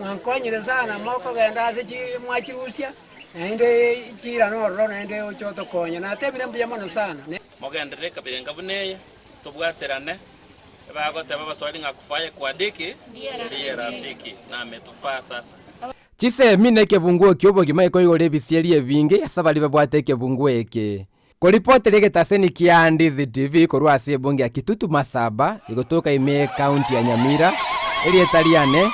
S16: Mwankonyire sana mokogenda ase mwachirusia, naende chiirane ororo naende oche otokonye. Natebire mbuya mono sana.
S19: Mogenderere ekabira enga buna eye, tobwaterane. Ebagoteba Abaswahili ng'a kufaye kwa dhiki ndiye rafiki, na ametufaa sasa.
S15: Chisemi na ekebunguo ki'obogima gekoigora ebisieri ebinge ase baria babwate ekebunguo eke. Koripoteria egetaseni kia Ndizi TV korwa ase ebunge ya Kitutu Masaba egotoka ime y'ecounty ya Nyamira, erieta riane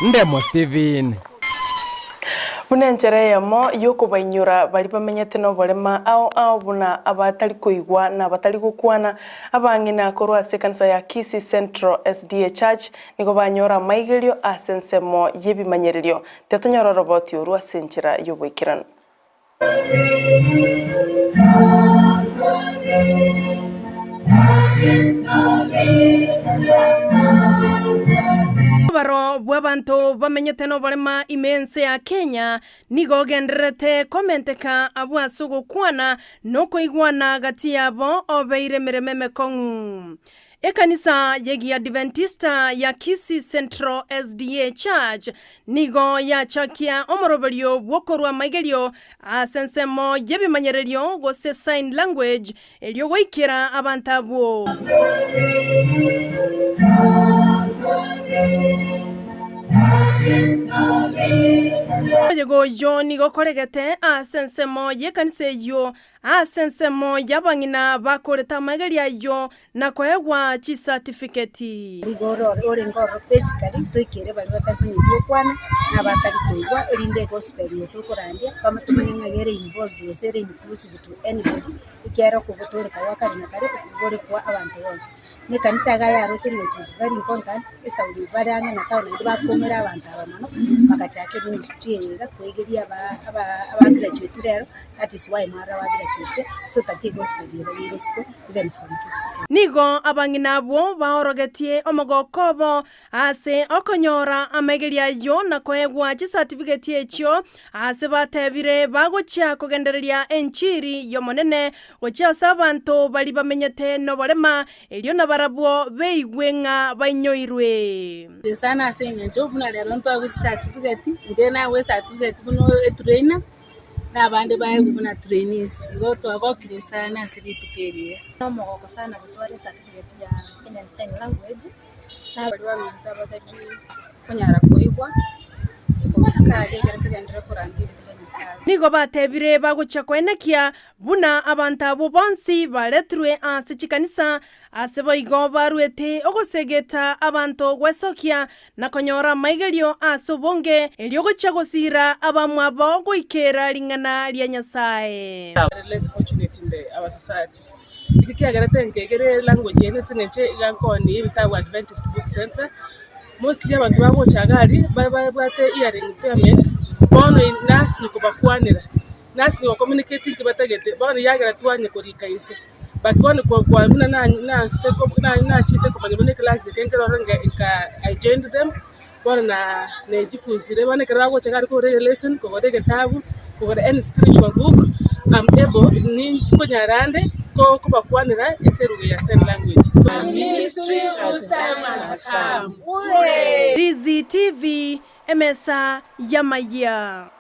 S15: Ndemo Stephen.
S3: Buna enchera eyemo y'okobainyora baria bamenyete noborema ao ao buna abatari koigwa na abatari gokwana, abang'ina korwa ase ekanisa ya Kisii Central SDA Church nigo banyora amaigerio ase ensemo y'ebimanyererio. Tetonyora oroboti orwo ase enchera y'oboikeranu. Omobaro bw'abanto bamenyete noborema ime y'ense ya Kenya nigo ogendererete komenteka abwo ase ogokwana na okoigwana gati yabo obeire emeremo emekong'u. Ekanisa y'Egiadiventista ya Kisii Central SDA Church nigo yachakia omoroberio bw'okorua amaigerio ase ensemo y'ebimanyererio gose sign language erio goikera abanto abwo. Omoyega oyio nigo okoregete ase ensemo y'ekanisa eyio ase ensemo y'abang'ina bakorete amaigerio ayio na koegwa chisatifiketi.
S21: Nigo orenge ororo basically toikere baria batari konyeti gokwana na abatari koigwa erinde egospel eye tokorandia bamanye ng'a ere involved gose ere inclusive to anybody ekiagera okogotoreka gwa kare na kare okobore kwa abanto bonsi. Na ekanisa iga yaroche ng'a it is very important esauri bare ang'e na town naende bakomera abanto aba mono bagachaka eministry eye iga koegeria aba aba abagraduate rero that is why mwarora bagraduate so that egospel eye bayeire isiko.
S3: Nigo abang'ina abwo baorogetie omogoko obo ase okonyora amaigerio ayio na koegwa chisatifigeti echio ase batebire bagochia kogendereria enchiri y'Omonene gochia ase abanto baria bamenyete noborema, erio nabarabwo beigwe ng'a bainyoirwe.
S22: Sana ase eng'encho buna rero ntwaegwe chicertificate, inche naegwe ecertificate buna etrainer. na abande baegwe buna trainees. Igo twagokire sana ase rituko eri iga.
S23: Nomogoko sana gotwara ecertificate ya Kenyan Sign Language, na baria baminto abatari konyara koigwa.
S22: Tosuke aria ekero togenderere korandia erieta ria Nyasae.
S3: Nigo batebire bagochia koenekia buna abanto abwo bonsi baretirwe ase chikanisa, ase boigo baruete ogosegeta abanto gwesokia na konyora amaigerio ase obonge, erio gochia gosiira abamwabo goikera ring'ana ria Nyasae.
S4: Less fortunate in the our society. Eki kiagerete nkegere language eye ase eng'encho iga nkoonia ebitabu Adventist Book Centre, mostly abanto bagocha iga aria ba- babwate hearing impairment, bono nasi kobakwanera, nasi go communicate nki batagete, bono yagera twanya korika inse. But bono kwa kwa buna na nansete ko na nachete komanya buna eclass eke nkere ororo nka nka I joined them, bono na nejifunzire bono ekero bagocha iga aria kogora elesson, kogora egetabu, kogora any spiritual book, am able ninkonyara ande ko kobakwanera ase eruga ya sign language so.
S8: A ministry whose time has come.
S3: Rizzi TV, Emesa y'amayia.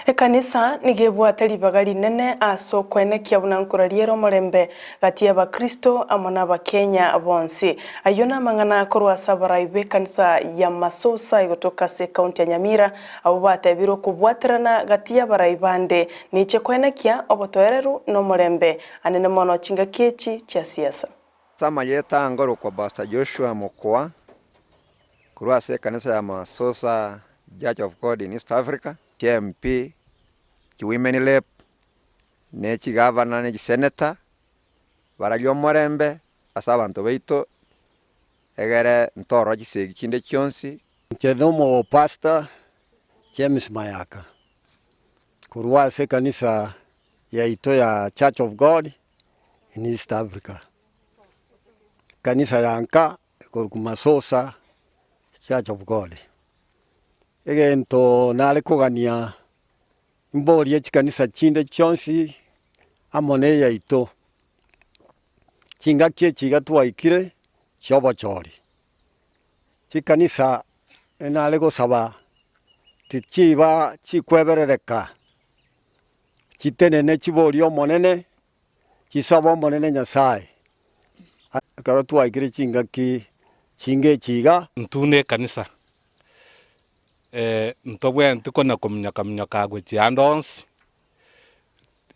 S3: Ekanisa nigo ebwate ribaga rinene ase okoenekia buna nkorariera omorembe gati y'Abakristo amo n'Abakenya bonsi. Ayio namang'ana korwa ase abarai b'ekanisa ya Masosa egotoka ase ekaunti ya Nyamira, abwo batebire okobwaterana gati y'abarai bande niche koenekia obotoereru na omorembe anene mono chingaki echi chia siasa.
S9: Ase amayeta angorokwa Pastor Joshua Mokua, korwa ase ekanisa ya Masosa Church of God in East Africa, chiMP, chiWomen Rep, ne chigavana ne chiseneta, bararia omorembe ase abanto baito, egere ntorora chisegi chinde chionsi.
S24: Inche nomopastor James Mayaka, korwa ase ekanisa yaito ya Church of God in East Africa, ekanisa ya nka ekorokwa Masosa Church of God. Egento nare kogania mborie chikanisa chinde chionsi amo na eyaito, chingaki echi iga twaikire chiobochori, chikanisa nare gosaba tichiba chikweberereka, chitenene chiborie Omonene, chisabe Omonene Nyasaye, ekero twaikire chingaki chinga echi iga.
S25: Intwe na ekanisa, ntobwenereti kona kominyoka minyoka gochia ande onsi,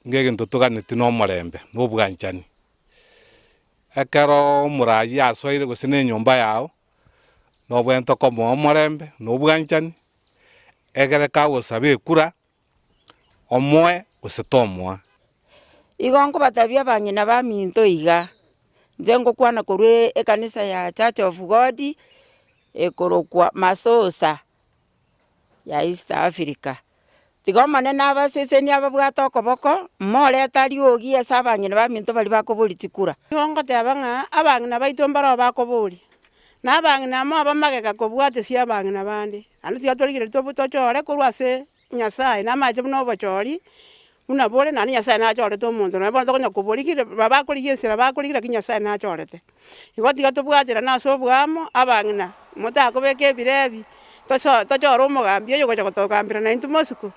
S25: nigo egento toganeti na omorembe, na obwanchani. Ekero omoraia asoire gose na enyomba yago, nobwenerete komoa omorembe na obwanchani, egere kagosaba ekura, omoe gose tomoa.
S26: Igo nkobateebia abang'ina baminto iga, inche ngokwana korwa ekanisa ya Church of God, ekorokwa Masosa ya East Africa. Tiga Omonene abasesenie ababwate okoboko, morete riogi ase abang'ina baminto baria bakoboria chikura.
S27: Nigo ngoteba ng'a abang'ina baito mbaroo bakoboria, na abang'ina amo abamagega kobwatesia abang'ina bande, naende tiga torigererie tobo tochore korwa ase Nyasae, namache buna obochori buna bore, naende Nyasae nachorete omonto, nonya bono tokonya koborigia bakorigia esira bakorigia lakini Nyasae nachorete. Igo tiga tobwaterane ase oboamo, abang'ina, motakobeka ebirebi, toso tochore omogambi oyogocha gotogambera naintwe mosiko.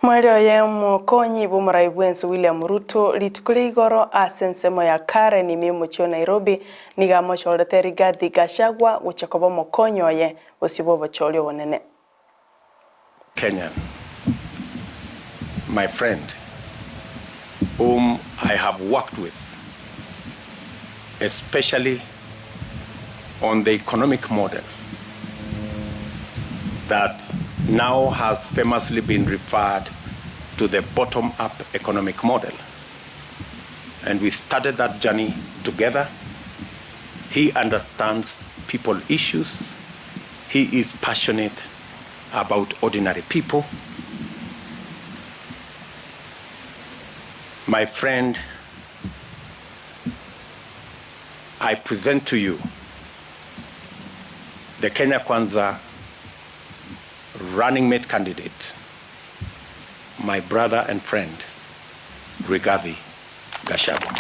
S3: Mweri oye omokonyi bw'omorai bw'ense William Ruto rituko ria igoro ase ensemo ya Karen ime y'omochie o Nairobi nigo amochorete Rigathi Gachagua gochia koba omokonyi oye bosio bw'obochori obonene.
S28: Kenyan, my friend, whom I have worked with, especially on the economic model that now has famously been referred to the bottom up economic model. And we started that journey together. He understands people issues. He is passionate about ordinary people. My friend, I present to you the Kenya Kwanza running mate candidate, my brother and friend, Rigathi Gachagua.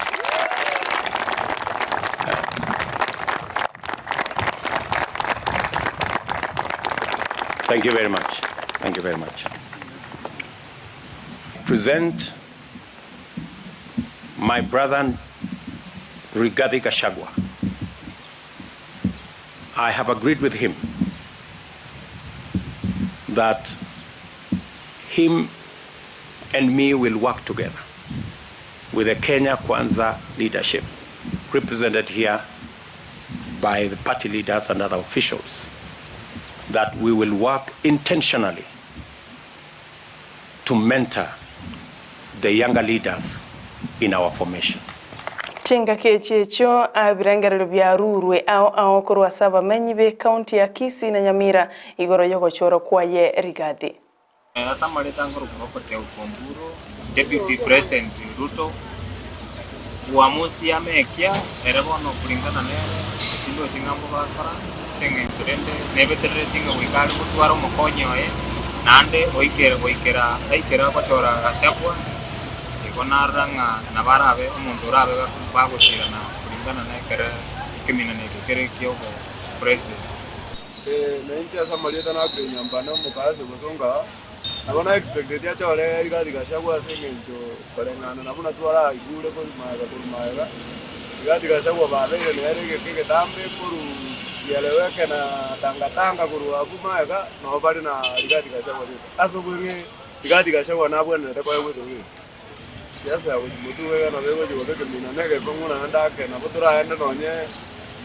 S28: Thank you very much. Thank you very much. Present my brother Rigathi Gachagua. I have agreed with him that him and me will work together with the Kenya Kwanza leadership, represented here by the party leaders and other officials, that we will work intentionally to mentor the younger leaders in our formation.
S3: Chingaki echi echio ebirengererio biarurwe ao ao korwa ase abamenyi b'ecounty ya Kisii na Nyamira igoro y'ogochorwa kwaye Rigathi.
S2: Ase amareta nkorokwa Robert Okomburo, Deputy President Ruto, uamuzi amekia ere bono kulingana nere tindochi ng'a mbogakora ase eng'encho rende nebeterereti ng'a goika are gotwara omokonyi oye naende oikere goikera aikere agochora Gachagua igo narora ng'a nabo arabe omonto orabe bagosirana kulingana na ekere ekeminana eke kere kia obo president.
S6: Nainche ase amarieta nakure nyambane omokaasi obosongo aa, nabo na expecteti achore Rigathi Gachagua ase eng'encho koreng'ana na buna twaraigure korwa magega korwa magega, Rigathi Gachagua babeire nere egeka egetambe korwa kieleweke na tanga tanga korwa abwo magega nabo bare na Rigathi Gachagua rioka. Ase obweng'e Rigathi Gachagua nabwenerete koegwa ekerogo eke. Siasa ya gochia motwe iga nabo egochia goba ekemina na egekong'u naende ake nabo toraende nonye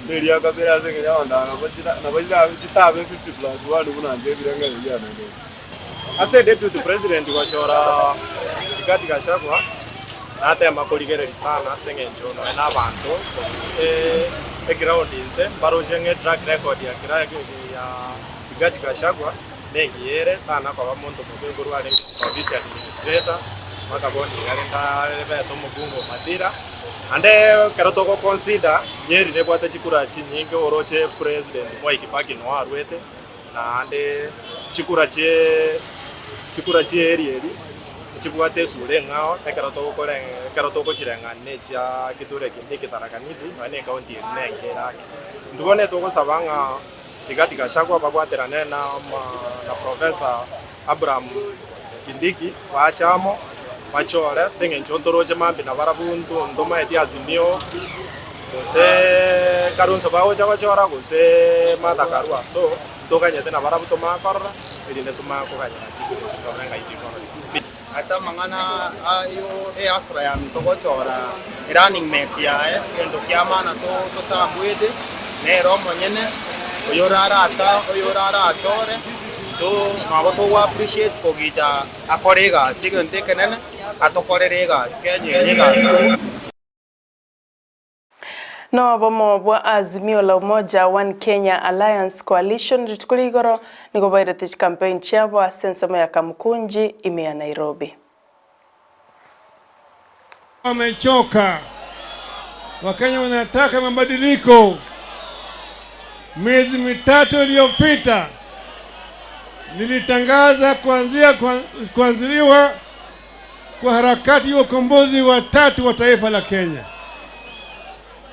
S6: neria kabere ase eng'encho abanto aba nabo chita nabo chitabe chitabe 50+1 buna inche ebirengererio biane ebi.
S7: Ase Deputy President gochora Rigathi Gachagua natema korigereria sana ase eng'encho nonya na abanto korwa eground inse mbaroche ng'a etrack record ya kera ya Rigathi Gachagua Nengiya ere tana koba monto mobe nkorwa arenge ofisi administrator mpaka bono iga rende arebete omobunge o Mathira. Naende ekero togo consider Nyeri nebwate chikura chinyinge oroche president Mwai Kibaki noo arwete naende chikura chie chikura chie area eri nchibwate esura eng'ao ekero togokore ekero togochireng'ania na echia Kithure Kindiki Tharaka Nithi nonya na ecounty eri nenke ere ake. Intwe bono etogosaba ng'a. Rigathi Gachagua babwaterane na Professor Abraham Kindiki bache amo bachore ase eng'encho ntoroche mambia nabarabwo ntomaeti Azimio gose Kalonzo bagocha gochora gose Martha Karua so ntoganyete nabarabwo tomanye korora erinde tomanye koganyera chikura echio torore ng'ai chikororia.
S10: Ase amang'ana ayio easra yaminto gochora erunning mate yaye, egento kia maana totambuete, nere omonyene oyorarachore, nabo togo appreciate kogicha akore egasi egento ekenene, atokorere egasi, Kenya eye egasi.
S3: Nobomo bwa Azimio la Umoja One Kenya Alliance Coalition rituko ria igoro nigo bairete chikampeini chiabo ase ensemo ya Kamukunji ime ya Nairobi.
S11: Wamechoka. Wakenya wanataka mabadiliko. Miezi mitatu iliyopita nilitangaza kuanzia kuanziliwa kwa harakati ya ukombozi wa tatu wa taifa la Kenya.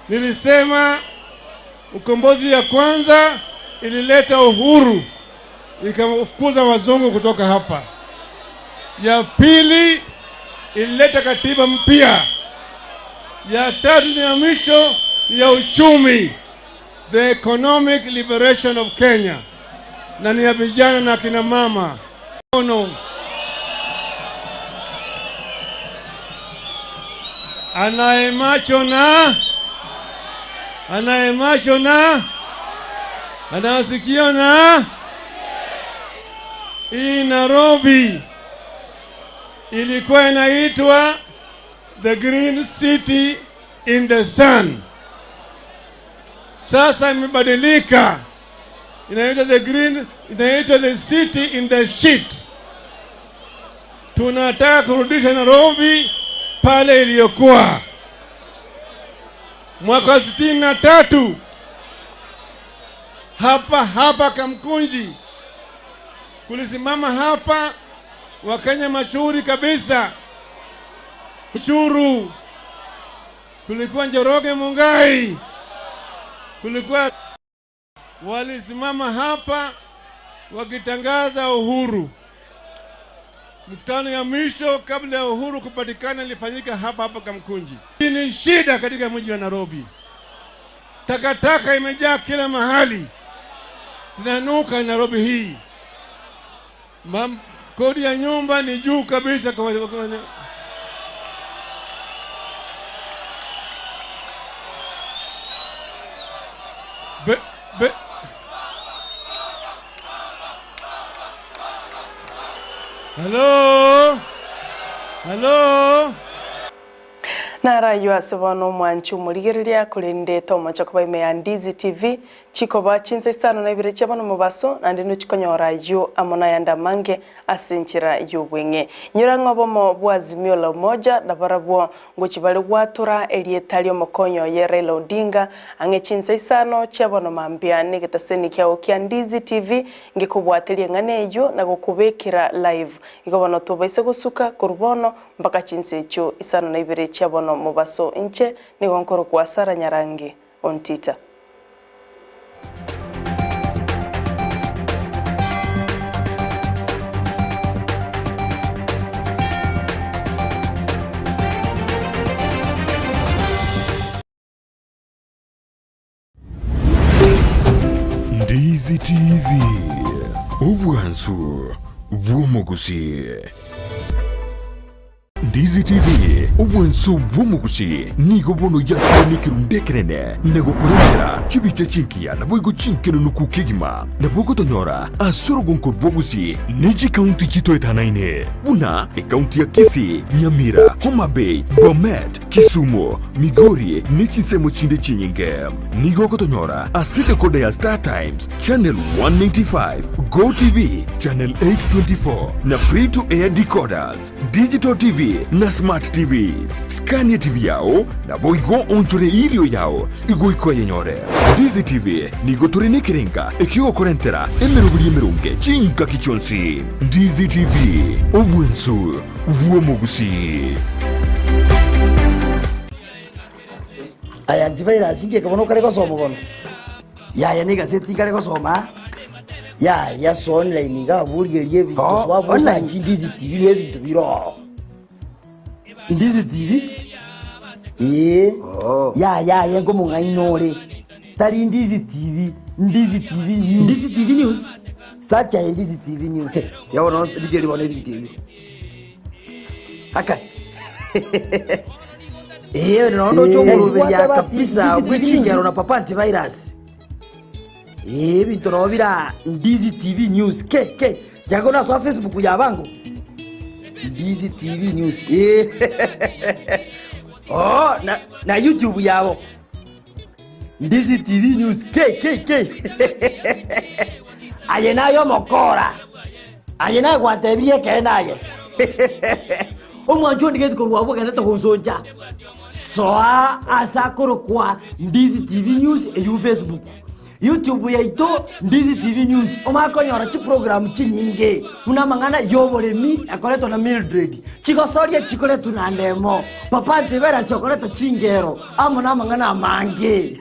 S11: Nilisema ukombozi ya kwanza ilileta uhuru ikafukuza wazungu kutoka hapa. Ya pili ilileta katiba mpya. Ya tatu ni ya mwisho ni ya uchumi, the economic liberation of Kenya, na ni ya vijana na kina mama. Ono. Anaye macho na anaye macho na anasikio na hii Nairobi ilikuwa inaitwa the green city in the sun. Sasa imebadilika, inaitwa the green, inaitwa the city in the shit. Tunataka kurudisha Nairobi pale iliyokuwa mwaka wa 63 hapa hapa Kamkunji kulisimama hapa Wakenya mashuhuri kabisa Churu, kulikuwa Njoroge Mungai, kulikuwa walisimama hapa wakitangaza uhuru. Mkutano ya mwisho kabla ya uhuru kupatikana ilifanyika hapa hapa Kamkunji. Hii ni shida katika mji wa Nairobi, takataka imejaa kila mahali, zinanuka Nairobi hii. Mam, kodi ya nyumba ni juu kabisa kwa, kwa, be, be, Hello? Hello?
S3: Naraywo ase bono omwanchi omorigereria, korende tomocha koba ime ya Ndizi TV, chikoba chinsa isano na ibere chia bono mobaso, naende nochikonyora ayio amo nayande amange ase enchera y'obweng'e. Nyora ng'a obomo bwa Azimio la Umoja nabarabwo ngochia bare gwatora erieta ri'omokonyi oye Raila Odinga ang'e chinsa isano chia bono mambia negetaseni kiao kia Ndizi TV ngekobwateria eng'ana eyio na gokobekera live. Igo bono tobaise gosuka korwa bono Mpaka chinsa echio 52 chia bono mobaso inche nigo nkorokwa Sara Nyarangi Ontita.
S1: Ndizi TV, obwansu bw'omogusi. Ndizi TV, obwansu bw'omogusi nigo bono yakire nekerundu ekenene na gokorentera chibicha chingiya naboigo chinkenunuku kegima. Nabo ogotonyora ase orogonko rw'obogusi ne chikaunti chitoetanaine buna ekaunti ya Kisii, Nyamira, Homa Bay, Bomet, Kisumu, Migori ne chinsemo chinde chinyinge. Nigo ogotonyora ase decoder ya Star Times, Channel 195, Go TV, Channel 824 na Free to Air decoders, Digital TV na Smart TVs. Scan TV yao naboigo onchore irio yao igoika oyenyore. Ndizi TV nigo tore nekerenga ekiogokorentera emeroberi emeronge chingaki chionsi. Ndizi TV, obwensu bw'omogusii.
S5: Aya antivirus inki bono okare gosoma bono? Yaya na egaseti nkare gosoma yaya so online iga abwo origererie ebinto
S12: Oh,
S5: so abwo
S12: online.
S5: osachi Ndizi TV na ebinto bire ororo. Ndizi TV? Ee, yaya aye nkomong'aini ore. Tari Ndizi TV, Ndizi TV News.
S12: Ndizi TV News?
S5: Search aye Ndizi TV News.
S12: Ya bono rigereria bono ebinto ebio. Akai. Ee, nondo
S5: Eh,
S12: ocha
S5: gwateba ati
S12: kabisa
S5: Ndizi TV
S12: bw'echingero
S5: News.
S12: na papa antivirus. Ee, ebinto nabo bira Ndizi TV News. Ke ke jago nasoa Facebook ya bango. Ndizi TV News. Ee. Oh, na, na YouTube yabo. Ndizi TV News. Ke ke ke. Aye nayo omokora. Aye naye gwantebirie ekeene aye. Omwancho ondigeti korwa abwo ogenderete gonsoncha. Soa ase akorokwa Ndizi TV News eywo Facebook. YouTube yaito Ndizi TV News omanye konyora chiprogram chinyinge buna amang'ana y'oboremi ekoretwa na Mildred, chigosoria chikoretwa na Ndemo, Papa Antivirus okoreta chingero amo namang'ana amange.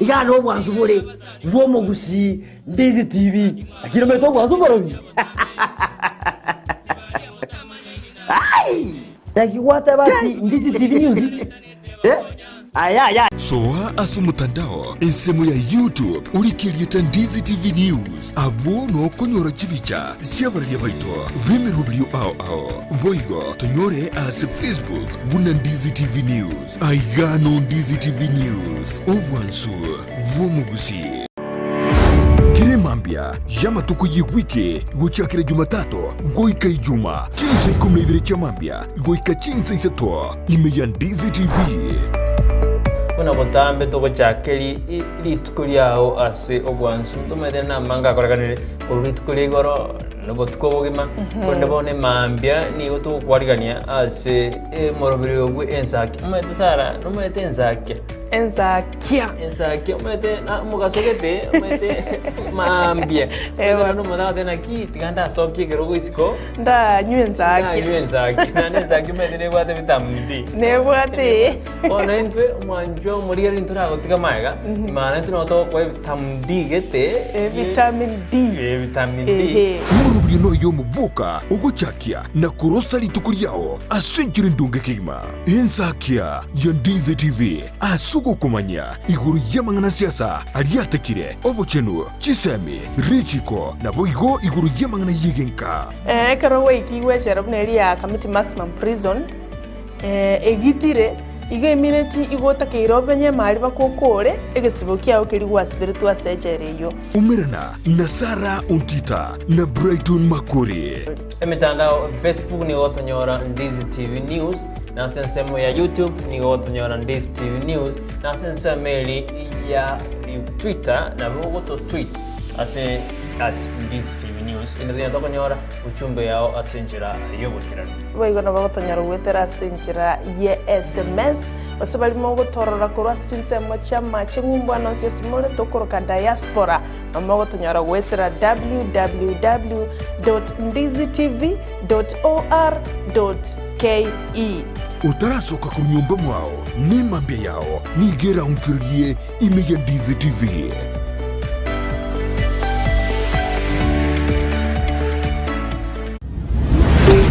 S12: Igaa nobwansu bore bw'omogusii Ndizi TV. Lakini omanyete obwansu mborobi? Ai! Naki gwateba ati Ndizi TV News? Eh? Aya aya.
S1: Soa ase omotandao ensemo ya YouTube orike erieta Ndizi TV News abwo nokonyora chibicha chi'abararia baito b'emeroberio ao ao. Boigo tonyore ase Facebook buna Ndizi TV News. Aiga no Ndizi TV News, obwansu bw'omogusii. Kera emambia y'amatuko y'ewiki gochakera Jumatatu goika Ijuma, chinsa ikomi na ibere chia mambia goika chinsa isato, ime ya Ndizi TV.
S13: Buna botambe togochaka rituko riao ase obwansu, ntomanyete namange akorekanire korwa rituko ria igoro na obotuko obogima, korende bono emambia nigo togokwarigania ase emoroberi obwe ensake. Omanyete Sarah, nomanyete ensake?
S3: Ensakia.
S13: Ensakia omanyete na omogaso gete omanyete maambia.
S3: Ewa.
S13: Omanyete omonto agoteba naki tiga ndasokie ekerogo isiko.
S3: Ndanywe ensakia.
S13: Ndanywe ensakia. Naende ensakia omanyete nebwate vitamin D.
S3: Nebwate.
S13: Bono intwe omwanchwa omorigereria ntoragotiga magega, maana intwe nabo togokoa evitamin D gete.
S3: Vitamin D.
S13: Vitamin D.
S3: Ehe.
S1: Omorobio noyo omoboka ogochakia na korosa rituko riao ase enchera endonge kegima. Ensakia ya Ndizi TV ase. Togokomanyia igoro y'amang'ana a siasa aria atekire, obochenu, chisemi, richiko, naboigo igoro y'amang'ana y'egenka.
S3: Ekero gwaikigwe echela buna eria ya Kamiti Maximum Prison, egitire, igo emineti igo otakeire obenye emari bakokore egesibo kiao keria gwasiberetwe ase echela eyio.
S1: Umerana na Sarah Ontita na Brighton Makori.
S13: Emetandao, Facebook nigo gotonyora Ndizi TV News, na ase ensemo ya YouTube nigo gotonyora Ndizi TV News, na ase ensemo eri ya Twitter nabo ogoto tweet ase at Ndizi TV News. Inde tonya tokonyora uchumbe yao ase enchera y'oboikeranu.
S3: Boigo nabo gotonyora goetera ase enchera ye sms, gose baria mogotorora korwa ase chinsemo chi'amache ng'umbu ande onsi ase more tokoroka diaspora, nabo mogotonyora goetera www dot ndizitv dot or dot ke.
S1: Otarasoka korwa nyomba mwao, nemambia yao nigo eraonchorerie ime ya Ndizi TV.